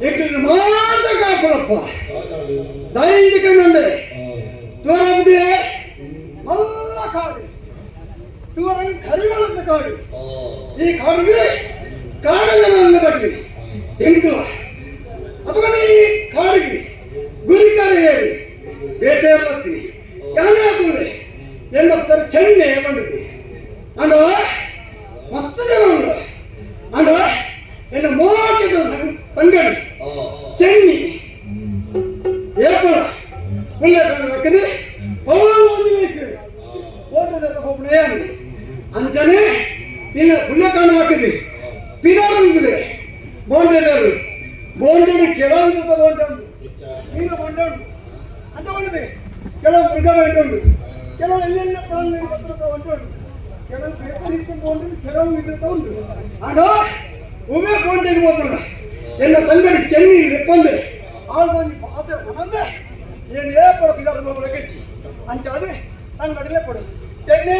ಎಂಕಲ್ನ ಮಾತ ಕಾಪುಳಪ್ಪ ದೈಹಿಕ ನಂಡೆ ತೋರಬುದೆ ಮಲ್ಲ ಕಾಡು ತೋರ ಕರಿಮಲದ ಕಾಡು ಈ ಕಾಡಿಗೆ ಕಾಡದ ನಂಗ ತಗಲಿ ಎಂಕಲ ಅಪಗಣ ಈ ಕಾಡಿಗೆ ಗುರಿಕಾರ ಏರಿ ಬೇಟೆಯಲ್ಲತ್ತಿ ಯಾನೇ ತುಳ್ಳೆ ಎನ್ನ ಪುದರ್ ಚೆನ್ನೆ ಬಂಡತಿ ಅಂಡ ಮಸ್ತ್ ಜನ ಉಂಡು ಅಂಡ ಎನ್ನ ಮೋಕೆದ ತಂಗಡಿ ಚೆನ್ನಿ ಏಪಲ ಉಳ್ಳೆ ಕಣ್ಣು ಪೌಲ ಒಂದು ಬೇಕು ಓಟದ ಪೋಪಣೆಯಾನು ಅಂಚನೆ ನಿನ್ನ ಪುಣ್ಯ ಕಾಣ ಹಾಕಿದೆ ಪಿದಾರಂದಿದೆ ಬೋಂಡೆದರು ಬೋಂಡೆಡು ಕೆಲವು ವಿಧದ ಬೋಂಡೆ ಉಂಟು ನೀನು ಬೋಂಡೆ ಉಂಟು ಅಂತ ಕೊಂಡಿದೆ ಕೆಲವು ಮೃಗ ಬೇಟೆ ಉಂಟು ಕೆಲವು ಎಲ್ಲೆಲ್ಲ ಪ್ರಾಣಿ ಪತ್ರ ಉಂಟು ಉಂಟು ಕೆಲವು ಬೇರೆ ರೀತಿಯ ಬೋಂಡೆ ಉಂಟು, ಕೆಲವು ವಿಧದ ಉಂಟು ಆಡೋ ಉಮೆ ಬೋಂಡೆಗೆ ಹೋಗೋಣ ಎನ್ನ ತಂಗಡಿ ಚೆನ್ನಿ ಲೆಪ್ಪಂದೆ ಆಳ್ ಬಂದು ಪಾತ್ರ ಮನಂದೆ ಏನು ಏಪಡ ಪಿದಾರ ಬೋಬಳ ಕಚ್ಚಿ ಅಂಚಾದೆ ತಂಗಡಿ ಲೆಪ್ಪಡು ಚೆನ್ನಿ.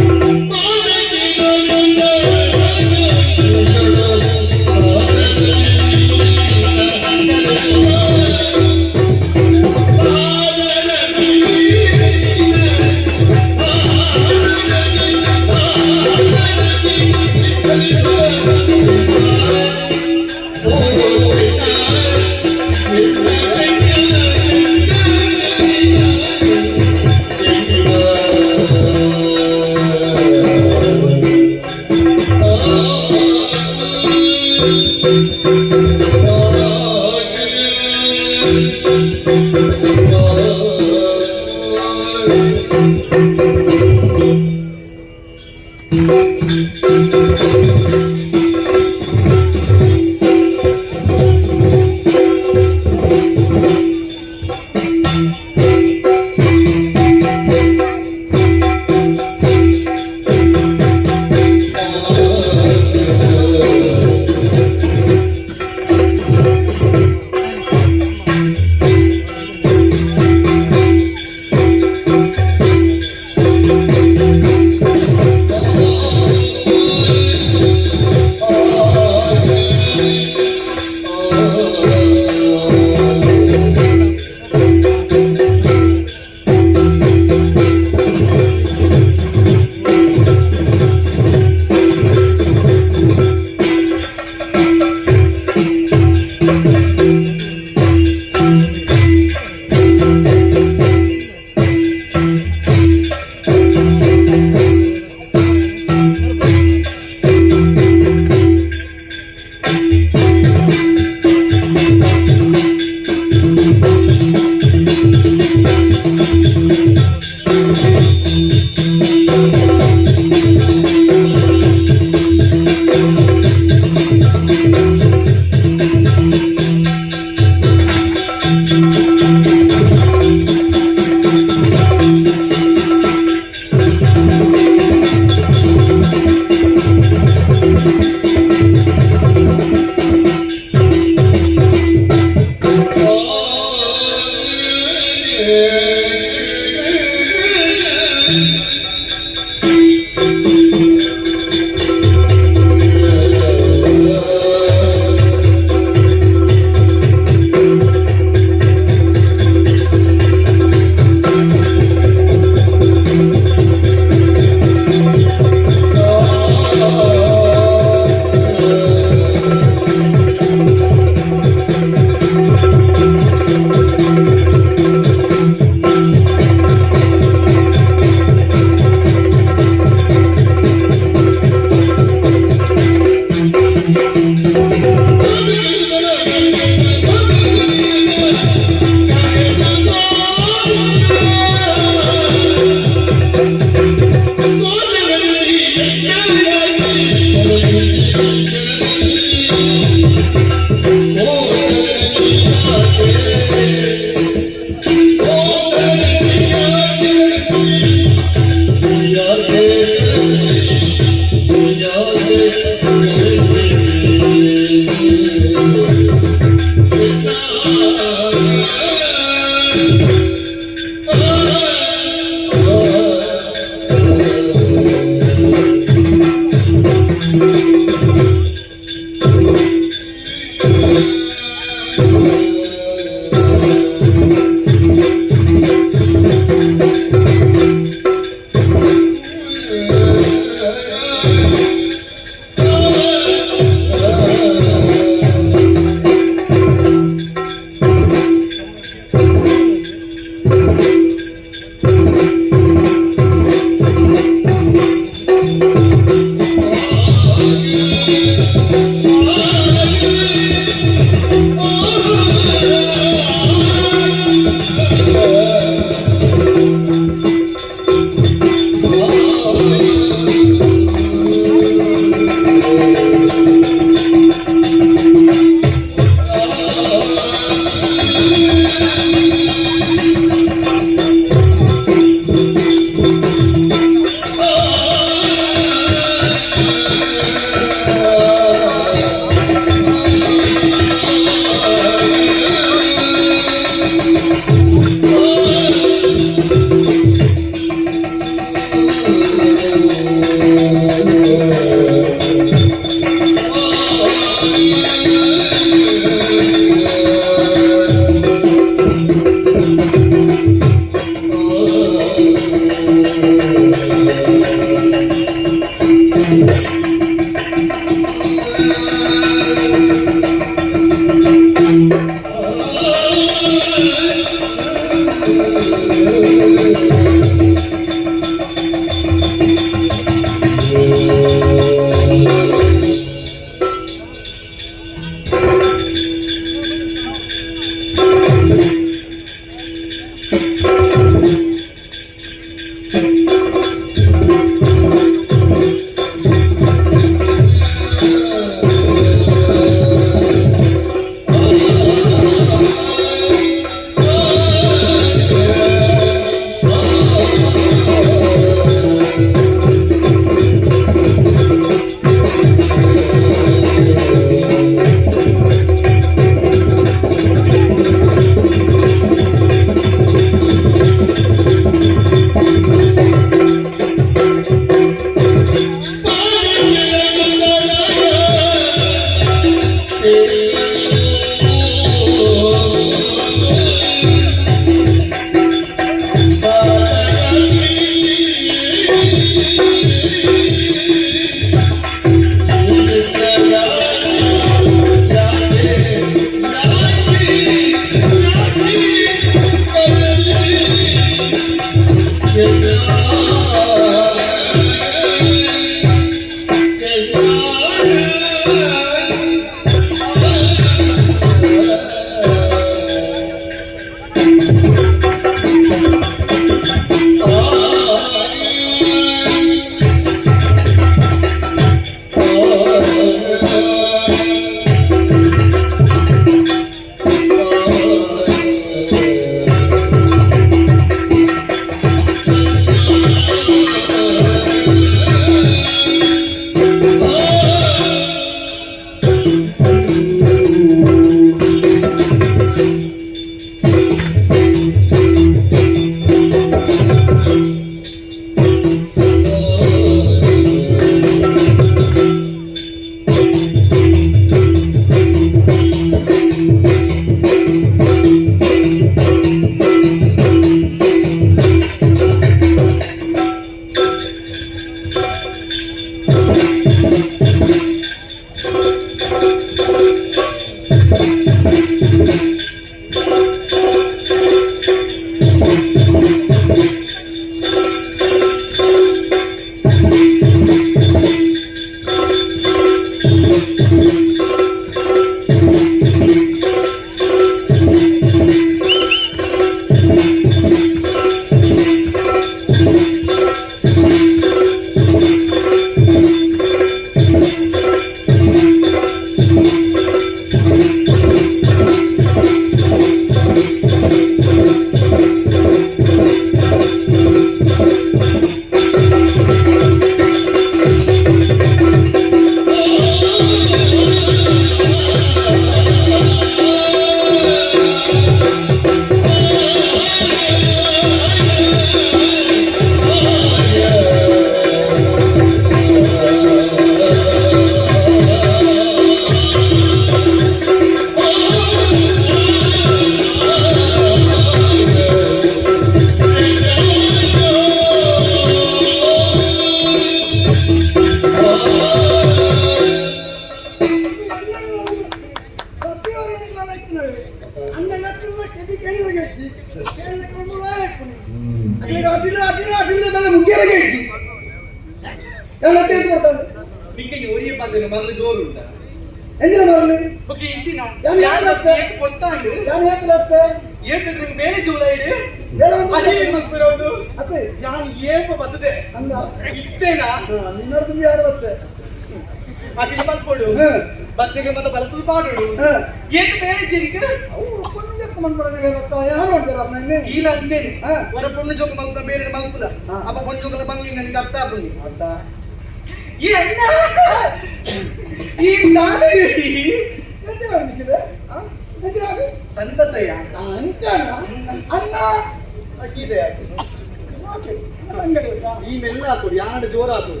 ಈ ಮೆಲ್ಲ ಹಾಕೊಡು ಯಾರು ಜೋರು ಹಾಕೋದು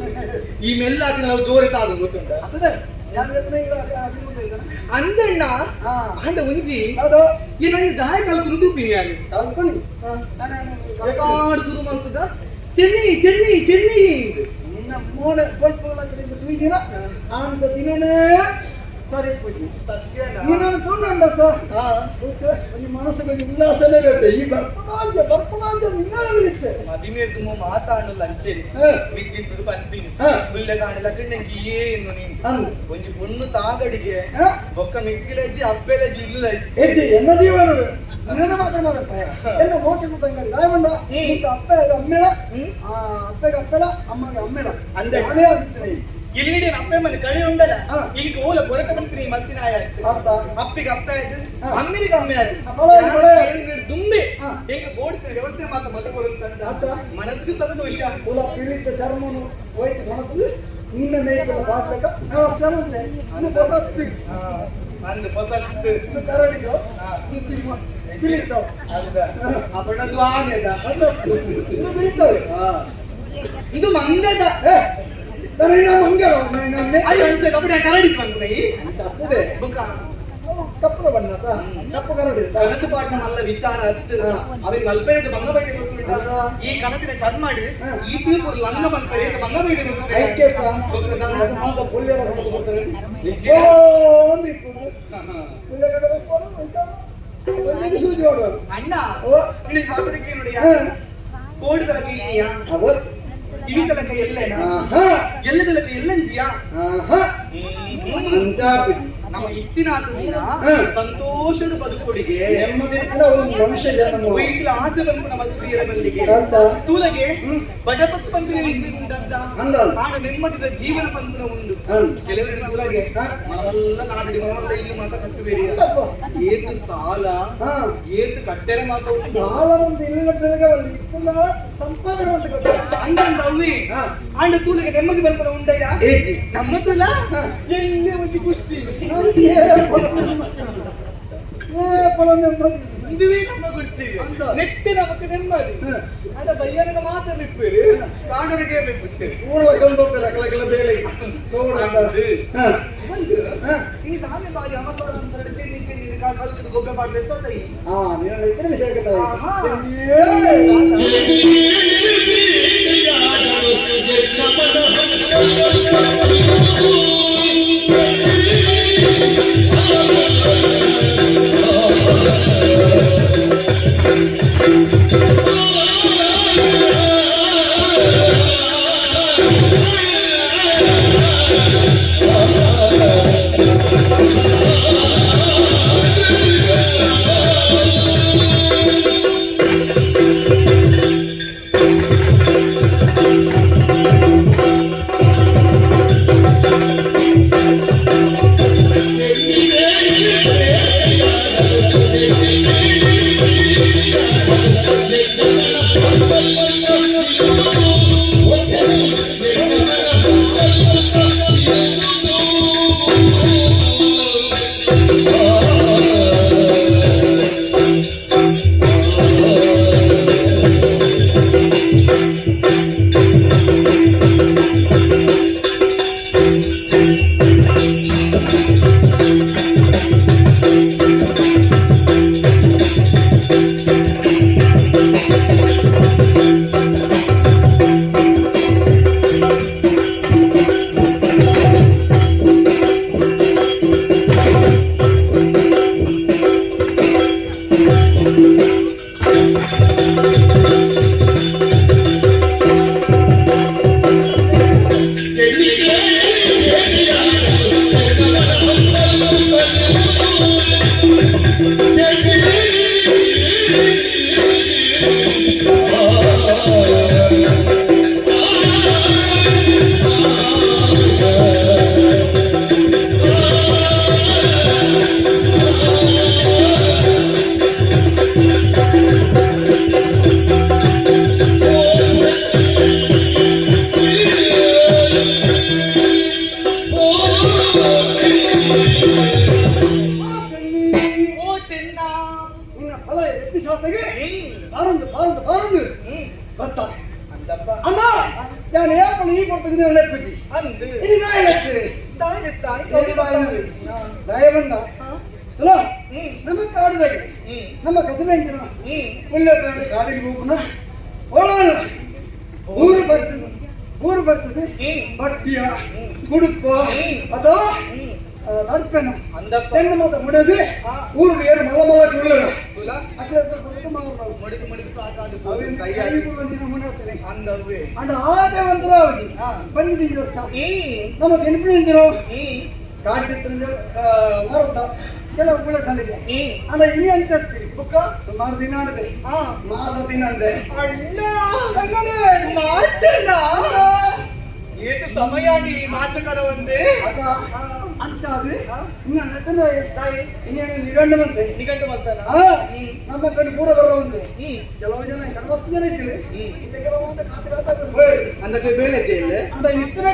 ಈ ಮೆಲ್ಲ ಹಾಕಿ ನಾವು ಜೋರು ತಾದು ಗೊತ್ತುಂಟ ಅಂದಣ್ಣ ಅಂಡ ಒಂಜಿ ಈ ನಂಗೆ ದಾಯ ಕಲ್ಪನು ತೂಪಿನಿ ಯಾನು ಕಾಡು ಶುರು ಮಾಡ್ತದ ಚೆನ್ನೈ ಚೆನ್ನೈ ಚೆನ್ನೈ ನಿನ್ನ ಮೋನೆ ತೂಯ್ದಿನ ಆಂಡ ದಿನನೇ ಸರಿ ನೀನು ತೂಂಡಪ್ಪ ಮನಸ್ಸು ಉಲ್ಲಾಸನೇ ಬೇಕು ಈ ಬರ್ಪಣಾಂಜ ಬರ್ಪಣಾಂಜ ನಿನ್ನ ಮದಿಮೇರ್ದು ಮಾತಾಡಲ್ಲ ಅಂಚೇರಿ ಮಿಗ್ಗಿಂತದು ಪನ್ಪಿನಿ ಮುಲ್ಲೆ ಕಾಣಲ್ಲ ಕಣ್ಣಂಗೆ ಏನು ನೀನು ಒಂಜಿ ಪೊಣ್ಣು ತಾಗಡಿಗೆ ಬೊಕ್ಕ ಮಿಗ್ಗಿಲಜ್ಜಿ ಅಪ್ಪೆಲಜ್ಜಿ ಇಲ್ಲ ಎಜ್ಜಿ ಎನ್ನ ಜೀವನಡು ನಿನ್ನ ಮಾತ್ರ ಮಾತಾಡ್ತ ಎನ್ನ ಮೋಟಿಗೆ ತಂಗಡಿ ದಾಯಮಂಡ ಇಂತ ಅಪ್ಪ ಅಮ್ಮೆಲ ಆ ಅಪ್ಪಗೆ ಅಪ್ಪಲ ಅಮ್ಮಗೆ ಅಮ್ಮೆಲ ಅಂದೆ. ನಾನೇ ಆದಿತ್ತನೆ ಇಲ್ಲಿ ಅಪ್ಪೆ ಮನೆ ಕಳಿ ಉಂಡಲ್ಲ ಹಾ. ಇಂಕ ಓಲ ಕೊರತೆ ಬಂತು ಮಲ್ತಿನ ಆಯ್ತು ಅರ್ಥ ಅಪ್ಪಿಗೆ ಅಪ್ಪ ಆಯ್ತು ಹಾ. ಅಮ್ಮಿರಿಗೆ ಅಮ್ಮೆ ಆಯ್ತು ಫಲ ಫಲ. ದುಂಬೆ ಹಾ. ಎಂಕ ಗೋಡ್ತಿನ ವ್ಯವಸ್ಥೆ ಮಾತ್ರ ಮಲ್ಲು ಕೊಡುತ್ತಂತ ಅರ್ಥ. ಮನಸ್ಸಿಗೆ ಸಂತೋಷ ಕುಲ ಪಿರಿತ ಚರ್ಮನು ಹೋಯ್ತು ಮನಸ್ಸು ನಿನ್ನ ಮೇಕೆಲ್ಲ ಬಾಟ್ಲಕ ವ್ಯವಸ್ಥೆ ಇನ್ನು ಹೊಸ ಹಾ, ಅಂದ್ ಹೊಸತ್ತು ಇನ್ನು ಕರಡಿಗೋ ಇನ್ನು ಸಿಂಹ ಬಿಳಿತಾವ ಅದ ಅಪಣದು ಆನೆದ ಇನ್ನು ಬೀಳ್ತವೆ ಇದು ಮಂಗದ ಏ ತರೈನ ಮಂಗಲ ನನ್ನೆ ಅಯ್ಯೋ ಅಂಚೆ ಕಪಡೆ ಕರಡಿ ಬಂತು ಈ ಅಂತ ಆಗ್ತದೆ ಬುಕ್ಕ ಕಪ್ಪು ಬಣ್ಣ ಆತ? ಕಪ್ಪು ಕರಡಿ ಆತ? ಕನತು ಪಾಠ ಮಲ್ಲ ವಿಚಾರ ಅತ್ತು ಹಾ. ಅವನಿಗೆ ಮಲ್ಪೇರೆ ಬಂಗ ಬೈದೆ ಗೊತ್ತುಂಟ ಹಾ. ಈ ಕನತಿನ ಚಂದ ಮಾಡಿ ಹಾ. ಈ ತೀಪುರ್ ಲಂಗ ಮಲ್ಪೇರೆ ಬಂಗ ಬೈದೆ ಗೊತ್ತುಂಟ ಐಕ್ಯ ಮಾತ ಪುಲ್ಯರ ಹೊಡೆದು ಬರ್ತಾರೆ ನಿಜ. ಓ ಒಂದು ಇಪ್ಪು ಪುಲ್ಯ ಕಡೆ ಒಂದೇ ಸೂಜಿ ಹೊಡೋದು ಅಣ್ಣ ಓ ಇಲ್ಲಿ ಮಾದರಿಕೆ ನೋಡಿ ಹಾ. ಕೋಡಿ ತಲಕ ಇನ್ನಿಯಾ ಅವತ್ತು ಇವಿ ತಲಕ ಎಲ್ಲೇನಾ ಆಹಾ ಎಲ್ಲ ತಲಕ ಎಲ್ಲಂಚಿಯಾ ಆಹಾ ಅಂಚಾಪಿಜಿ ನಮ್ಮ ಇತ್ತಿನ ಆತ ದಿನ ಹಾ. ಸಂತೋಷದ ಬದುಕೋಡಿಗೆ ನೆಮ್ಮದಿ ಕೂಡ ಒಂದು ಮನುಷ್ಯ ಜನ್ಮ ವೈಟ್ಲ ಆಸೆ ಬಂದು ನಮ್ಮ ತೀರ ಬಲ್ಲಿಗೆ ಅಂತ ತೂಲಗೆ ಬಡಪತ್ತು ಪಂಪಿನ ಉಂಟಂತ ಅಂದಲ್ಲ. ಆಡ ನೆಮ್ಮದಿದ ಜೀವನ ಪಂಪಿನ ಉಂಡು ಹ್ಮ್. ಕೆಲವರು ತೂಲಗೆ ಹಾ. ಮನವಲ್ಲ ನಾಡಿ ಮನವಲ್ಲ ಇಲ್ಲಿ ಮಾತ ಕಟ್ಟುವೇರಿ ಉಂಟಪ್ಪ. ಏತು ಸಾಲ ಹಾ. ಏತು ಕಟ್ಟೆರೆ ಮಾತ ಉಂಟು ಸಾಲ ಒಂದು ಇಲ್ಲಿನ ಬೆಳಗ್ಗೆ ಒಂದು ಇಪ್ಪಲ್ಲ ಸಂಪಾದನೆ ಅಂತ ಕೊಟ್ಟ ಅಂದಂದ ಅವ್ವಿ ಹಾ. ಆಂಡ ತೂಲಗೆ ನೆಮ್ಮದಿ ಬರ್ಪನ ಉಂಡಯ್ಯ ಏಜಿ ನಮ್ಮ ತುಲ ಎಲ್ಲಿ ಒಂದು ಕುಸ್ತಿ ಏ ಫಲ ನೆಮ್ಮದಿ ಇಂದುವೇ ನಮ್ಮ ಕುರ್ಚಿ ಅಂದ. ನೆಕ್ಸ್ಟ್ ನಮಕ್ ನೆಮ್ಮದಿ ಹಾ. ಆಂಡ ಬಯ್ಯನಗ ಮಾತ್ರ ಲಿಪ್ಪೇರು ಕಾಂಡನಿಗೆ ಲಿಪ್ಪು ಊರ ಕಂದೊಪ್ಪೆ ಲಕಲಕಲ ಬೇಲೆ ನೋಡ ಹಾ ಒಂದು ಹಾ. ಇನ್ನು ತಾನೇ ಬಾರಿ ಅಮಸಾರ ಅಂತಾರೆ ಚೆನ್ನಿ ಚೆನ್ನಿ ಕಲ್ಕದ ಗೊಬ್ಬೆ ಮಾಡ್ಲಿ ಎತ್ತ ಹಾ ನೀನು ಇದ್ರೆ ವಿಷಯ ಆಹಾ. ಓ ಚೆನ್ನ ನಿನ್ನ ಫಲ ಎತ್ತಿ ಸಾತೆಗೆ ಬಾರೊಂದು ಬಾರೊಂದು ಬಾರೊಂದು ಬತ್ತ ಅಂದಪ್ಪ ಅಣ್ಣ ನಾನು ಏಪಲ ಈ ಕೊಡ್ತೀನಿ ಲೆಪ್ಪಜಿ ಅಂದು ಇನ್ನು ದಾಯ ದಾಯನೆತ್ತ ದಯವಣ್ಣ ಅಲ್ಲ ಹ್ಮ್. ನಮ್ಮ ಕಾಡಿದಾಗ ಹ್ಮ್. ನಮ್ಮ ಕಸಬೆಂಕಿನ ಹ್ಮ್. ಒಳ್ಳೆ ಕಾಡು ಕಾಡಿಗೆ ಹೋಗುನ ಒಳ್ಳೆ ಊರು ಬರ್ತದೆ ಊರು ಬರ್ತದೆ ಹ್ಮ್. ಬಟ್ಟಿಯ ಗುಡುಪ ಹ್ಮ್. ಅಥವಾ ಹ್ಮ್. ತಡ್ಪೆನ ಅಂದಪ್ಪ ತೆಂಗು ಮಾತ ಮುಡದು ಹಾ. ಊರಿಗೆ ಏನು ಮಲ್ಲ ಮಲ್ಲ ಉಳ್ಳರು ತುಲ ಅಕ್ಲೆ ಮಾರು ಮಡಿದು ಮಡಿದು ಸಾಕಾದ ಅವೇನು ಕೈ ಕೈ ಮುಣಾತನೆ ಅಂದವ್ವೆ ಅಂಡ ಆದೆ ಒಂದರ ಅವಧಿ ಹಾ. ಬಂದಿದ್ದೀವಿ ವರ್ಷ ಹ್ಮ್ ನಮ್ಮ ತಿನ್ಪಿಂದಿರೋ ಹ್ಮ್ ಕಾಟಿತ್ತಿಂದ ಮರತ ಕೆಲವು ಗುಳ ತಂದಿದೆ ಹ್ಮ್ ಅಂಡ ಇನಿ ಅಂತ ಬುಕ್ಕ ಸುಮಾರು ದಿನ ಆಡಿದೆ. ಮಾಸ ದಿನ ಅಂದೆ. ಅಣ್ಣ, ಮಾಚನ ಏತು ಸಮಯ ಆಡಿ ಮಾಚಕರ ಒಂದೇ. ಆಗ ಅಂತ ಅದು ಇನ್ನು ನಟನೆ ತಾಯಿ ಇನ್ನೇನು ನಿಗಂಡು ಬಂತೆ. ನಿಗಂಟು ಮಾಡ್ತಾನ. ನಮ್ಮ ಕಣ್ಣು ಪೂರ ಬರೋ ಒಂದೇ. ಕೆಲವು ಜನ ಕಡಮಸ್ತು ಜನ ಇದ್ದೀರಿ. ಇತ್ತ ಕೆಲವು ಅಂತ ಕಾತ ಕಾತ ಹೋಗಿ. ಅಂದ್ರೆ ಬೇಲೆ ಜೈಲ್ ಅಂತ ಇತ್ತನೇ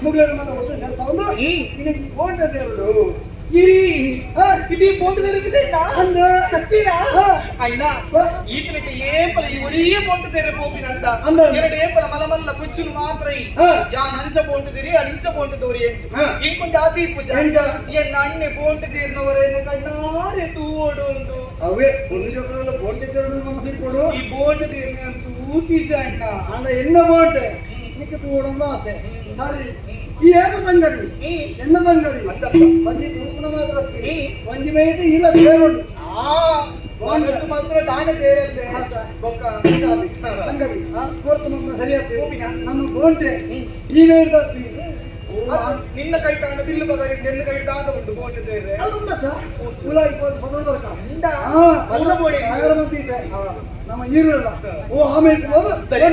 ಮುಗ್ಲೇನು ಮತ್ತೆ ಒಟ್ಟು ಕೆಲಸ ಒಂದು ಇನ್ನು ಕೋಟೆ ದೇವರು. ಇರಿ, ಇದು ಬೋಟ್ ಅಂದ. ಸತ್ಯನಾ? ಹಾ. ಅಣ್ಣ, ಈತನಿಗೆ ಏಪಲ ಈ ಒರೇ ಬೋಟ್ ತೆರೆ ಪೋಪಿನಂತ. ಅಂದ. ಎರಡು ಏಪಲ ಮಲ ಮಲ್ಲ ಕುಚ್ಚುನು ಮಾತ್ರ ಈ. ಯಾ ನಂಚ ಬೋಟ್ ತಿರಿ ಅನಿಂಚ ಬೋಟ್ ತೋರಿ. ಇಂಕೊಂಚ ಆಸೆ ಪೂಜೆ. ಎಂಚ? ಎನ್ನ ಅಣ್ಣೆ ಬೋಟ್ ತೀರ್ನವರೇನು ಕಣ್ಣಾರೆ ತೂವೋಡು ಒಂದು. ಅವೇ ಒಂದು ಜೊತೆ ಬೋಟೆ ದೇವರು ಮನಸ್ಸಿಗೆ ಕೊಡು. ಈ ಬೋಟ್ ತೀರ್ನ ತೂತಿಜ ಅಣ್ಣ. ಅಣ್ಣ ಎನ್ನ ಬೋಟೆ ನಿಕ್ಕ ತೂವೋಡು ಆಸೆ ಸರಿ. ಈ ಏನು ತಂಗಡಿ ಎನ್ನ ತಂಗಡಿ ಬಂಜಿ ತೂಪುನ ಮಾತ್ರ ಒಂಜಿ ಮೈತಿ ಇಲ್ಲ ದೇವರು. ಆ ಮನಸ್ಸು ಮಾತ್ರ ದಾನ ಸೇರತ್ತೆ ಬೊಕ್ಕ. ತಂಗಡಿ ಕೋರ್ತು ನಮ್ಮ ಸರಿಯಾಗ್ತದೆ ನಮ್ಮ ಬೋಂಟೆ ಈಗ ಇರ್ತದೆ. ಅದು ನಿನ್ನ ಕೈ ತಾಂಡ ಬಿಲ್ಲು ಬಗರಿ ನಿನ್ನ ಕೈ ದಾದ ಉಂಟು ಬೋಟ್ ತೇರ್ರೆ. ಅದು ಉಂಟತ್ತ ಉಲಾಗಿ ಹೋದ ಬದಲು ಬರ್ಕ. ಉಂಡಾ? ಮಲ್ಲ ಬೋಡಿ. ಸಾಗರ ಮಂದಿ ಇದೆ ನಮ್ಮ ಈರುಳ್ಳ ಓ ಆಮೇಲೆ ಹೋದು. ಸರಿ.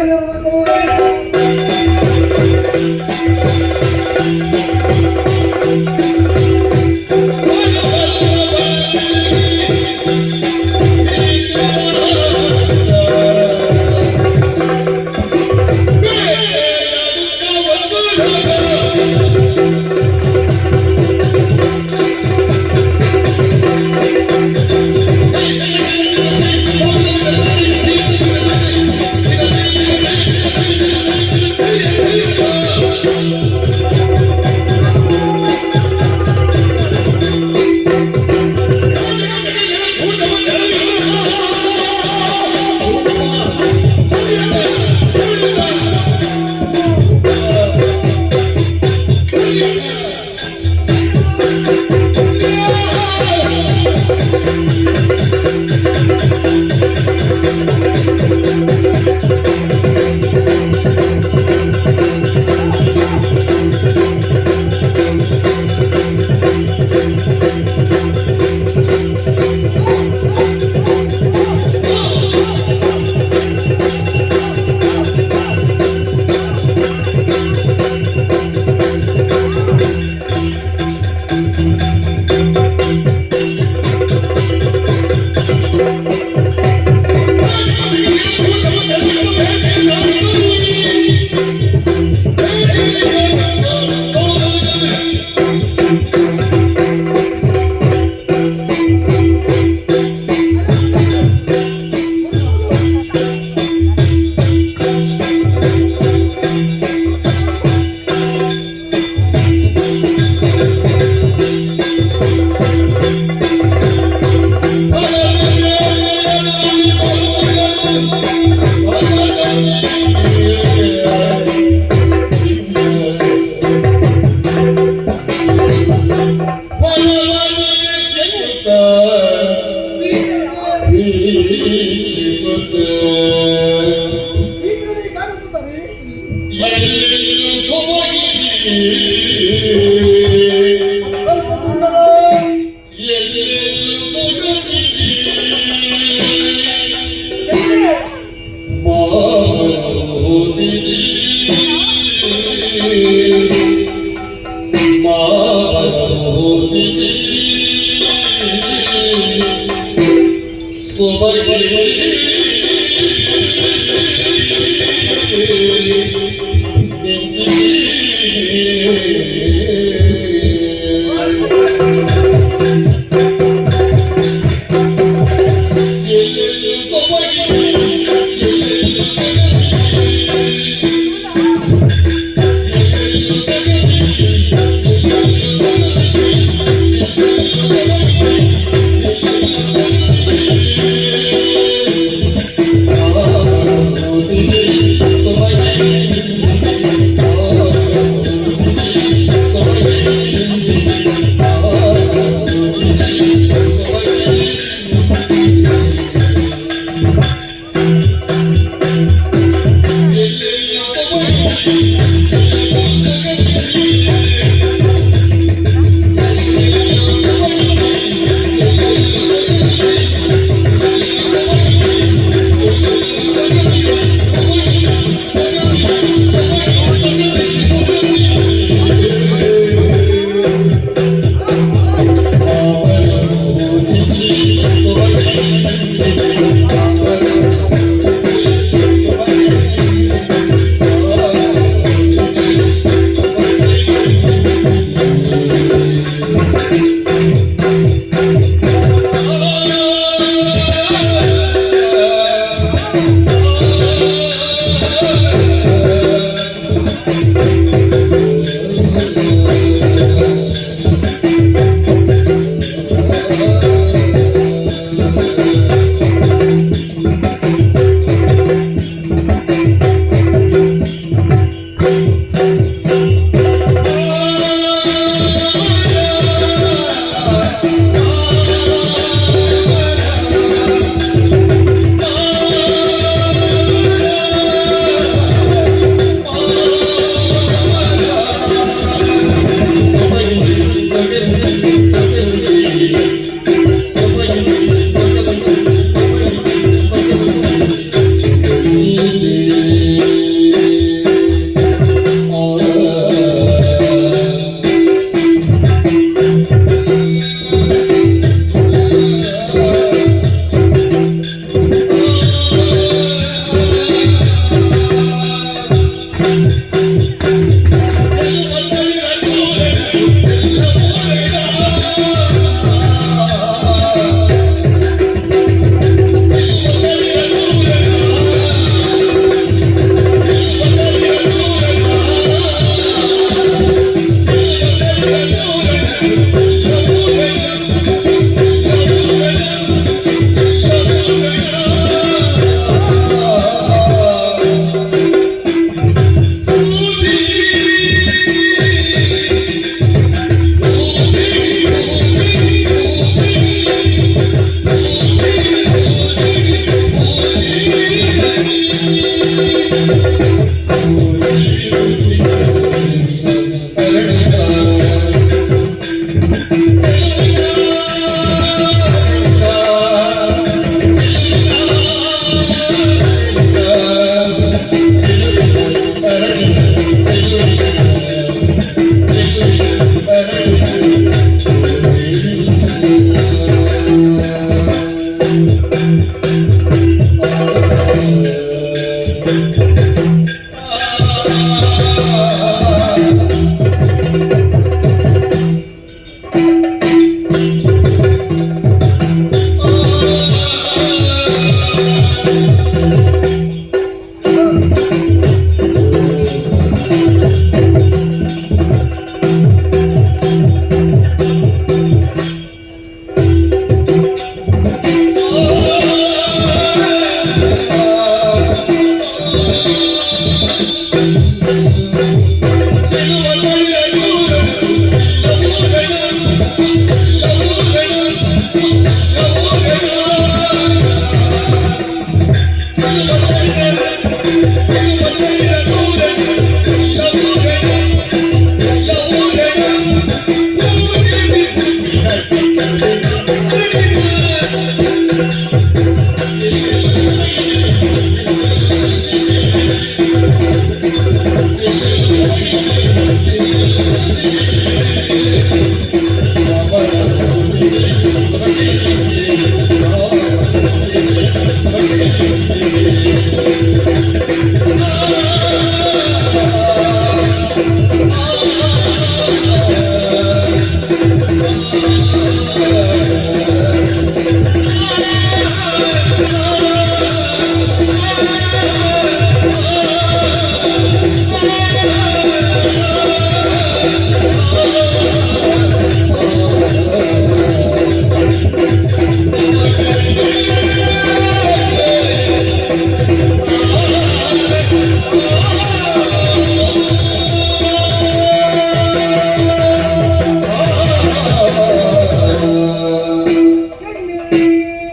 ಈ ತಿರುಳಿ ಕಾಣುತ್ತಿದ್ದಾರೆ. ಸ್ವಲ್ಪ ದುಂಡಲ.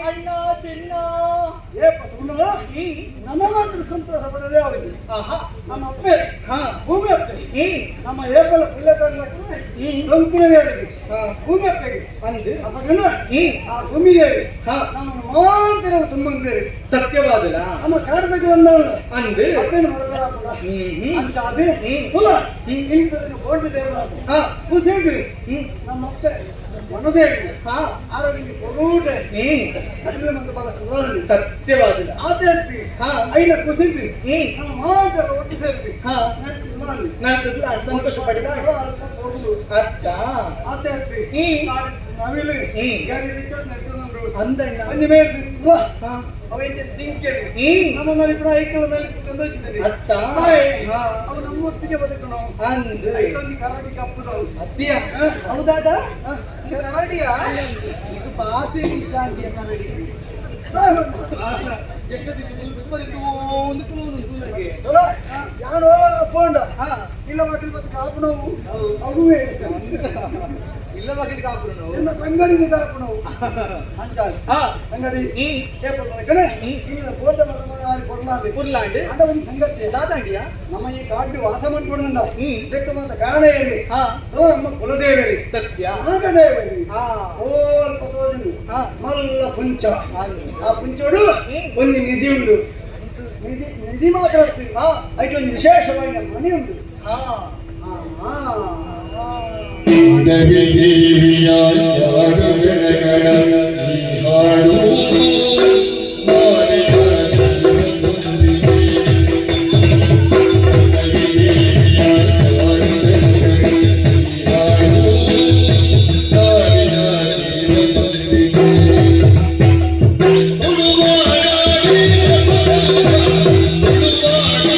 ಅಣ್ಣ ಚಿನ್ನ. ಏಪ ತುಳುನಾಡ ನಮಗಾದ್ರೂ ಸಂತೋಷ ಪಡದೆ ಅವರಿಗೆ ನಮ್ಮ ಅಪ್ಪೆ, ಭೂಮಿ ಅಪ್ಪೆ, ನಮ್ಮ ಏಪಲ ಕಂಕುನ ದೇವರಿಗೆ, ಭೂಮಿ ಅಪ್ಪೆಗೆ ಅಂದು ಅಪ್ಪಗಣ್ಣ ಆ ಭೂಮಿ ದೇವಿ ನಮ್ಮ ಮಾತ್ರ ತುಂಬಂದೇರಿ. ಸತ್ಯವಾದಲ. ನಮ್ಮ ಕಾಡದಾಗ ಬಂದವಳು ಅಂದು ಅಪ್ಪೇನು ಮರಕರಾಪುಡ ಅಂಚ ಅದೇ ಕುಲ ಇಂಥದನ್ನು ಬೋಂಡು ದೇವರಾದ ಕುಸಿಡು ನಮ್ಮ ಅಪ್ಪೆ ಮನದೇವಿ ಆರೋಗ್ಯ ಕೊರೂಟೆ ಅದ್ರ ಮತ್ತು ಬಲ ಸುಧಾರಣೆ. ಸತ್ಯವಾದಲ. ಆತೇರ್ತಿ ಐನ ಕುಸಿಡ್ರಿ ನಮ್ಮ ಮಾತ್ರ ಒಟ್ಟು ಸೇರ್ತಿ. ನಾಲ್ಕು ಸಂತೋಷ ಪಡೆದ ಅತ್ತ. ಆತೇರ್ತಿ ನವಿಲು ಗಾಲಿ ಬಿಚ್ಚ ನೆಡ್ಕೊಂಡು ಅಂದಣ್ಣ. ಒಂಜಿ ಮೇಲ್ ಅವ ಇಂಚ ಜಿಂಕೆರಿ ನಮ್ಮ ಕೂಡ ಐಕ್ಳ ಮೇಲೆ ಕುತ್ಕೊಂಡು ಅತ್ತ. ಅವು ನಮ್ಮೊಟ್ಟಿಗೆ ಬದುಕಣ. ಅಂದು. ಐಕ್ಳೊಂಜಿ ಕರಡಿ ಕಪ್ಪುದವು. ಅತ್ತಿಯ ಹೌದಾದ ಇದು ಕರಡಿಯ ಇದು ಪಾಸೆ ಇದ್ದಾಂತಿಯ ಕರಡಿ ಯಾರೋ ಪೋಂಡ ಇಲ್ಲ ಮಕ್ಕಳು ಮತ್ತೆ ಕಾಪುನವು ಅವುವೇ. ಇಲ್ಲ ಮಕ್ಕಳಿಗೆ ಕಾಪುನು. ಎನ್ನ ತಂಗಡಿನ ಕಾಪುನವು ಅಂಚ ತಂಗಡಿ ಏಪಲ್ಲ ಕಣೆ ಇಲ್ಲ ಬೋಟ ಮಾರಿ ಕೊಡ್ಲಾಂಡಿ. ಪುರ್ಲಾಂಡಿ. ಅಂಡ ಒಂದು ಸಂಗತಿ. ದಾದಾಂಡಿಯ. ನಮ್ಮ ಈ ಕಾಡು ವಾಸ ಮಾಡ್ಕೊಂಡ ಬೆಕ್ಕ ಮಾತ ಕಾರಣ ಏರಿ ನಮ್ಮ ಕುಲದೇವರಿ. ಸತ್ಯ. ನಾಗದೇವರಿ ಓಲ್ ಪತೋಜನು ಮಲ್ಲ ಪುಂಚ. ಆ ಪುಂಚೋಡು ಒಂದು ನಿಧಿ ಉಂಡು. ನಿಧಿ ನಿಧಿ ಮಾತ್ರ ಐಟ್ ಒಂದು ವಿಶೇಷವಾದ ಮನೆ ಉಂಟು. ಆ, ಆ. ದೇವಿ ದೇವಿಯ ಯಾರು ಜನಗಳ ಈ ಹಾಡು ನಾಡಿನ ಜೀವನದೊಂದಿಗೆ. ದೇವಿ ದೇವಿಯ ಯಾರು ಜನಗಳ ಈ ಹಾಡು ನಾಡಿನ ಜೀವನದೊಂದಿಗೆ. ತುಳುವಾಡಾಡಿ ತುಳುವಾಡಿ ತುಳುವಾಡಿ.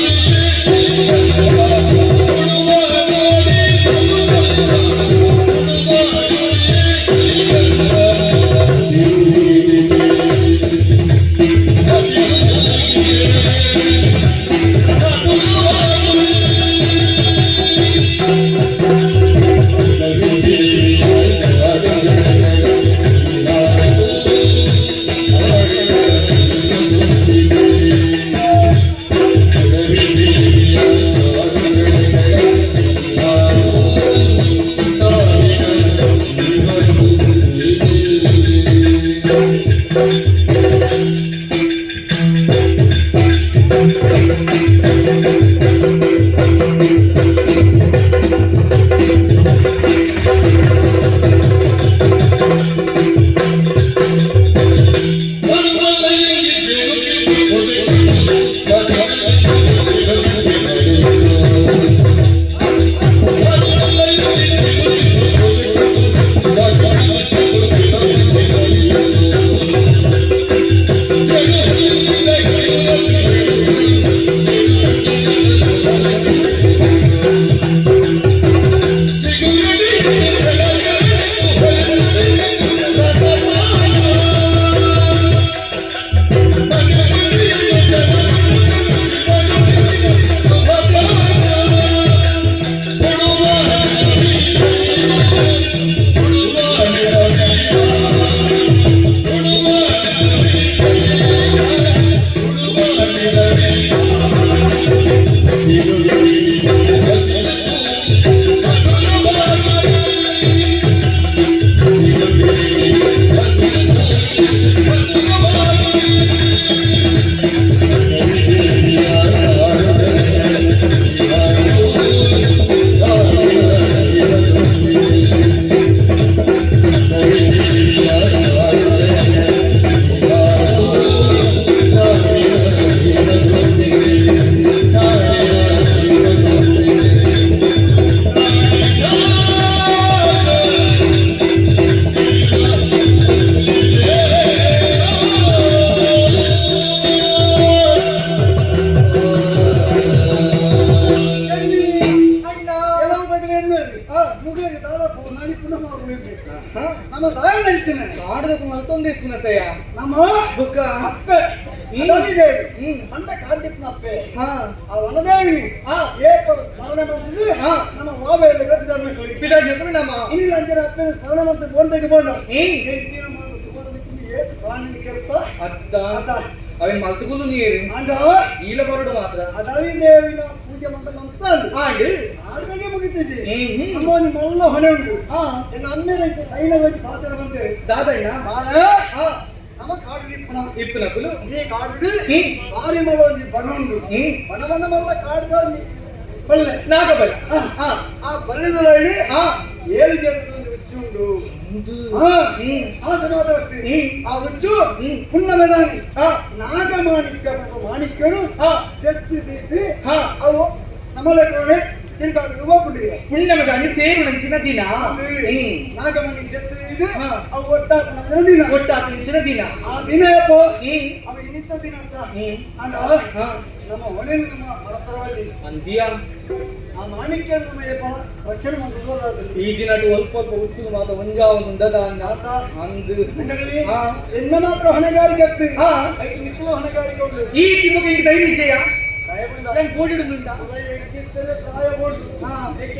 ನಮ್ಮ ದಾಯ ಕಾಡದಕ್ಕೆ ಮಲ್ತೊಂದು ಇಪ್ಪುನತ್ತಯ್ಯ ನಮ್ಮ ಬುಕ್ಕ ಅಪ್ಪೆ ಅಡವಿದೇವಿ ಅಂಡ ಕಾಡ್ದಿಪ್ಪನ ಅಪ್ಪೆ ಹಾ ಆ ವನದೇವಿನಿ ಏಪ ಸ್ಮರಣೆ ಮಾಡ್ತಿದ್ದು ನಮ್ಮ ವಾಬೆಯಲ್ಲಿ ಕಟ್ಟಿದಾರ್ನಕ್ಲಿ ಬಿದಾಜ್ಞಕುಲು ನಮ್ಮ ಇನ್ನಿಲ್ಲ ಅಂತಾರೆ ಅಪ್ಪೆ ಸ್ಮರಣೆ ಮಾಡ್ತು ಬೋಂಡೆಗೆ ಬೋಂಡ ಎಂಚಿನ ಮಾತು ತುಮದಕ್ಕೆ ಏತ್ ಪ್ರಾಣಿ ಕೆರುತ್ತ ಅತ್ತ ಅವೇನ್ ಮಲ್ತುಕುಲು ನೀರು ಅಂಡ ಈಲ ಬರಡು ಮಾತ್ರ ಅಡವಿ ದೇವಿನ ಪೂಜೆ ಮಂತ ಮಂತ ಹಾಗೆ ಆರ್ದಾಗೆ ಮುಗಿತಿದ್ದಿ ನಮ್ಮ ಒಂದು ಮಲ್ಲ ಹೊಣೆ ಉಂಟು ಎನ್ನ ಅಮ್ಮೇರೆ ಸೈನ ಹೋಗಿ ಪಾತ್ರ ಬಂತೇರಿ ದಾದಣ್ಣ ಬಾಳ ನಮ್ಮ ಕಾಡು ಇಪ್ಪನ ಇಪ್ಪನಕುಲು ಈ ಕಾಡು ಬಾರಿ ಮಲ್ಲ ಒಂಜಿ ಬಣ ಉಂಡು ಬಣ ಬಣ್ಣ ಮಲ್ಲ ಕಾಡ್ದ ಒಂಜಿ ಬಲ್ಲೆ ನಾಗಬಲ್ಲ ಆ ಬಲ್ಲೆದ ಏಳು ಜನದ ಒಂದು ಉಚ್ಚು ಉಂಡು ಆ ಸಮಾಧಾನ ಆ ಉಚ್ಚು ಪುಣ್ಣಮೆದಾನಿ ನಾಗಮಾಣಿಕ್ಯ ಮಾಣಿಕ್ಯರು ತೆತ್ತಿ ದೀಪಿ ಅವು ನಮ್ಮಲೆ ತಿರ್ಗಾಡು ಹೋಗ್ಬಿಟ್ಟಿದೆ ಪುಣ್ಣಮೆದಾನಿ ಸೇರು ನಂಚಿನ ದಿನ ನಾಗಮಣಿ ಜೊತೆ ಅವು ಒಟ್ಟಾಪನ ದಿನ ಒಟ್ಟಾಪಿನ ದಿನ ಆ ದಿನ ಯಪ್ಪ ಅವ ಇನ್ನಿತ್ತ ದಿನ ಅಂತ ಅಂಡ ನಮ್ಮ ಹೊಣೆ ನಮ್ಮ ಪರಪರವಲ್ಲಿ ಅಂದಿಯ ಆ ಮಾಣಿಕ್ಯ ನಮ್ಮ ಯಪ್ಪ ರಕ್ಷಣೆ ಮಾಡ್ತದೆ ಈ ದಿನ ಒಲ್ಪ ಒಲ್ಪ ಹುಚ್ಚು ಮಾತ ಒಂಜಾವ ಆತ ಅಂದು ಎನ್ನ ಮಾತ್ರ ಹೊಣೆಗಾರಿಕೆ ಆಗ್ತದೆ ಐಕ್ ನಿತ್ತುವ ಹೊಣೆಗಾರಿಕೆ ಉಂಟು ಈ ತಿಮ್ಮಕ್ಕೆ ಇಂಕ ಧೈರ್ಯ ಇಜ್ಜೆಯ ನಾನು ಕೋಡಿಡುದುಂಟ ಪ್ರಾಯ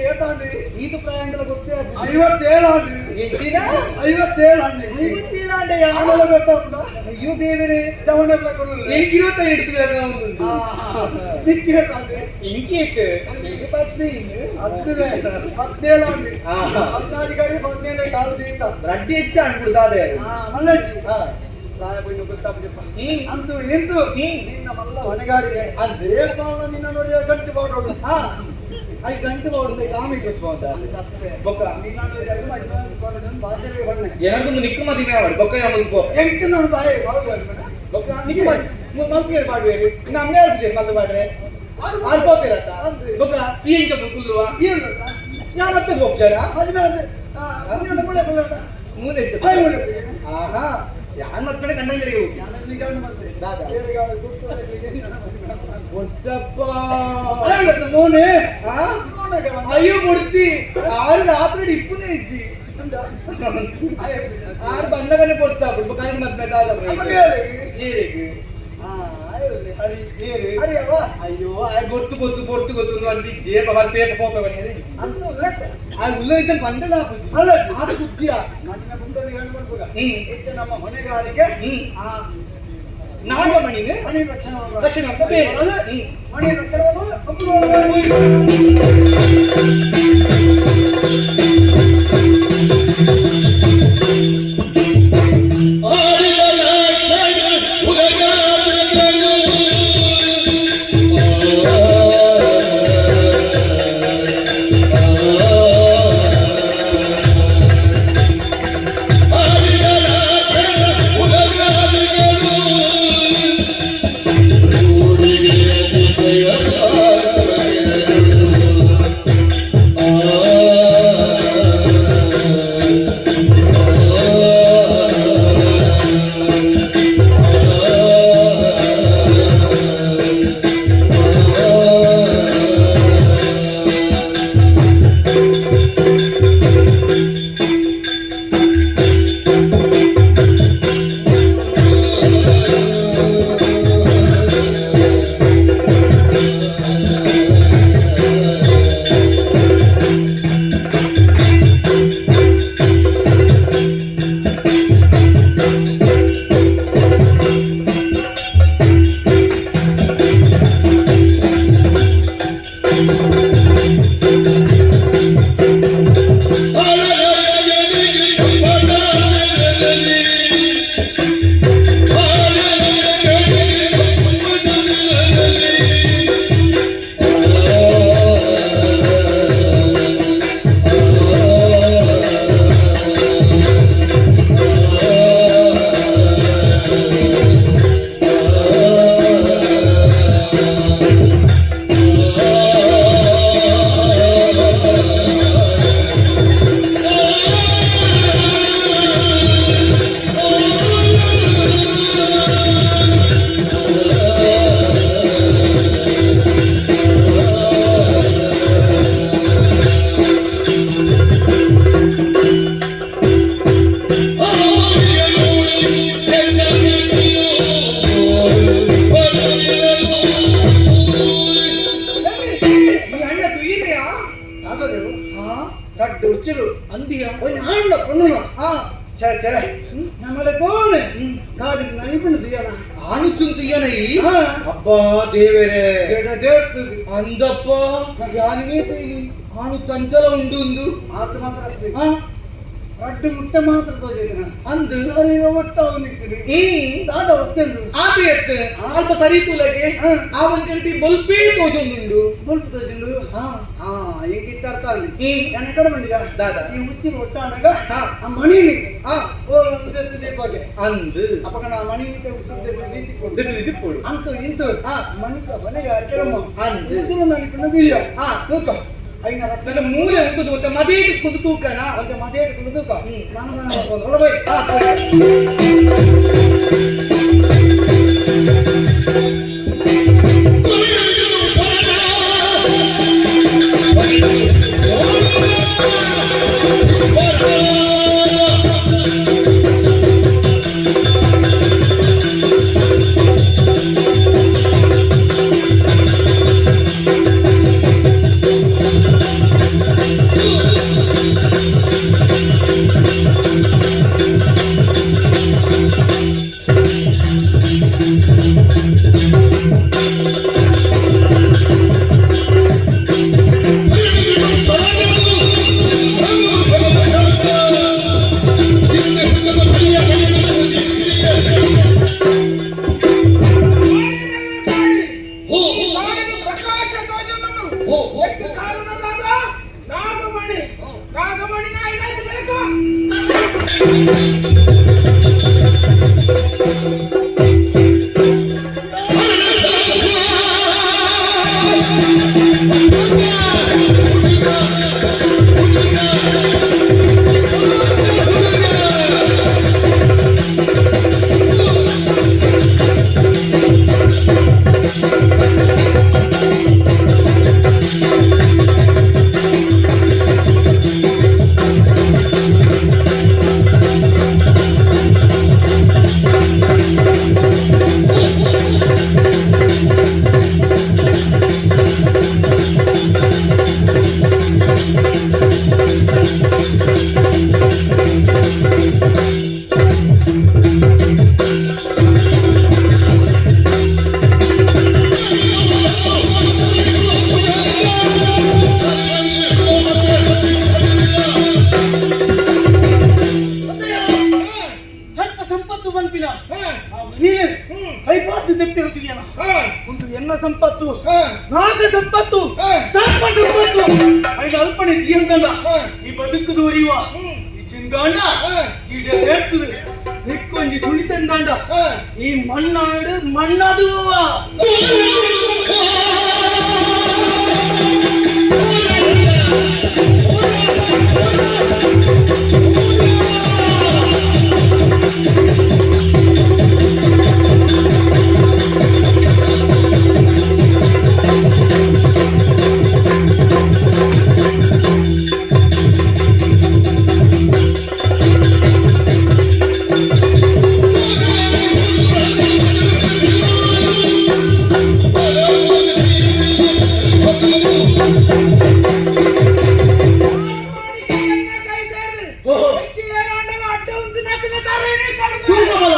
ಏತಾಂಡಿ ಈದು ಪ್ರಾಯ ಅಂಡಲ ಗೊತ್ತೇ ಐವತ್ತೇಳು ಆಂಡಿ ಎಂಚಿನ ಐವತ್ತೇಳು ಆಂಡಿ ಐವತ್ತೇಳು ಆಂಡೆಯ ಆಂಡಲ ಗೊತ್ತಾಪುಂಡ ಅಯ್ಯೋ ದೇವರೇ ಜವನೆಲ್ಲ ಕೊಡಲ್ಲ ಎಂಕಿರುವತ್ತ ಇಡ್ತಿಲ್ಲ ಒಂದು ನಿತ್ಯ ಇಂಕೇಕ್ ಹತ್ತುವೆ ಹದಿನೇಳು ಆಂಡಿ ಹದಿನಾಲ್ಕು ಹದಿನೇಳು ಕಾಲು ದೀತ ರಡ್ಡಿ ಹೆಚ್ಚ ಅನ್ಬಿಡ್ದಾದೆ ಮಲ್ಲಜ್ಜಿ ಪ್ರಾಯ ಬಣ್ಣ ಗೊತ್ತಾಪುಜಪ್ಪ ಅಂತೂ ಇಂತು ನಿನ್ನ ಮಲ್ಲ ಹೊಣೆಗಾರಿಕೆ ಏಳು ನಿನ್ನ ನೋಡಿ ಗಂಟು ಮಾಡೋಡು I ಗಂಟು ಮಾಡೋದು ಕಾಮಿಗೆ ಗೊತ್ತು ಬೊಕ್ಕ ನಿನ್ನ ಬಣ್ಣ ಏನಾದ್ರು ನಿಕ್ಕ ಮದಿಮೆ ಆವಡು ಬೊಕ್ಕ ಯಾವುದು ಎಂಟು ನಾನು ತಾಯಿ ಬೊಕ್ಕ ನಿಕ್ಕ ಮಲ್ಪಿಗೆ ಪಾಡುವೇರಿ ಇನ್ನು ಅಮ್ಮ ಯಾರು ಮಲ್ತು ಪಾಡ್ರೆ ಆರು ಪೋತಿರತ್ತ ಬೊಕ್ಕ ಈ ಎಂಚ ಕುಲ್ಲುವ ಯಾ ಮತ್ತೆ ಹೋಗ್ಚಾರ ಮದುವೆ ಅಂದ್ರೆ ಮೂಳೆ ಕುಲ್ಲುಂಟ ಮೂಲೆ ಹೆಚ್ಚು ಆಹಾ ಯಾನ್ ಮಕ್ಕಳ ಕಣ್ಣಲ್ಲಿ ಒಚ್ಚಪ್ಪ ಮೋನೆ ಅಯ್ಯೋ ಬೊಡ್ಚಿ ಆರು ರಾತ್ರಿ ಇಪ್ಪುನೇ ಇಜ್ಜಿ ಆರು ಬಂದಗನೆ ಕೊಡ್ತಾ ಕಾಯಿ ಮತ್ತೆ ಏರಿಗೆ ಅಯ್ಯೋ ಆ ಗೊತ್ತು ಗೊತ್ತು ಗೊತ್ತು ಗೊತ್ತು ಅಂದಿ ಜೇಪ ಬರ್ ಪೇಪ ಪೋಪ ಬನ್ನಿ ಆ ಉಲ್ಲ ಇದ್ದ ಬಂಡಲ ಅಲ್ಲ ಆಡು ಸುದ್ದಿಯ ಮನೆಯ ಮುಂದೆ ಹೇಳ್ಬೋದು ಹೆಚ್ಚು ನಮ್ಮ ಹೊಣೆಗಾರಿಕೆ ಆ ನಾಗಮಣಿನ ಮಣಿ ರಕ್ಷಣೆ ರಕ್ಷಣೆ ಅಂತ ಬೇರೆ. ಮಣಿ ರಕ್ಷಣೆ ಮಾಡೋದು ಆಡಿದ ಲಕ್ಷಣ ಉಲಗಾದನು. ಆಡಿದ ಲಕ್ಷಣ ಉಲಗಾದನು. ಕೂಡಿಗೆ ಅತಿಶಯ ದಾದಾದೇವು ಹಾ ರಡ್ಡು ಉಚ್ಚಲು ಅಂದಿಯ ಒಂಜಿ ಆಂಡ ಪೊಣ್ಣುನ ಆ ಛೇ ಛೇ ನಮ್ಮಲೆ ಕೋಣೆ ಕಾಡಿನ ನೈಪುಣ ದಿಯನ ಆನುಚುಂತು ಏನೈ ಹಾ. ಅಬ್ಬಾ ದೇವರೇ ಜಡ ದೇವ್ತು ಅಂದಪ್ಪ ಯಾನಿನೇ ತೇಲಿ ಆನು ಚಂಚಲ ಉಂಡು ಉಂದು ಆತ ಮಾತ್ರ ಅತ್ತೆ. ಆ ರಡ್ಡು ಮುಟ್ಟೆ ಮಾತ್ರ ತೋಜಿದಿನ ಅಂದು ಒಟ್ಟ ಅವನಿಕ್ಕಿದೆ ದಾದ ವಸ್ತುಂಡು ಆತ ಎತ್ತು ಅಲ್ಪ ಸರಿ ತೂಲಗೆ ಆ ಒಂದ್ ಕಡೆ ಬೊಲ್ಪೇ ತೋಜೊಂದುಂಡು ಬೊಲ್ಪು ತೋಜುಂಡು ಹಾ ಹಾ ಈಗ ಇತ್ತ ಅರ್ಥ ಅಲ್ಲಿ ಹ್ಮ್. ನಾನು ಕಡೆ ಬಂದಿಯ ದಾದ. ಈ ಉಚ್ಚಿನ ಒಟ್ಟಾನಾಗ ಹಾ. ಆ ಮಣಿನಿ ಆ ಓ ದೀಪಗೆ ಅಂದು ಅಪಗಣ ಆ ಮಣಿನಿ ಉಚ್ಚು ದಿಪ್ಪುಡು ಅಂತು ಇಂತು ಹಾ. ಮಣಿಕ ಮನೆಗೆ ಕೆಲಮ್ಮ ಅಂದು. ಉಚ್ಚುಲು ನನಗೆ ಹಾ. ತೂಕ ಐನ ರಕ್ಷಣೆ ನನ್ನ ಮೂಲೆ ಉಂಟು ಅಂತ ಮದೇಟು ಕುದು ತೂಕನ ಮತ್ತೆ ಮದೇ ತೂಕ ಹ್ಮ್. ನಾನು ಹೊಲಬೈ ಆ, ಸರಿ. ಕಾಡಿನ ಪ್ರಕಾಶ ತೋಜುದನ್ನು ಎಷ್ಟು ಕಾರಣದಾದ ನಾಗಮಣಿ ನಾಗಮಣಿ ನಾಯಿದಾಯ್ತು ಬೇಕು. ಸ್ವಲ್ಪ ಸಂಪತ್ತು ಬನ್ಪಿನ ನೀನು ಕೈಪಾಡ್ದು ತೆಪ್ಪಿರುತ್ತೀಯನ ಒಂದು ಎನ್ನ ಸಂಪತ್ತು ನಾಗ ಸಂಪತ್ತು ಸರ್ಪ ಸಂಪತ್ತು ಐದು ಅಲ್ಪನೆ ಜೀವಂತಂಡ ಈ ಬದುಕು ದೂರಿವ ಈ ಚಿಂದಾಂಡ ಚೀಡೆ ತೇರ್ತದೆ ನಿಕ್ಕೊಂಜಿ ಸುಳಿತಂದಾಂಡ ಈ ಮಣ್ಣಾಡು ಮಣ್ಣಾದುವ ಮಾಣಿಕ್ಯನ್ನ ಕೈ ಸೇರಿದೆ. ಓಹೋ. ಹೆಚ್ಚು ಏನಾಂಡಲ ಅಡ್ಡ ಉಂಟು ನಕ್ಕಿನ ತರೇನೆ ಕಡಿಮೆ. ತೂಕಬಲ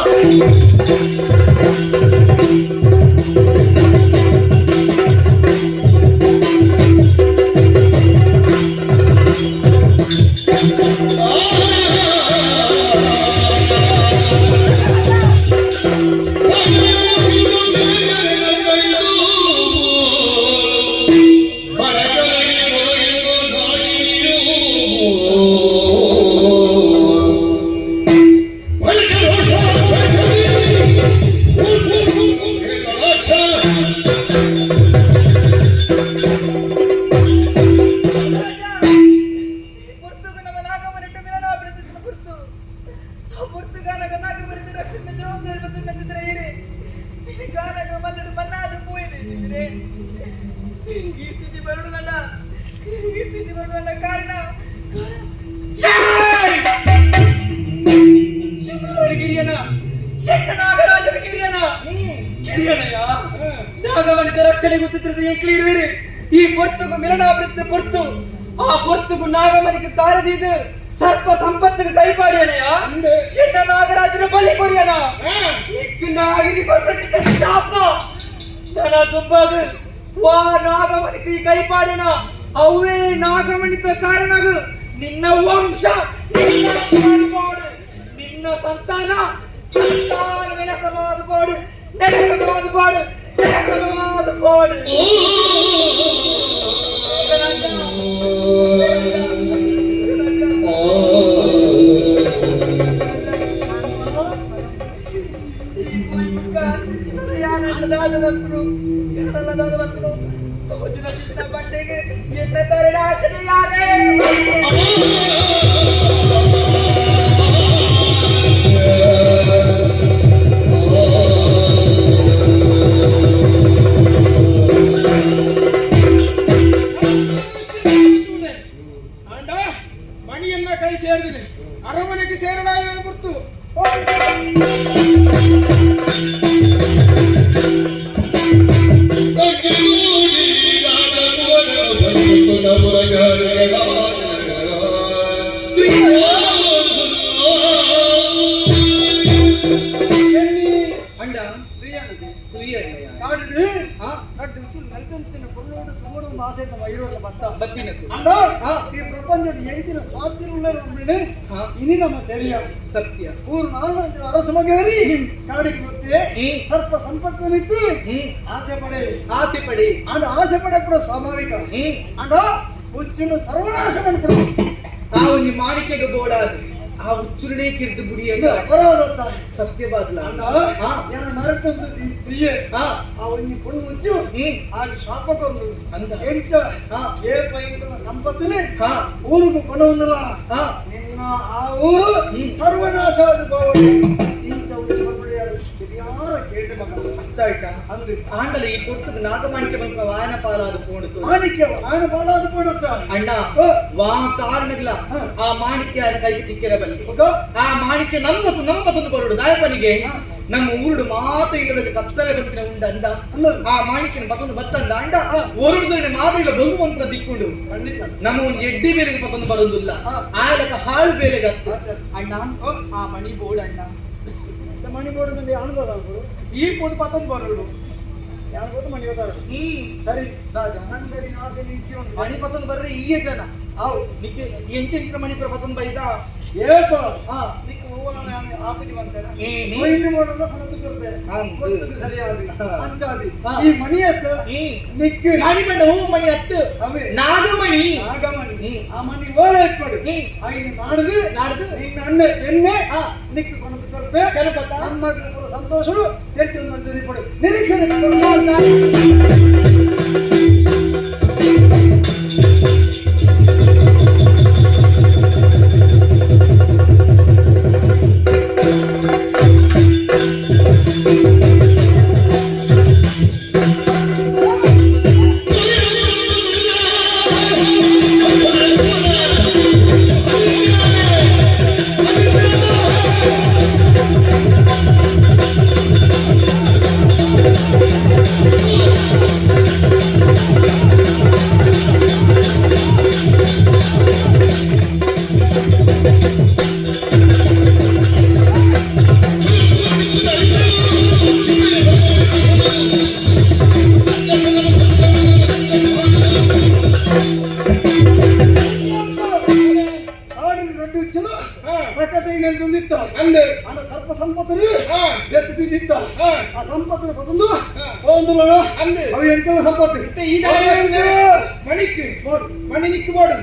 ಪುರ್ತುಗು ನಮ್ಮ ನಾಗಮನಿಟ್ಟು ಮಿಲನ ಪ್ರತಿಷ್ಠ ಪುರ್ತು ಆ ಪುರ್ತುಗಾನಗ ನಾಗಮನಿಟ್ಟು ರಕ್ಷಣೆ ಜವಾಬ್ದಾರಿ ಬಂದು ನಂದಿದ್ರೆ ಏರಿ ಗಾನಗ ಮನ್ನಡು ಮನ್ನಾದು ಪೂಯಿದೆ ಈ ಸ್ಥಿತಿ ಬರುವುದಲ್ಲ, ಈ ಸ್ಥಿತಿ ಬರುವುದಲ್ಲ. ಕಾರಣ ಗಿರಿಯನ ಶೆಟ್ಟ ನಾಗರಾಜನ ಗಿರಿಯನ ಕಿರಿಯನಯ್ಯ ನಾಗಮನಿತ ರಕ್ಷಣೆ ಗೊತ್ತಿದ್ರೆ ಎಂಕ್ಲಿರುವಿರಿ. ಈ ಪೊರ್ತುಗು ಮಿಲನಾಭೃತ ಪೊರ್ತು. ಆ ಪೊರ್ತುಗು ನಾಗಮನಿಗೆ ಕಾರದೀದು ಸರ್ಪ ಸಂಪತ್ತಿಗೆ ಕೈಪಾಡಿಯನಯ ಅಂದೆ. ಚಿನ್ನ ನಾಗರಾಜನ ಬಲಿ ಕೊರಿಯನ ಹಾ. ನಿಕ್ಕು ನಾಗಿನಿ ಕೊರ್ಪೆಟ್ಟಿದ್ದ ಶಾಪ ನನ್ನ ದುಂಬಾಗ ವಾ ನಾಗಮಣಿಗೆ ಈ ಕೈಪಾಡಿನ ಅವೇ ನಾಗಮಣಿತ ಕಾರಣಗು ನಿನ್ನ ವಂಶ ನಿನ್ನ ಪಾಡು ನಿನ್ನ ಸಂತಾನ ಸಂತಾನ ನೆಲಸಮಾದ ಪಾಡು ನೆಲಸಮಾದ ಪಾಡು ನೆಲಸಮಾದ ಪಾಡು. ಯಾರಲ್ಲದಾದ ಬಂದ್ರು ಯಾರಲ್ಲದಾದ ಬಂದ್ರು ತೋಜಿನ ಚಿನ್ನ ಬಟ್ಟೆಗೆ ಎನ್ನ ತರಡ ಹಾಕಲು ಯಾರೇ. ಆಂಡ ಮಣಿಯನ್ನ ಕೈ ಸೇರಿದಿನಿ ಅರಮನೆಗೆ ಸೇರಡಾಯ ಗುರ್ತು. ಅಂಡ ತುಯ್ಯ ಕಾಡುಡು ಆ ನಟ್ಟು ಉಚ್ಚುಲು ಮರಿತಂತಿನ ಕೊಲ್ಲೋಡು ತೋಡು ಆಸೆ ನಮ್ಮ ಐರೋಟ ಬತ್ತ ಬತ್ತಿನಕು ಅಂಡ ಈ ಪ್ರಪಂಚದ ಎಂಚಿನ ಸ್ವಾರ್ಥಿರುಳ್ಳ ಹಾ. ಇನಿ ನಮ್ಮ ತೆರಿಯ ಸತ್ಯ. ಊರು ನಾಲ್ಕು ಅರಸ ಮಗೇರಿ ಕಾಡಿಗೆ ಮತ್ತೆ ಸರ್ಪ ಸಂಪತ್ತು ನಿತ್ತು ಆಸೆ ಪಡೆ ಆಸೆ ಪಡಿ. ಅಂಡ ಆಸೆ ಪಡೆ ಕೂಡ ಸ್ವಾಭಾವಿಕ. ಅಂಡ ಹುಚ್ಚಿನ ಸರ್ವನಾಶ ಮಾಡ್ಕೊಡು. ಆ ಒಂದು ಮಾಣಿಕ್ಯಗ ಬೋಡಾದು ಆ ಉಚ್ಚುರುನೇ ಕಿರ್ದು ಗುಡಿ ಇದು ಅಪರಾಧ. ಸತ್ಯವಾದ್ಲ. ಅಂಡ ಎರಡು ಮರಟ್ಟು ತುಯ್ಯೆ ಆ ಆ ಒಂಜಿ ಪೊಣ್ಣು ಮುಚ್ಚು ಆಗ ಶಾಪ ಕೊರ್ಲು ಅಂದ. ಎಂಚ ಏ ಪೈಂಕನ ಸಂಪತ್ತಿನ ಹಾ ಊರುಗು ಕೊಣವನ್ನಲ್ಲ ಹಾ ನಿನ್ನ ಆ ಊರು ಸರ್ವನಾಶ ಆದ ಇಂಚ ಉಚ್ಚ ಬರ್ಬಡಿಯಾಡು ಯಾರ ಕೇಳಿ ಮಗ. ಅರ್ಥ ಆಯ್ತಾ? ಅಂದು. ಆಂಡಲ ಈ ಪೊರ್ತುಗು ನಾಗಮಾಣಿಕ್ಯ ಬಂತ ವಾಯನ ಪಾಲಾದ ಪೋಣುತು. ಮಾಣಿಕ್ಯ ಆಣ ಬಾಲಾದ ಪೋಣತ್ತ. ಅಣ್ಣ ವಾ ಕಾರಣಗ್ಲ ಆ ಮಾಣಿಕ್ಯ ಕೈಗೆ ತಿಕ್ಕಿರ ಬಲ್ಲಿ ಆ ಮಾಣಿಕ್ಯ ನಮ್ಮ ನಮ್ಮ ತಂದು ಬರೋಡು ದಾಯಪನಿಗೆ ನಮ್ಮ ಊರುಡು ಮಾತ ಇಲ್ಲದ ಕಪ್ಸಲೆ ಬಂತಿನ ಉಂಡ ಅಂದ. ಆ ಮಾಣಿಕ್ಯನ ಬತ್ತೊಂದು ಬತ್ತಂದ ಅಂಡ ಓರುಡುದನೆ ಮಾತ್ರ ಇಲ್ಲ ಬೊಂಗು ಮಂತ್ರ ದಿಕ್ಕುಂಡು. ಖಂಡಿತ. ನಮ್ಮ ಒಂದು ಎಡ್ಡಿ ಬೇಲೆಗೆ ಪತ್ತೊಂದು ಬರೋದಿಲ್ಲ ಆಯಲಕ ಹಾಳು ಬೇಲೆಗೆ ಅತ್ತ ಅಣ್ಣ ಆ ಮಣಿ ಬೋರ್ಡ್ ಅಣ್ಣ. ಮಣಿ ಬೋರ್ಡ್ ನಲ್ಲಿ ಆನಂದ ಈ ಫೋಟೋ ಪತ್ತೊಂದು ಬರೋಡು. ಯಾರು ಗೊತ್ತು ಮಣಿ ಹೋದಾರ. ಸರಿ ನಂಗಡಿನ ಆಸೆ ನಿಚ್ಚಿ ಉಂಟು. ಮಣಿ ಪತ್ತೊಂದು ಬರ್ರೆ ಈಯ ಜನ ಅವು ನಿಕ್ಕೆ ಎಂಚ ಎಂಚಿನ ಮಣಿಪುರ ಪತ್ತೊಂದು ಬೈದ. ಏಪ ಹಾ ನಿಕ್ಕ ಹೂವನ್ನ ಆಪುಜಿ ಬಂತೇನೆ ಇನ್ನು ಮಾಡೋಣ ಕೊಡದು ಕೊಡ್ತೆ ಗೊತ್ತದು ಸರಿಯಾದಿ ಅಂಚಾದಿ ಈ ಮಣಿ ಹತ್ರ ನಿಕ್ಕ ಮಣಿ ಬಂಡ ಹೂ ಮಣಿ ಹತ್ತು ಅವೇ ನಾಗಮಣಿ. ನಾಗಮಣಿ ಆ ಮಣಿ ಓಳೆ ಇಪ್ಪಡು ಐನು ನಾಡುದು ನಾಡುದು. ನಿನ್ನ ಅಣ್ಣ ಚೆನ್ನೆ ನಿಕ್ಕ ಕೊಡದು ಕೊರ್ಪೆ ಗಣಪತ. ನಮ್ಮ ಸಂತೋಷಳು ತೆಂತು ಪಡು ನಿರೀಕ್ಷಣೆ. ಕಾಡಿನ ರೊಟ್ಟಿ ಉಚ್ಚಲು ಪ್ರಕೃತಿಯಿಂದ ಅಂದೆ. ಅಣ್ಣ ಸರ್ಪ ಸಂಪತ್ತನು ಬೆತ್ತದಿದ್ದ ಆ ಸಂಪತ್ತನ್ನು ಪತ್ತೊಂದು ಒಂದು ಅಂದೆ. ಅವು ಎಂಟು ಸಂಪತ್ತು. ಈ ದಾರಿ ಮಣಿಕ್ ಮಣಿ ನಿಕ್ಕು ಬೋಡು.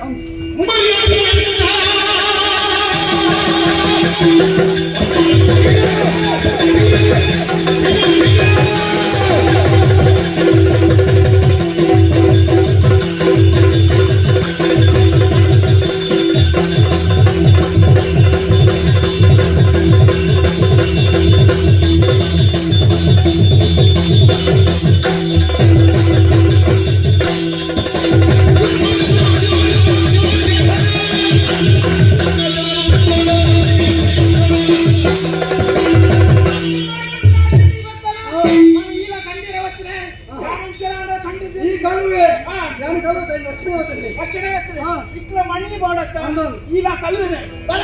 ರಕ್ಷಣೆ ಬರ್ತದೆ. ರಕ್ಷಣೆ ಬರ್ತದೆ. ಹಾ. ಇಕ್ಲ ಮಣಿ ಬೋಡತ್ತ. ಅಂದನು. ಈಗ ಕಳುವೆ ಬರ.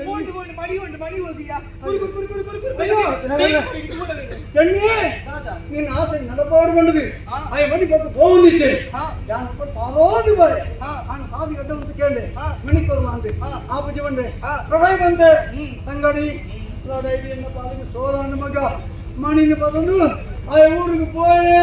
ಬೋಂಡು ಬೋಂಡು ಮಣಿ ಉಂಡು ಮಣಿ ಓದಿಯಾ. ಅಯ್ಯೋ, ಚೆನ್ನಿ, ನಿನ್ನ ಆಸೆ ನಡಪಾಡು ಬಂದದಿ. ಆಯ್ ಮಣಿ ಬಂದು ಹೋಗಿದ್ದೆ. ಯಾನ್ ಪಾಲೋದು ಬಾರೆ. ನಾನು ಸಾದಿ ಗಡ್ಡ ಅಂತ ಕೇಳಿದೆ. ಮಣಿ ಕೊರ್ಲ ಅಂದೆ. ಆ ಪೂಜೆ ಬಂದೆ, ಪ್ರಳಯ ಬಂದೆ. ತಂಗಡಿ ಲಡೈಡಿ ಎನ್ನ ಪಾಲಿಗೆ ಸೋಲಾನ ಮಗ ಮಣಿನ ಬದಲು ಆ ಊರಿಗೆ ಪೋಯೆ.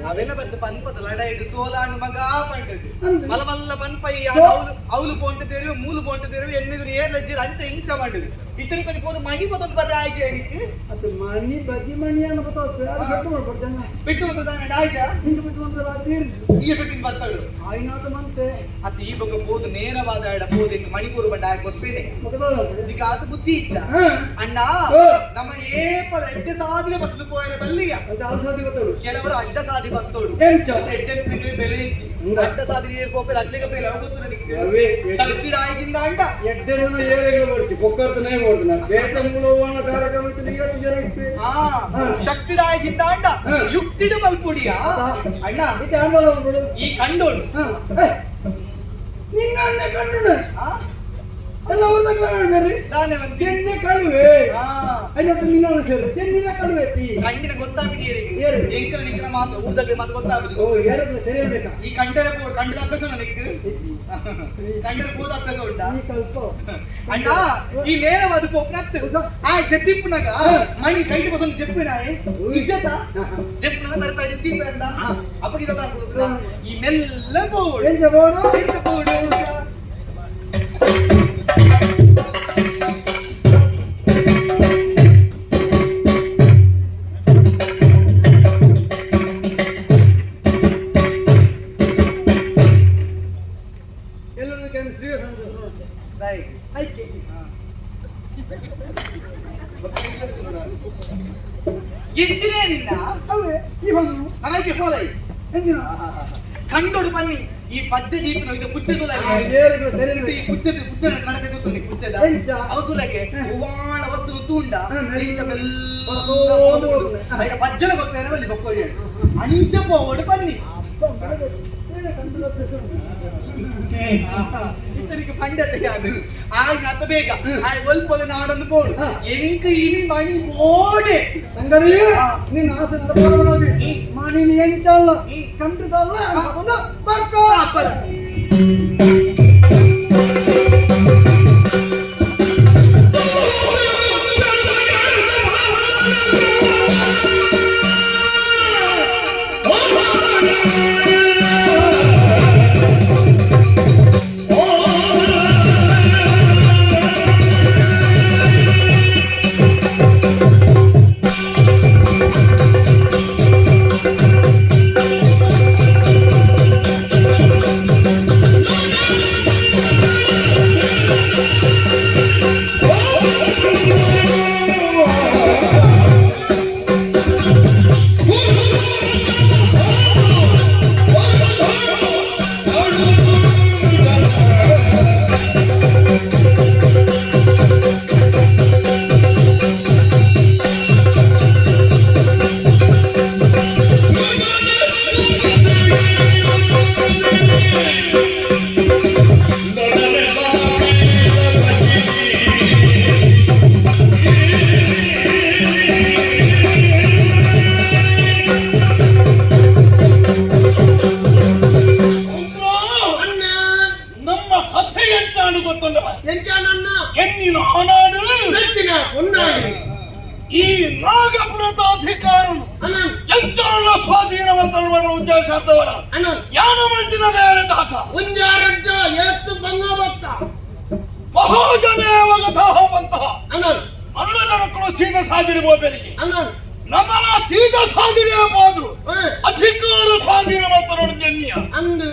ಅವೆಲ್ಲ ಬತ್ತು ಪನ್ಪದ ಲಡ ಇಡು ಸೋಲಾನು ಮಗ ಪಂಡದು. ಅಂದು. ಮಲ ಮಲ್ಲ ಪನ್ಪಯ್ಯ. ಅವಳು ಅವಳು ಪೋಂಟ ತೇರು ಮೂಲು ಪೋಂಟ ತೇರು ಎನ್ನೆದುರು ಏರ್ ಲಜ್ಜಿ ಅಂಚ ಇಂಚ ಮಂಡದು. ಇತನ ಕೊಂಚ ಪೋದು ಮಣಿ ಪದೊಂದು ಬರ್ರೆ ಆಯ್ಚೆ ಹೇಳಿಕ್. ಅದು ಮಣಿ ಬಜಿ ಮಣಿ ಅನ್ನೋ ಗೊತ್ತಾಗ್ತದೆ. ಯಾರು ಕಟ್ಟು ಮಾಡ್ಕೊಡ್ತೇನೆ. ಬಿಟ್ಟು ಬಂದು ತಾನೆ ಆಯ್ಚ. ಹಿಂಗೆ ಬಿಟ್ಟು ಬಂದ್ರೆ ತೀರ್ದು. ಈ ಬಿಟ್ಟಿನ ಬರ್ತಾಳು. ಆಯ್ನಾತ ಮಂತೆ. ಅತ್ತ ಈ ಬಗ್ಗೆ ಪೋದು ನೇರವಾದ ಆಡ ಪೋದು ಇಂಕ್ ಮಣಿಪುರ ಬಂಡ ಆಯ್ ಗೊತ್ತೇನೆ. ಮುಗದಾದ. ಈಗ ಆತ ಬುದ್ಧಿ ಇಚ್ಚ. ಅಣ್ಣ. ಹಾ. ನಮ್ಮ ಏಪಲ ಎಡ್ಡೆ ಸಾಧನೆ ಬತ್ತದು ಪೋಯರೆ ಬಲ್ಲಿಯ. ಅಂತ ಅರ್ಸಾದಿ ಗೊತ್ತೋಡು. ಕೆಲವರು ಅಡ್ಡ ಸಾದಿ ಬತ್ತೋಡು. ಎಂಚ? ಎಡ್ಡೆ ಬೆಲೆ ಇಜ್ಜಿ. ಹ್ಮ್. ಅಡ್ಡ ಸಾದಿ ನೀರು ಪೋಪೆಲ ಅಟ್ಲಿಗೆ ಬೆಲೆ ಗೊತ್ತು ನಿಕ್ಕೆ. ಅವೇ. ಶಕ್ತಿ ಆಯ್ಗಿಂದ ಅಂಡ. ಎಡ್ಡೆನ್ನು ಏರೆಗಳು ಬರ್ಚಿ ಬೊಕ್ಕರ್ತನೇ ಕೊಡ್ತಾನೆ ಬೇತ ಮೂಲವನ್ನ ಕಾರ್ಯಕ್ರಮ ಇತ್ತು ಇವತ್ತು ಜನ ಇತ್ತು. ಆ. ಹಾ. ಶಕ್ತಿ ಆಯ್ಗಿಂದ ಅಂಡ. ಹಾ. ಯುಕ್ತಿಡು ಮಲ್ಪುಡಿಯ. ಹಾ. ಅಣ್ಣ. ಇದು ಆಂದೋಲನ ಬಿಡು. ಈ ಕಂಡೋಡು. ಹಾ. ಏ, ನಿನ್ನ ಅಣ್ಣ ಕಂಡು ಎಲ್ಲ ಹೊರದಾಗ ಬೇರೆ. ದಾನೆ ಒಂದು ಚೆನ್ನೆ ಕಳುವೆ. ಐನೊಟ್ಟು ನಿನ್ನ ಅಣ್ಣ ಸೇರಿ ಚೆನ್ನಿನ ಕಳುವೆ ತಿ. ಕಂಡಿನ ಗೊತ್ತಾಪಿಡಿ. ಏರು. ಎಂಕಲ್ ನಿಕ್ಕನ ಮಾತ್ರ ಊರ್ದಾಗ್ಲೆ ಮಾತ್ರ ಗೊತ್ತಾಪಿಡಿ. ಓ, ಯಾರತ್ರ ತೆರೆಯಬೇಕಾ? ಈ ಕಂಡರೆ ಪೋಡು ಕಂಡದ ಅಭ್ಯಾಸ ನನಗೆ. ಕಂಡರೆ ಪೋದ ಅಭ್ಯಾಸ ಉಂಟಾ? ಈ ಕಲ್ಪ. ಅಣ್ಣ, ಈ ನೇರವಾದ ಪೋಪ್ನತ್ತು ಆ ಜೆತ್ತಿಪ್ಪುನಾಗ ಮಣಿ ಕೈಟ್ ಬಂದು ಜೆಪ್ಪಿನ ಇಜ್ಜತ ಜೆಪ್ಪಿನ ತರ್ತಾಡಿ ದೀಪ ಅಂತ ಅಪ್ಪಗೆ ಗೊತ್ತಾಗ್ಬಿಡುದು. ಈ ಮೆಲ್ಲ ಬೋಡು. ಎಂಚ ಬೋಡು? ಎಂಚ ಬೋಡು? ಎಲ್ಲರೂ ಶ್ರೀ ಐಕೆ. ಇಜ್ಜಿನೇ ನಿನ್ನ. ಅವೇ ಈ ಬಂದು. ಹಾಗೆ ಪೋಲೈ. ಎಂಜಿನ. ಕಂಡೋಡು ಬನ್ನಿ ಈ ಪಜ್ಜೆ ಜೀಪಿನ ಇದು ಪುಚ್ಚೆ ತುಲಾಗೆ. ಏರೆಗಳು ಈ ತೆರೆಯಬೇಕು. ಪುಚ್ಚೆ ಪುಚ್ಚೆ ನಡಕೆ ಗೊತ್ತುಂಟು ಪುಚ್ಚೆದ? ಎಂಚ? ಅವು ತುಲಗೆ ಹೂವಾಣ ವಸ್ತು ತೂಂಡ. ಇಂಚ ಮೆಲ್ಲ ಹೋದು ಹೋದು. ಐನ ಪಜ್ಜಲ ಗೊತ್ತೇನೆ ಬಲ್ಲಿ ಬೊಕ್ಕೋರಿ ಅಂಚ ಪೋವಡು ಬನ್ನಿ. ಇತನಿಗೆ ಪಂಡತೆ ಅದು ಆಯ್ನ ಅತ್ತ ಬೇಗ ಆಯ್ ಒಲ್ಪದ ನಾಡೊಂದು ಪೋಡು. ಎಂಕ್ ಇನಿ ಮಣಿ ಓಡೆ. ತಂಗಡಿ, ನಿನ್ನ ಆಸೆ ನಡಪಾಡು. ಮಣಿನಿ ಎಂಚಲ್ಲ ಕಂಡುದಲ್ಲ ಒಂದು ಬರ್ಕೋ. ಅಪ್ಪಲ. ಅಣ್ಣ. ನಮ್ಮ ಕಥೆ ಎಂಚಾನು ಗೊತ್ತುಂಡ? ಎಂಚಾನನ್ನ? ಎನ್ನಿನ ಆನಾಡು. ಮೆಚ್ಚಿನ ಹೊನ್ನಾಡಿ. ಈ ನಾಗಪುರದ ಅಧಿಕಾರನು ಅನನ್. ಎಂಚಾನ ಸ್ವಾಧೀನವಂತ ಉದ್ದೇಶ ಅರ್ಧವರ. ಅನನ್. ಯಾನ ಮಂದಿನ ಬೇರೆ ದಾತ. ಒಂಜಾರಡ್ಡ ಏತ್ತು ಬಂಗ ಬತ್ತ. ಮಹಾಜನೇವಗತಃ ಬಂತಹ. ಅನನ್. ಅಲ್ಲ ಜನಕ್ಕಳು ಸೀದ ಸಾಧಿಡುವ ಬೆರಿಗೆ. ಅನನ್. ಸೀದಾ ಸಾಧನೆ ಬೋದು ಅಧಿಕಾರ ಸ್ವಾಧೀನ ಮಾಡ್ತಾರೋಡು ಜನ್ಯ ಅಂದು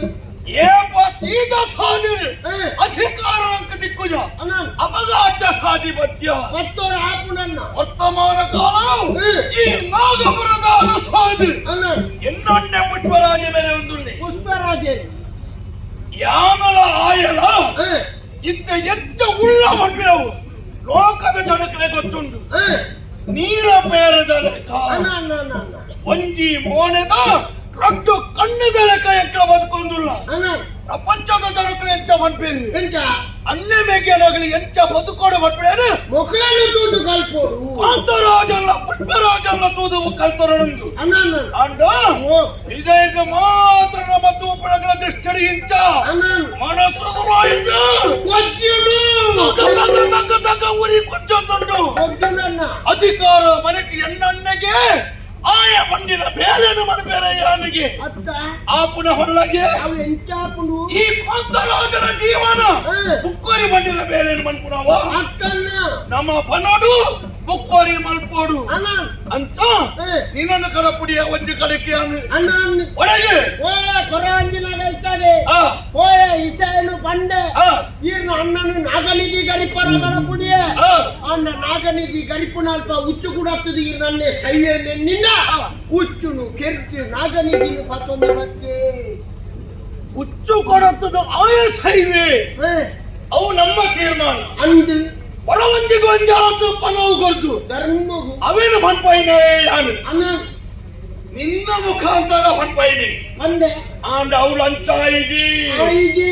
ಏಪ ಸೀದಾ ಸಾಧನೆ ಅಧಿಕಾರ ಅಂಕ ದಿಕ್ಕುಜ ಅಪಗ ಅಡ್ಡ ಸಾಧಿಪತ್ಯ ಮತ್ತೋರ ಆಪುನನ್ನ ವರ್ತಮಾನ ಕಾಲನು ಈ ನಾಗಪುರದ ಅರಸಾದಿ ಎನ್ನೊನ್ನೆ ಪುಷ್ಪರಾಜ ಮೇಲೆ ಒಂದುಳ್ಳಿ ಪುಷ್ಪರಾಜೇ ಯಾನಲ ಆಯಲ ಇದ್ದ ಎಂತ ಉಳ್ಳ ಮಡ್ಬಿನವು ಲೋಕದ ಜನಕ್ಕೆ ಗೊತ್ತುಂಟು ನೀರ ಪೇರದ ಲೆಕ್ಕ ಒಂಜಿ ಮೋನೆದ ರಡ್ಡು ಕಣ್ಣುದ ಲೆಕ್ಕ ಎಕ್ಕ ಬದುಕೊಂದುಲ್ಲ ಪ್ರಪಂಚದ ಜನಕ್ಕೆ ಎಂಚ ಮನ್ಪೇರಿ ಅನ್ಯ ಮೇಕೆನಾಗಲಿ ಎಂಚ ಬದುಕೋಡು ಮನ್ಪೇರು ಮೊಕ್ಕಳನ್ನು ತೂದು ಕಲ್ಪೋಡು ಕಾಂತರಾಜಲ್ಲ ಪುಷ್ಪರಾಜಲ್ಲ ತೂದು ಕಲ್ತರೊಂದು ಅಂಡ ಇದೇ ಇದು ಮಾತ್ರ ನಮ್ಮ ತೂಪಣಗಳ ದೃಷ್ಟಿ ಇಂಚ ಮನಸ್ಸು ತಕ್ಕ ತಕ್ಕ ಉರಿ ಕುಚ್ಚೊಂದುಂಟು ಅಧಿಕಾರ ಮನೆಗೆ ಎಣ್ಣೆಗೆ ಆಯ ಮಂಡಿನ ಬೇರೆನು ಮನಬೇರೆ ಯಾನಿಗೆ ಆಪುನ ಹೊಳ್ಳಗೆ ಈ ಕಾಂತರಾಜನ ಜೀವನ ಬುಕ್ಕೋರಿ ಮಂಡಿನ ಬೇರೆನು ಮನ್ಪುನವ ನಮ್ಮ ಪನೋಡು ಬುಕ್ಕೋರಿ ಮಲ್ಪೋಡು ಅಂತ ನಿನ್ನನ್ನು ಕಡಪುಡಿಯ ಒಂದು ಕಡಕ್ಕೆ ಒಳಗೆ ಇಸೆನು ಪಂಡೆ ಈರ್ನ ಅಣ್ಣನು ನಾಗನಿಧಿ ಗರಿಪರ ಕಡಪುಡಿಯ ಅಣ್ಣ ನಾಗನಿಧಿ ಗರಿಪುನಲ್ಪ ಉಚ್ಚು ಕೂಡತ್ತದು ಈರ್ನನ್ನೇ ಶೈಲಿಯಲ್ಲಿ ನಿನ್ನ ಉಚ್ಚುನು ಕೆರ್ಚು ನಾಗನಿಧಿನು ಪತ್ತೊಂದು ಮತ್ತೆ ಉಚ್ಚು ಕೊಡತ್ತದು ಆಯ ಸೈವೆ ಅವು ನಮ್ಮ ತೀರ್ಮಾನ ಅಂದು ಹೊರವಂಜಿಗೆ ಒಂಜಾತು ಪನವು ಕೊರ್ದು ಧರ್ಮಗು ಅವೇನು ಪನ್ಪೈನೇ ಯಾನು ಅಣ್ಣ ನಿನ್ನ ಮುಖಾಂತರ ಪನ್ಪೈನಿ ಪಂಡೆ ಆಂಡ ಅವಳು ಅಂಚಾಯಿದಿ ಆಯಿಜಿ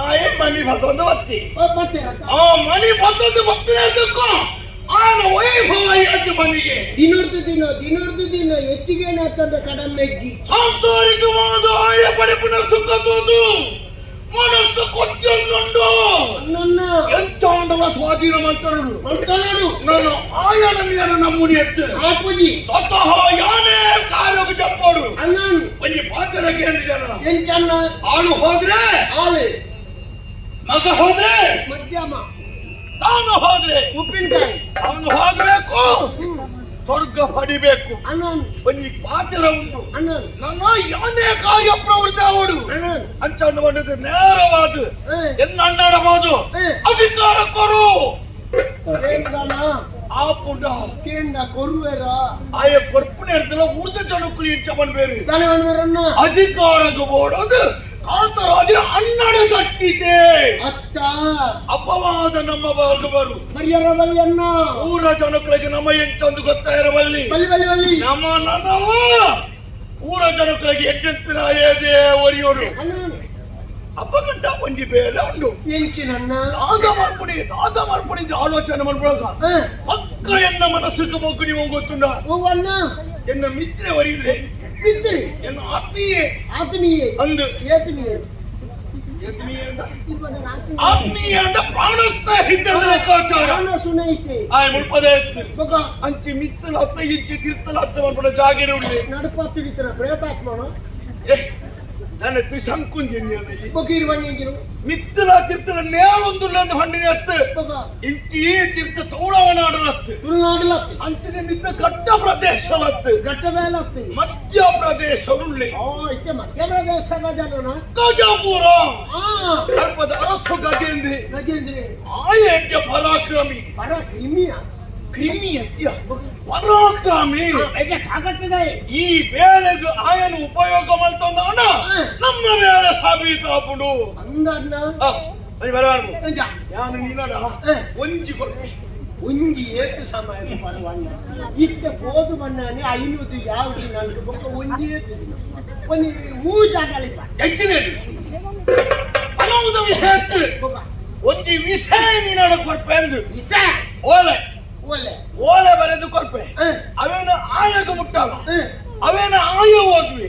ಆಯೆ ಮನಿ ಬತ್ತೊಂದು ಬತ್ತಿ ಮತ್ತೆ ಆ ಮನಿ ಬತ್ತೊಂದು ಬತ್ತಿ ಹೇಳ್ದಕ್ಕೂ ಆನ ವೈಭವ ಆಯ್ತು ಮನಿಗೆ ದಿನರ್ದು ದಿನ ದಿನರ್ದು ದಿನ ಹೆಚ್ಚಿಗೆ ಏನಾಗ್ತದೆ ಕಡಮೆಗ್ಗಿ ಸಾಂಸಾರಿಕವಾದ ಆಯ ಪಡೆಪಿನ ಸುಖ ತೋದು ಮನಸ್ಸು ಕೊಚ್ಚೊಂದುಂಡು ನನ್ನ ಎಂಚಾಂಡವ ಸ್ವಾಧೀನ ಮಾಡ್ತಾರಡು ಮಲ್ತನಾಡು ನಾನು ಆಯನ ಮೇನ ನಮ್ಮುನಿ ಎತ್ತು ಆಪುಜಿ ಸ್ವತಃ ಯಾನೇ ಕಾರ್ಯಕ್ಕೆ ಚಪ್ಪೋಡು ಅಣ್ಣನ್ ಒಂಜಿ ಪಾತ್ರಕ್ಕೆ ಏನು ಜನ ಎಂಚಣ್ಣ ಆಳು ಹೋದ್ರೆ ಆಳು ಮಗ ಹೋದ್ರೆ ಮಧ್ಯಮ ತಾನು ಹೋದ್ರೆ ಉಪ್ಪಿನಕಾಯಿ ಅವನು ಹೋಗ್ಬೇಕು ಸ್ವರ್ಗ ಪಡಿಬೇಕು ಅಣ್ಣನ್ ಒಂಜಿ ಪಾತ್ರ ಉಂಟು ಅಣ್ಣನ್ ನನ್ನ ಯಾನೇ ಕಾರ್ಯ ಪ್ರವೃತ್ತಿ ಅವಡು ಅಣ್ಣನ್ ಅಂಚಂದ ಬಂದದ್ದು ನೇರವಾದ ಎನ್ನ ಅಣ್ಣಾಡಬಹುದು ಅಧಿಕಾರ ಕೊರು ಆ ಪುಂಡ ಕೇಂದ್ರ ಕೊರುವೆರ ಆಯ ಕೊರ್ಪುನ ಇರ್ತಲ್ಲ ಉರ್ದ ಜನಕ್ಕೂ ಇಂಚ ಬನ್ಬೇರು ತಲೆ ಬನ್ಬೇರನ್ನ ಅಧಿಕಾರಕ್ಕೆ ಬೋಡೋದು ಕಾಂತರಾಜ ಅಣ್ಣಡ ತಟ್ಟಿದೆ ಅತ್ತ ಅಪವಾದ ನಮ್ಮ ಭಾಗ ಬರು ಮರ್ಯರ ಬಲ್ಯನ್ನ ಊರ ಜನಗಳಿಗೆ ನಮ್ಮ ಎಂಚಂದು ಗೊತ್ತಾಯಿರಬಲ್ಲಿ ಬಲಿ ಬಲಿ ಬಲಿ ನಮ್ಮ ನನ್ನವ ಊರ ಜನಗಳಿಗೆ ಎಡ್ಡೆತ್ತಿನ ಏದೇ ಒರಿಯೋರು ಅಪ್ಪಗಂಟ ಒಂಜಿ ಬೇಲೆ ಉಂಡು ಎಂಚಿನನ್ನ ರಾಗ ಮಾಡ್ಪುಡಿ ರಾಗ ಮಾಡ್ಪುಡಿ ಆಲೋಚನೆ ಮಾಡ್ಬಿಡೋಗ ಪಕ್ಕ ಎನ್ನ ಮನಸ್ಸಿಗೆ ಮೊಗ್ಗು ನೀವು ಗೊತ್ತುಂಡ ಅಣ್ಣ ಎನ್ನ ಮಿತ್ರ ಒರಿಯಿದೆ ಮಿತ್ರಿ ಎನ್ನ ಆತ್ಮೀಯ ಆತ್ಮೀಯ ಅಂದು ಏತ್ಮೀಯ ಆತ್ಮೀಯ ಅಂಡ ಪ್ರಾಣ ಸ್ನೇಹಿತ ಲೆಕ್ಕಾಚಾರ ಸುನೈತೆ ಆಯ್ ಮುಳ್ಪದೇ ಇತ್ತು ಅಂಚಿ ಮಿತ್ತಲ ಹತ್ತ ಇಂಚಿ ತಿರ್ತಲ ಹತ್ತ ಮಾಡ್ಬಿಡ ಜಾಗೆ ಉಳಿದೆ ನಡಪ ತಿಳಿತನ ಪ್ರೇತಾತ್ಮನ ನನ್ನ ತ್ರಿಶಂಕುಂಜಿ ಬಕೀರ್ ಬಂದಿರು ಮಿತ್ತಲ ತಿರ್ತಲ ಮೇಲೊಂದುಲ್ಲ ಒಂದು ಹಣ್ಣಿನ ಹತ್ತು ಇಂಚಿ ತಿರ್ತ ತೋಳವನಾಡಲತ್ತು ತುಳುನಾಡಲತ್ತು ಅಂಚಿನ ಮಿತ್ತ ಘಟ್ಟ ಪ್ರದೇಶಲತ್ತು ಘಟ್ಟ ಮೇಲತ್ತು ಮಧ್ಯ ಪ್ರದೇಶ ಉಳ್ಳಿ ಓ ಇತ್ತೆ ಮಧ್ಯಪ್ರದೇಶದ ಜನನ ಗಜಪುರ ಅಲ್ಪದ ಅರಸು ಗಜೇಂದ್ರಿ ಗಜೇಂದ್ರಿ ಆಯಜ್ಞ ಪರಾಕ್ರಮಿ ಪರಾಕ್ರಮಿಯ ಕ್ರಿಮಿ ಅತಿಯ ಪರಾಕ್ರಮಿ ಈ ಬೇಳೆಗೆ ಆಯನ ಉಪಯೋಗ ಮಾಡ್ತಂದ ನಮ್ಮ ಬೇಳೆ ಸಾಬೀತಾಪುಡು ನಾನು ನೀನಡ ಒಂಜಿ ಕೊಟ್ಟೆ ಒಂಜಿ ಏತು ಸಮಯ ಪರವಣ್ಣ ಇತ್ತೆ ಪೋದು ಬಣ್ಣಾನೆ ಐನೂದು ಯಾವುದು ನನ್ಗೆ ಬೊಕ್ಕ ಒಂಜಿ ಏತು ಒಂಜಿ ಮೂಜಾಗಲಿಪ್ಪ ಹೆಚ್ಚಿನೇನು ಅನೌದ ವಿಷಯತ್ತು ಒಂಜಿ ವಿಷಯ ನೀನಡ ಕೊರ್ಪೆ ಅಂದು ವಿಷಯ ಓಲೆ ಓಲೆ ಓಲೆ ಬರೆದು ಕೊರ್ಪೆ ಅವೇನ ಆಯಗ ಮುಟ್ಟಲ್ಲ ಅವೇನ ಆಯ ಹೋದ್ವಿ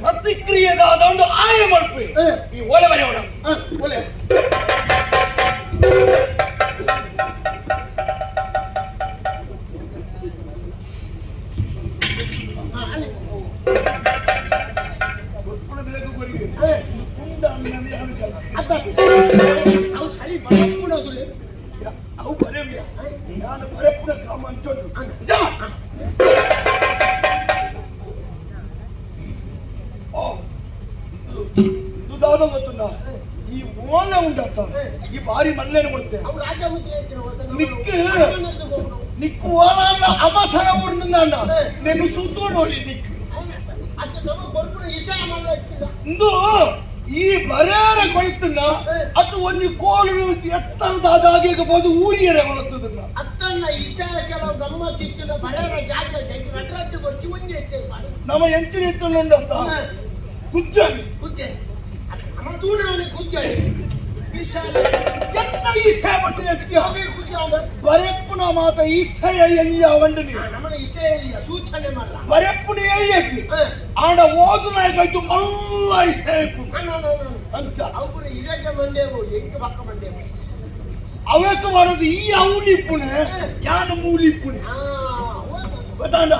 ಪ್ರತಿಕ್ರಿಯೆದಾದ ಒಂದು ಆಯ ಮಾಡ್ಪೆ ಈ ಓಲೆ ಬರೆಯೋಣ ಓಲೆ ಅವು ಬರೆಯ ನಾನು ಬರೆಪುನ ಕ್ರಮ ಅಂಚೊಂದು ದಾದ ಗೊತ್ತುಂಡ ಈ ಓಲೆ ಉಂಡತ್ತ ಈ ಬಾರಿ ಮಲ್ಲೇನು ಕೊಡ್ತೆ ನಿಕ್ಕು ನಿಕ್ಕು ಓಲಾಂಡ ಅಮಸರ ಉಂಡ నేను ತೂತೋಡೋಡಿ ನಿಕ್ಕು ಇಂದು ಈ ಬರೇರ ಕೊಯ್ತನ್ನ ಅದು ಒಂದು ಕೋಲು ಎತ್ತರದಾದ ಬೋದು ಊರಿಯರೆ ಕೊಡುತ್ತದನ್ನ ಅತ್ತನ್ನ ಇಶಾ ಕೆಲವು ಗಮ್ಮತ್ತಿತ್ತಿನ ಬರೇರ ಜಾಗ ರಡ್ಡು ಬರ್ಚಿ ಒಂದೇ ನಮ್ಮ ಎಂಚಿನ ಎತ್ತಲು ಉಂಡತ್ತ ಕುಜ್ಜಾಡಿ ಕುಜ್ಜಾಡಿ ನಮ್ಮ ತೂಣಾನೆ ಕುಜ್ಜಾಡಿ ಎಲ್ಲ ಈ ಸೇಪಟ್ಟಿನ ಬರೆಪ್ಪುನ ಮಾತ ಈಸೆಯ ಎಲ್ಲಿಯ ವಂಡನಿ ನಮ್ಮ ಇಸೆಯ ಸೂಚನೆ ಮಾಡಲ್ಲ ಬರೆಪ್ಪುನ ಎಯ್ಯಕ್ಕೆ ಆಡ ಓದು ನಾಯಕಾಯ್ತು ಮಲ್ಲ ಇಸೆಯಪ್ಪು ಅಂಚ ಅವರು ಇರಕ್ಕೆ ಮಂಡೇವು ಎಂಟು ಪಕ್ಕ ಮಂಡೇವು ಅವಕ್ಕೆ ಮಾಡೋದು ಈ ಅವಳಿಪ್ಪುನೆ ಯಾನ ಮೂಲಿಪ್ಪುನೆ ಗೊತ್ತಾಂಡ.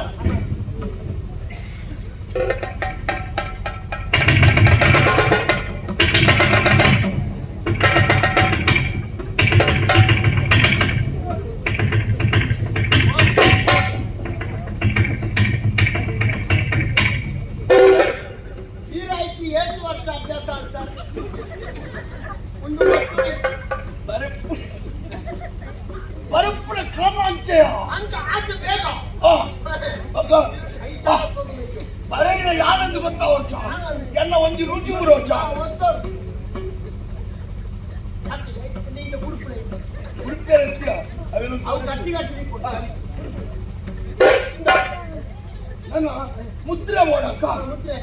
ವರ್ಷ ಅಭ್ಯಾಸ ಆಗ್ತಾರೆ ಬರಪ್ಪುನ ಕ್ರಮ ಅಂಚೆಯ ಅಂಚ ಆತು ಬೇಗ ಬರೆಯಿನ ಯಾನಂದು ಗೊತ್ತಾ ವರ್ಷ ಎನ್ನ ಒಂಜಿ ರುಚಿ ಬರೋಚ ಉಡುಪಿಯ ಅವೇನು ನನ್ನ ಮುದ್ರೆ ಬೋಡಕ್ಕ ಮುದ್ರೆ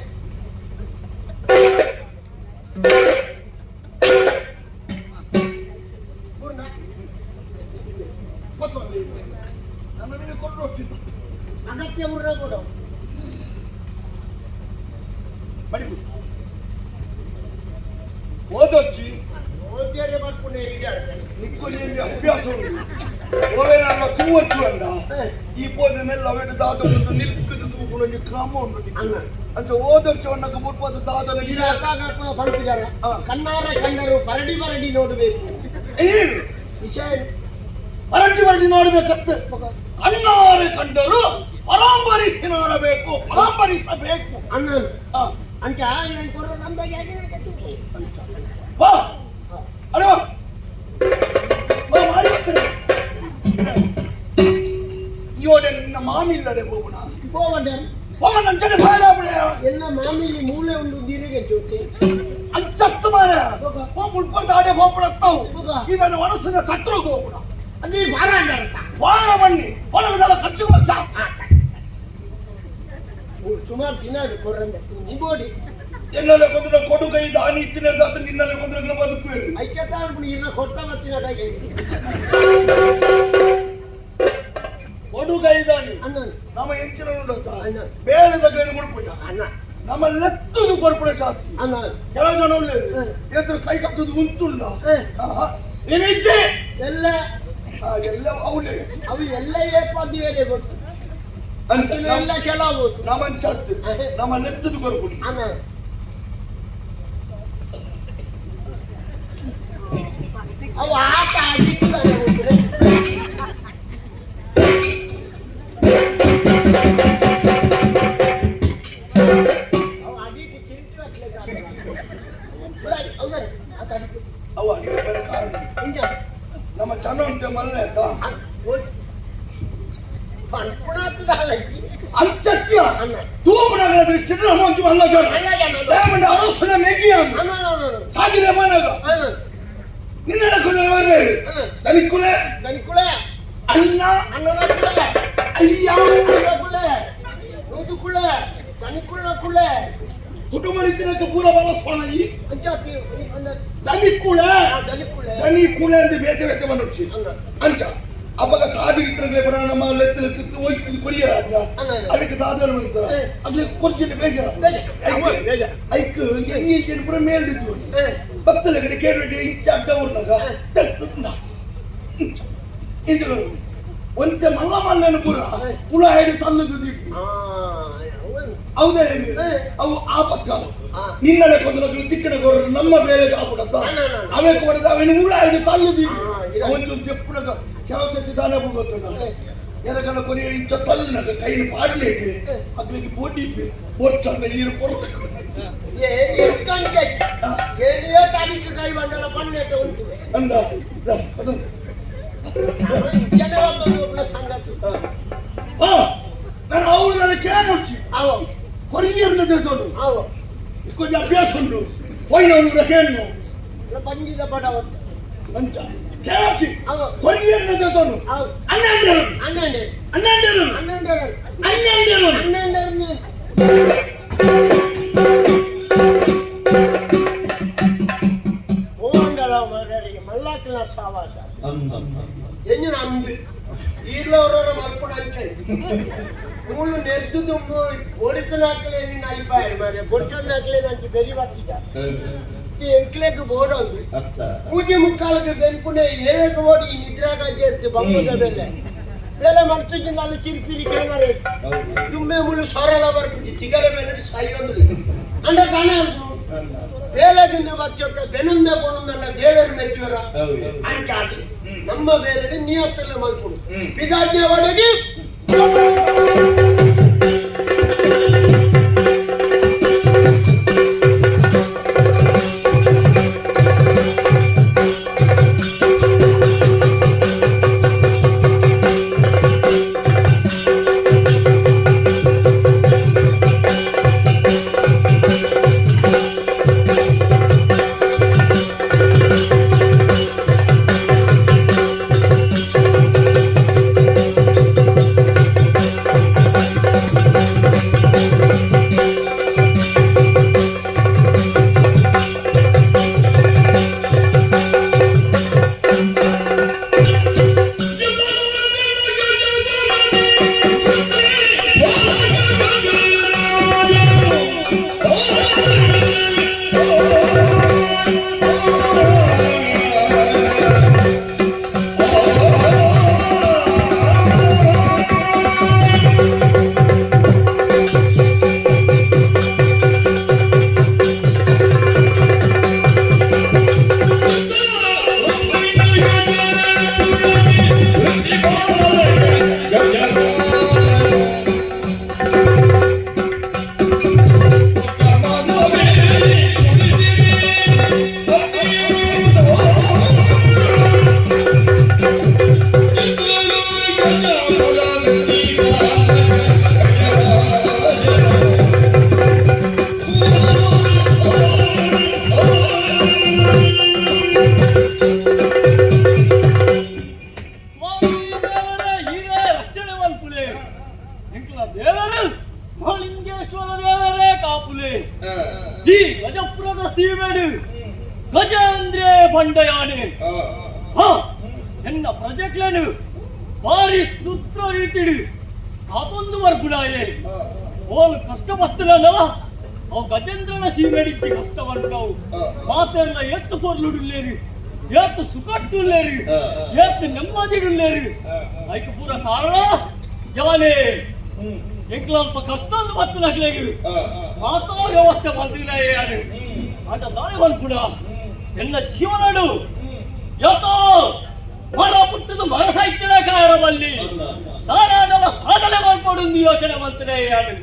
ಅಗತ್ಯ ಮುರ್ರ ಕೊಡು ಓದೊಚ್ಚಿ ಓದ್ಯಾರೆ ಮಾಡ್ಕೊಂಡು ನಿಕ್ಕೊಲ್ಲಿ ಅಭ್ಯಾಸ ಉಂಟು ಓವೇನಾಗ ತೂವರ್ಚು ಅಂಡ ಈ ಪೋದ ಮೇಲೆ ಅವೆಟ್ಟು ದಾದ ನಿಲ್ಕದ ತೂಕೊಂಡು ಒಂಜಿ ಕ್ರಮ ಉಂಟು ಅಂತ ಓದೊಚ್ಚು ಅಣ್ಣಕ್ಕೆ ಮುಟ್ಪಾದ ದಾದನ ಪಲ್ಪಿದ್ದಾರೆ ಕಣ್ಣಾರ ಕಂಡರು ಪರಡಿ ಪರಡಿ ನೋಡಬೇಕು ವಿಷಯ ಪರಡಿ ಪರಡಿ ನೋಡಬೇಕತ್ತ ಕಣ್ಣಾರೆ ಕಂಡರು ಪರಾಂಬರಿಸಿ ನೋಡಬೇಕು ಪರಾಂಬರಿಸಬೇಕು ಅಣ್ಣ ಅಂತ ಬಾ ಅಲೋ ಬಾ ಮಾರಿ ಬರ್ತಾರೆ ಯೋಡೆ ನಿನ್ನ ಮಾಮಿ ಇಲ್ಲಡೆ ಹೋಗುಣ ಹೋಗಂಡರು ಹೋಗೋಣ ಅಂಚನೆ ಬಾಯಲಾಬಳೆ ಎಲ್ಲ ಮಾಮಿಲಿ ಮೂಲೆ ಉಂಡು ನೀರಿಗೆ ಜೊತೆ ಅಂಚತ್ತು ಮಾರ ಓ ಮುಳ್ಪದ ಆಡೆ ಹೋಗ್ಬಿಡತ್ತಾವು ಇದನ್ನು ಮನಸ್ಸಿನ ಸತ್ರ ಹೋಗುಣ ಅದು ವಾರ ಅಂಡಾರತ್ತ ವಾರ ಬನ್ನಿ ಒಳಗದೆಲ್ಲ ಖರ್ಚು ವರ್ಷ ಸುಮಾರು ದಿನ ಕೊಡ್ರಂದೆ ನಿಗೋಡಿ ಎನ್ನಲೆ ಕೊಂದ್ರೆ ಕೊಡುಗೈ ದಾನಿ ಇತ್ತಿನ ನಿನ್ನಲೆ ಕೊಂದ್ರೆ ಬದುಕುವೆ ಐಕ್ಯತಾ ಇರ್ನ ಕೊಟ್ಟ ಮತ್ತಿನ ಕೊಡುಗೈ ದಾನಿ ನಮ್ಮ ಎಂಚಿನ ಬೇರೆ ತಗ್ಲೇನು ಕೊಡ್ಪುಜ ನಮ್ಮ ಲೆತ್ತದು ಕೊರ್ಪುಣ ಜಾತಿ ಕೆಲವು ಜನ ಎದುರು ಕೈ ಕಟ್ಟುದು ಉಂಟುಲ್ಲ ಏನಿಜ್ಜೆ ಎಲ್ಲ ಎಲ್ಲ ಅವಳೇ ಅವು ಎಲ್ಲ ಏಪಾದಿಯೇ ಗೊತ್ತು ಅಂತ ಎಲ್ಲ ಕೆಲವು ನಮ್ಮ ನಮ್ಮ ಲೆತ್ತದು ಕೊರ್ಪುಡಿ ಅವು ಆಟ ಆಡಿಟ್ಟಿದ್ದಾರೆ. ಅವು ಅಡಿಟ್ಟು ಚಿಂತೆ ಅವು ಅಡಿಗೆ ಬೇರೆ ಕಾರಣ ನಮ್ಮ ಜನ ಉಂಟೆ ಮಲ್ಲೆ ಆಯ್ತಾ ಅಂಚತ್ಯ ತೂಪುನಗರ ದೃಷ್ಟಿ ನಮ್ಮ ಒಂಜಿ ಮಲ್ಲ ಜನ ದಯಮಂಡ ಅರಸನ ಮೇಗಿಯ ಸಾಗಿನ ಮನಗ ನಿನ್ನ ಬರ್ಬೇರು ದನಿಕುಲೆ ದನಿಕುಲೆ ಅಣ್ಣ ಅಣ್ಣನ ಕುಲೆ ಅಯ್ಯ ಕುಲೆ ನೂದು ಕುಲೆ ದನಿಕುಳ ಕುಲೆ ಕುಟುಂಬ ರೀತಿನಕ್ಕೆ ಪೂರ ಬಲ ಸೋಣಯಿ ದನಿಕುಳೆ ದನಿಕುಳೆ ಅಂತ ಬೇತೆ ಬೇತೆ ಮನುಷ್ಯ ಅಂಚ ಅಪ್ಪಗ ಸಾದಿ ಇತ್ತರಗಳೇ ಬರ ನಮ್ಮ ಲೆತ್ತ ಲೆತ್ತ ಹೋಯ್ತು ಕೊರಿಯರ ಅದಕ್ಕೆ ದಾದನ ಮಾಡ್ತಾರ ಅಗ್ಲಿ ಕೊರ್ಚಿನ ಬೇಜಾರ ಐಕ್ ಎಲ್ಲಿ ಜನ ಪೂರ ಮೇಲಿದ್ದು ಭಕ್ತಲ ಕಡೆ ಕೇಳಿ ಇಂಚ ಅಡ್ಡ ಊರ್ನಾಗ ಇಂದು ಒಂತೆ ಮಲ್ಲ ಮಲ್ಲನು ಪೂರ ಪುಳ ಹೇಳಿ ತಲ್ಲದು ದೀಪ ಹೌದೇ ಹೇಳಿ ಅವು ಆಪತ್ಕಾಲ ನಿನ್ನಲೆ ಕೊಂದ್ರೆ ದಿಕ್ಕಿನ ಕೊರ ನಮ್ಮ ಬೇಳೆಗೆ ಆಪುಡತ್ತ ಅವೇ ಕೊಡದ ಅವನು ಉಳ ಹಿಡಿ ತಲ್ಲದು ಒಂಚೂರು ದೆಪ್ಪುಡಗ ಕೆಲವು ಸತಿ ದಾನ ಗೊತ್ತುಂಡ ಎರಗಲ ಕೊರಿಯರ್ ಇಂಚ ತಲ್ಲುನಗ ಕೈನ ಪಾಡ್ಲೇಟ್ ಅಗ್ಲಿಗೆ ಪೋಟಿ ಬೊರ್ಚನ್ನ ಈರು ಕೊರ್ತ ಏ ಎಕ್ಕಂಗೆ ಏಳಿಯೇ ತಾರೀಕು ಕೈ ಬಂಡಲ ಪನ್ನೆಟ್ಟ ಉಂಟುವೆ ಅಂದ ಅದು ಜನವತ್ತೊಂದು ಸಂಗತಿ ಹಾ ನಾನು ಅವಳು ನನ್ನ ಕೇಳೊಚ್ಚಿ ಆವೋ ಕೊರಿಯರ್ನ ದೇತೋನು ಆವೋ కొంచెం ಅಭ್ಯಾಸ ಉಂಟು ಹೋಯ್ನವನು ಕೇಳು ಬಂದಿದ ಬಡವ ಅಂಚ ಕೇಳೊಚ್ಚಿ ಆವೋ ಕೊರಿಯರ್ನ ದೇತೋನು ಆವೋ ಅಣ್ಣಂಡೇರು ಅಣ್ಣಂಡೆ ಅಣ್ಣಂಡೇರು ಅಣ್ಣಂಡೆ ಅಣ್ಣಂಡೇರು ಅಣ್ಣಂಡೆ ಓಂಡಲ ಮರರಿಗೆ ಮಲ್ಲಾಕ್ಲ ಸಾವಾಸ ಎಂಜಿನ ಅಂದು ಈರ್ಲವರವರ ಮಲ್ಪುಣ ಅಂತೇಳಿ ಮೂಳು ನೆರ್ದು ದುಂಬು ಒಡಿತನಾಕಲೆ ನಿನ್ನ ಅಭಿಪ್ರಾಯ ಮಾರೆ ಬೊಟ್ಟನಾಕಲೆ ನಂಚು ಬೆರಿ ಬರ್ತಿದ್ದ ಎಂಕ್ಲೆಗ್ ಬೋಡೊಂದು ಪೂಜೆ ಮುಕ್ಕಾಲಕ್ಕೆ ಬೆನ್ಪುಣೆ ಏರಕ್ಕೆ ಓಡಿ ಈ ನಿದ್ರಾಗ ಜೇರ್ತು ಬಂಬುದ ಬೆಲೆ ಬೇಲೆ ಮಲ್ತಿದ್ದು ಅಲ್ಲಿ ಚಿರ್ಪಿರಿ ಕೇಳರೆ ದುಂಬೆ ಮುಳು ಸೊರಲ ಬರ್ಪುಜಿ ಚಿಗರೆ ಬೆಲೆ ಸಾಯೊಂದು ಅಂಡ ತಾನೇ ಬೇಲೆದಿಂದ ಬಚ್ಚೊಕ್ಕ ಬೆನಂದ ಪೋಣಂದಲ್ಲ ದೇವರು ಮೆಚ್ಚುವರ ಅಂಚಾಡಿ ನಮ್ಮ ಬೇಲೆ ನಿಯಸ್ತಲ್ಲ ಮಲ್ಪುಡು ಪಿದಾಜ್ಞೆ ಒಡಗಿ ಸ್ವಾಮಿ ದೇವರ ಹೀರೇ ರಕ್ಷಣೆ ಮಲ್ಪುಲೆ ಎಂಕುಲ ದೇವರು ಮಹಾಲಿಂಗೇಶ್ವರ ದೇವರೇ ಕಾಪುಲೆ ಈ ಗಜಪುರದ ಸೀಮೆಡು ಗಜೇಂದ್ರೆ ಬಂಡಯಾನೆ ಹಾ ಎನ್ನ ಪ್ರಜೆಕ್ಲೆನು ಭಾರಿ ಸೂತ್ರ ರೀತಿಡು ಕಾಪೊಂದು ಬರ್ಪುಡಾಯೆ ಓಲ್ ಕಷ್ಟ ಬತ್ತಲಲ್ಲ ಅವು ಗಜೇಂದ್ರನ ಸೀಮೆಡಿಚ್ಚಿ ಕಷ್ಟ ಬರ್ಪುಡವು ಮಾತೆಲ್ಲ ಎತ್ತು ಪೊರ್ಲುಡುಲ್ಲೇರು ಏತ್ ಸುಖಟ್ಟುಲ್ಲೇರು ಏತ್ ನೆಮ್ಮದಿಡುಲ್ಲೇರು ಐಕ್ ಪೂರ ಕಾರಣ ಯಾನೇ ಎಂಕ್ಲ ಅಲ್ಪ ಕಷ್ಟ ಬತ್ತನಕ್ಲೆಗ್ ಮಾತಾ ವ್ಯವಸ್ಥೆ ಮಲ್ತಿನಾಯೆ ಯಾರು ಆಟ ದಾನೆ ಮಲ್ಪುಡ ಎನ್ನ ಜೀವನಡು ಯಾತೋ ಮರ ಪುಟ್ಟದು ಮರ ಸಾಹಿತ್ಯದ ಕಾರಬಲ್ಲಿ ದಾರಾಡಲ ಸಾಧನೆ ಮಾಡ್ಕೊಡು ಯೋಚನೆ ಮಲ್ತಿನಾಯೆ ಯಾರು.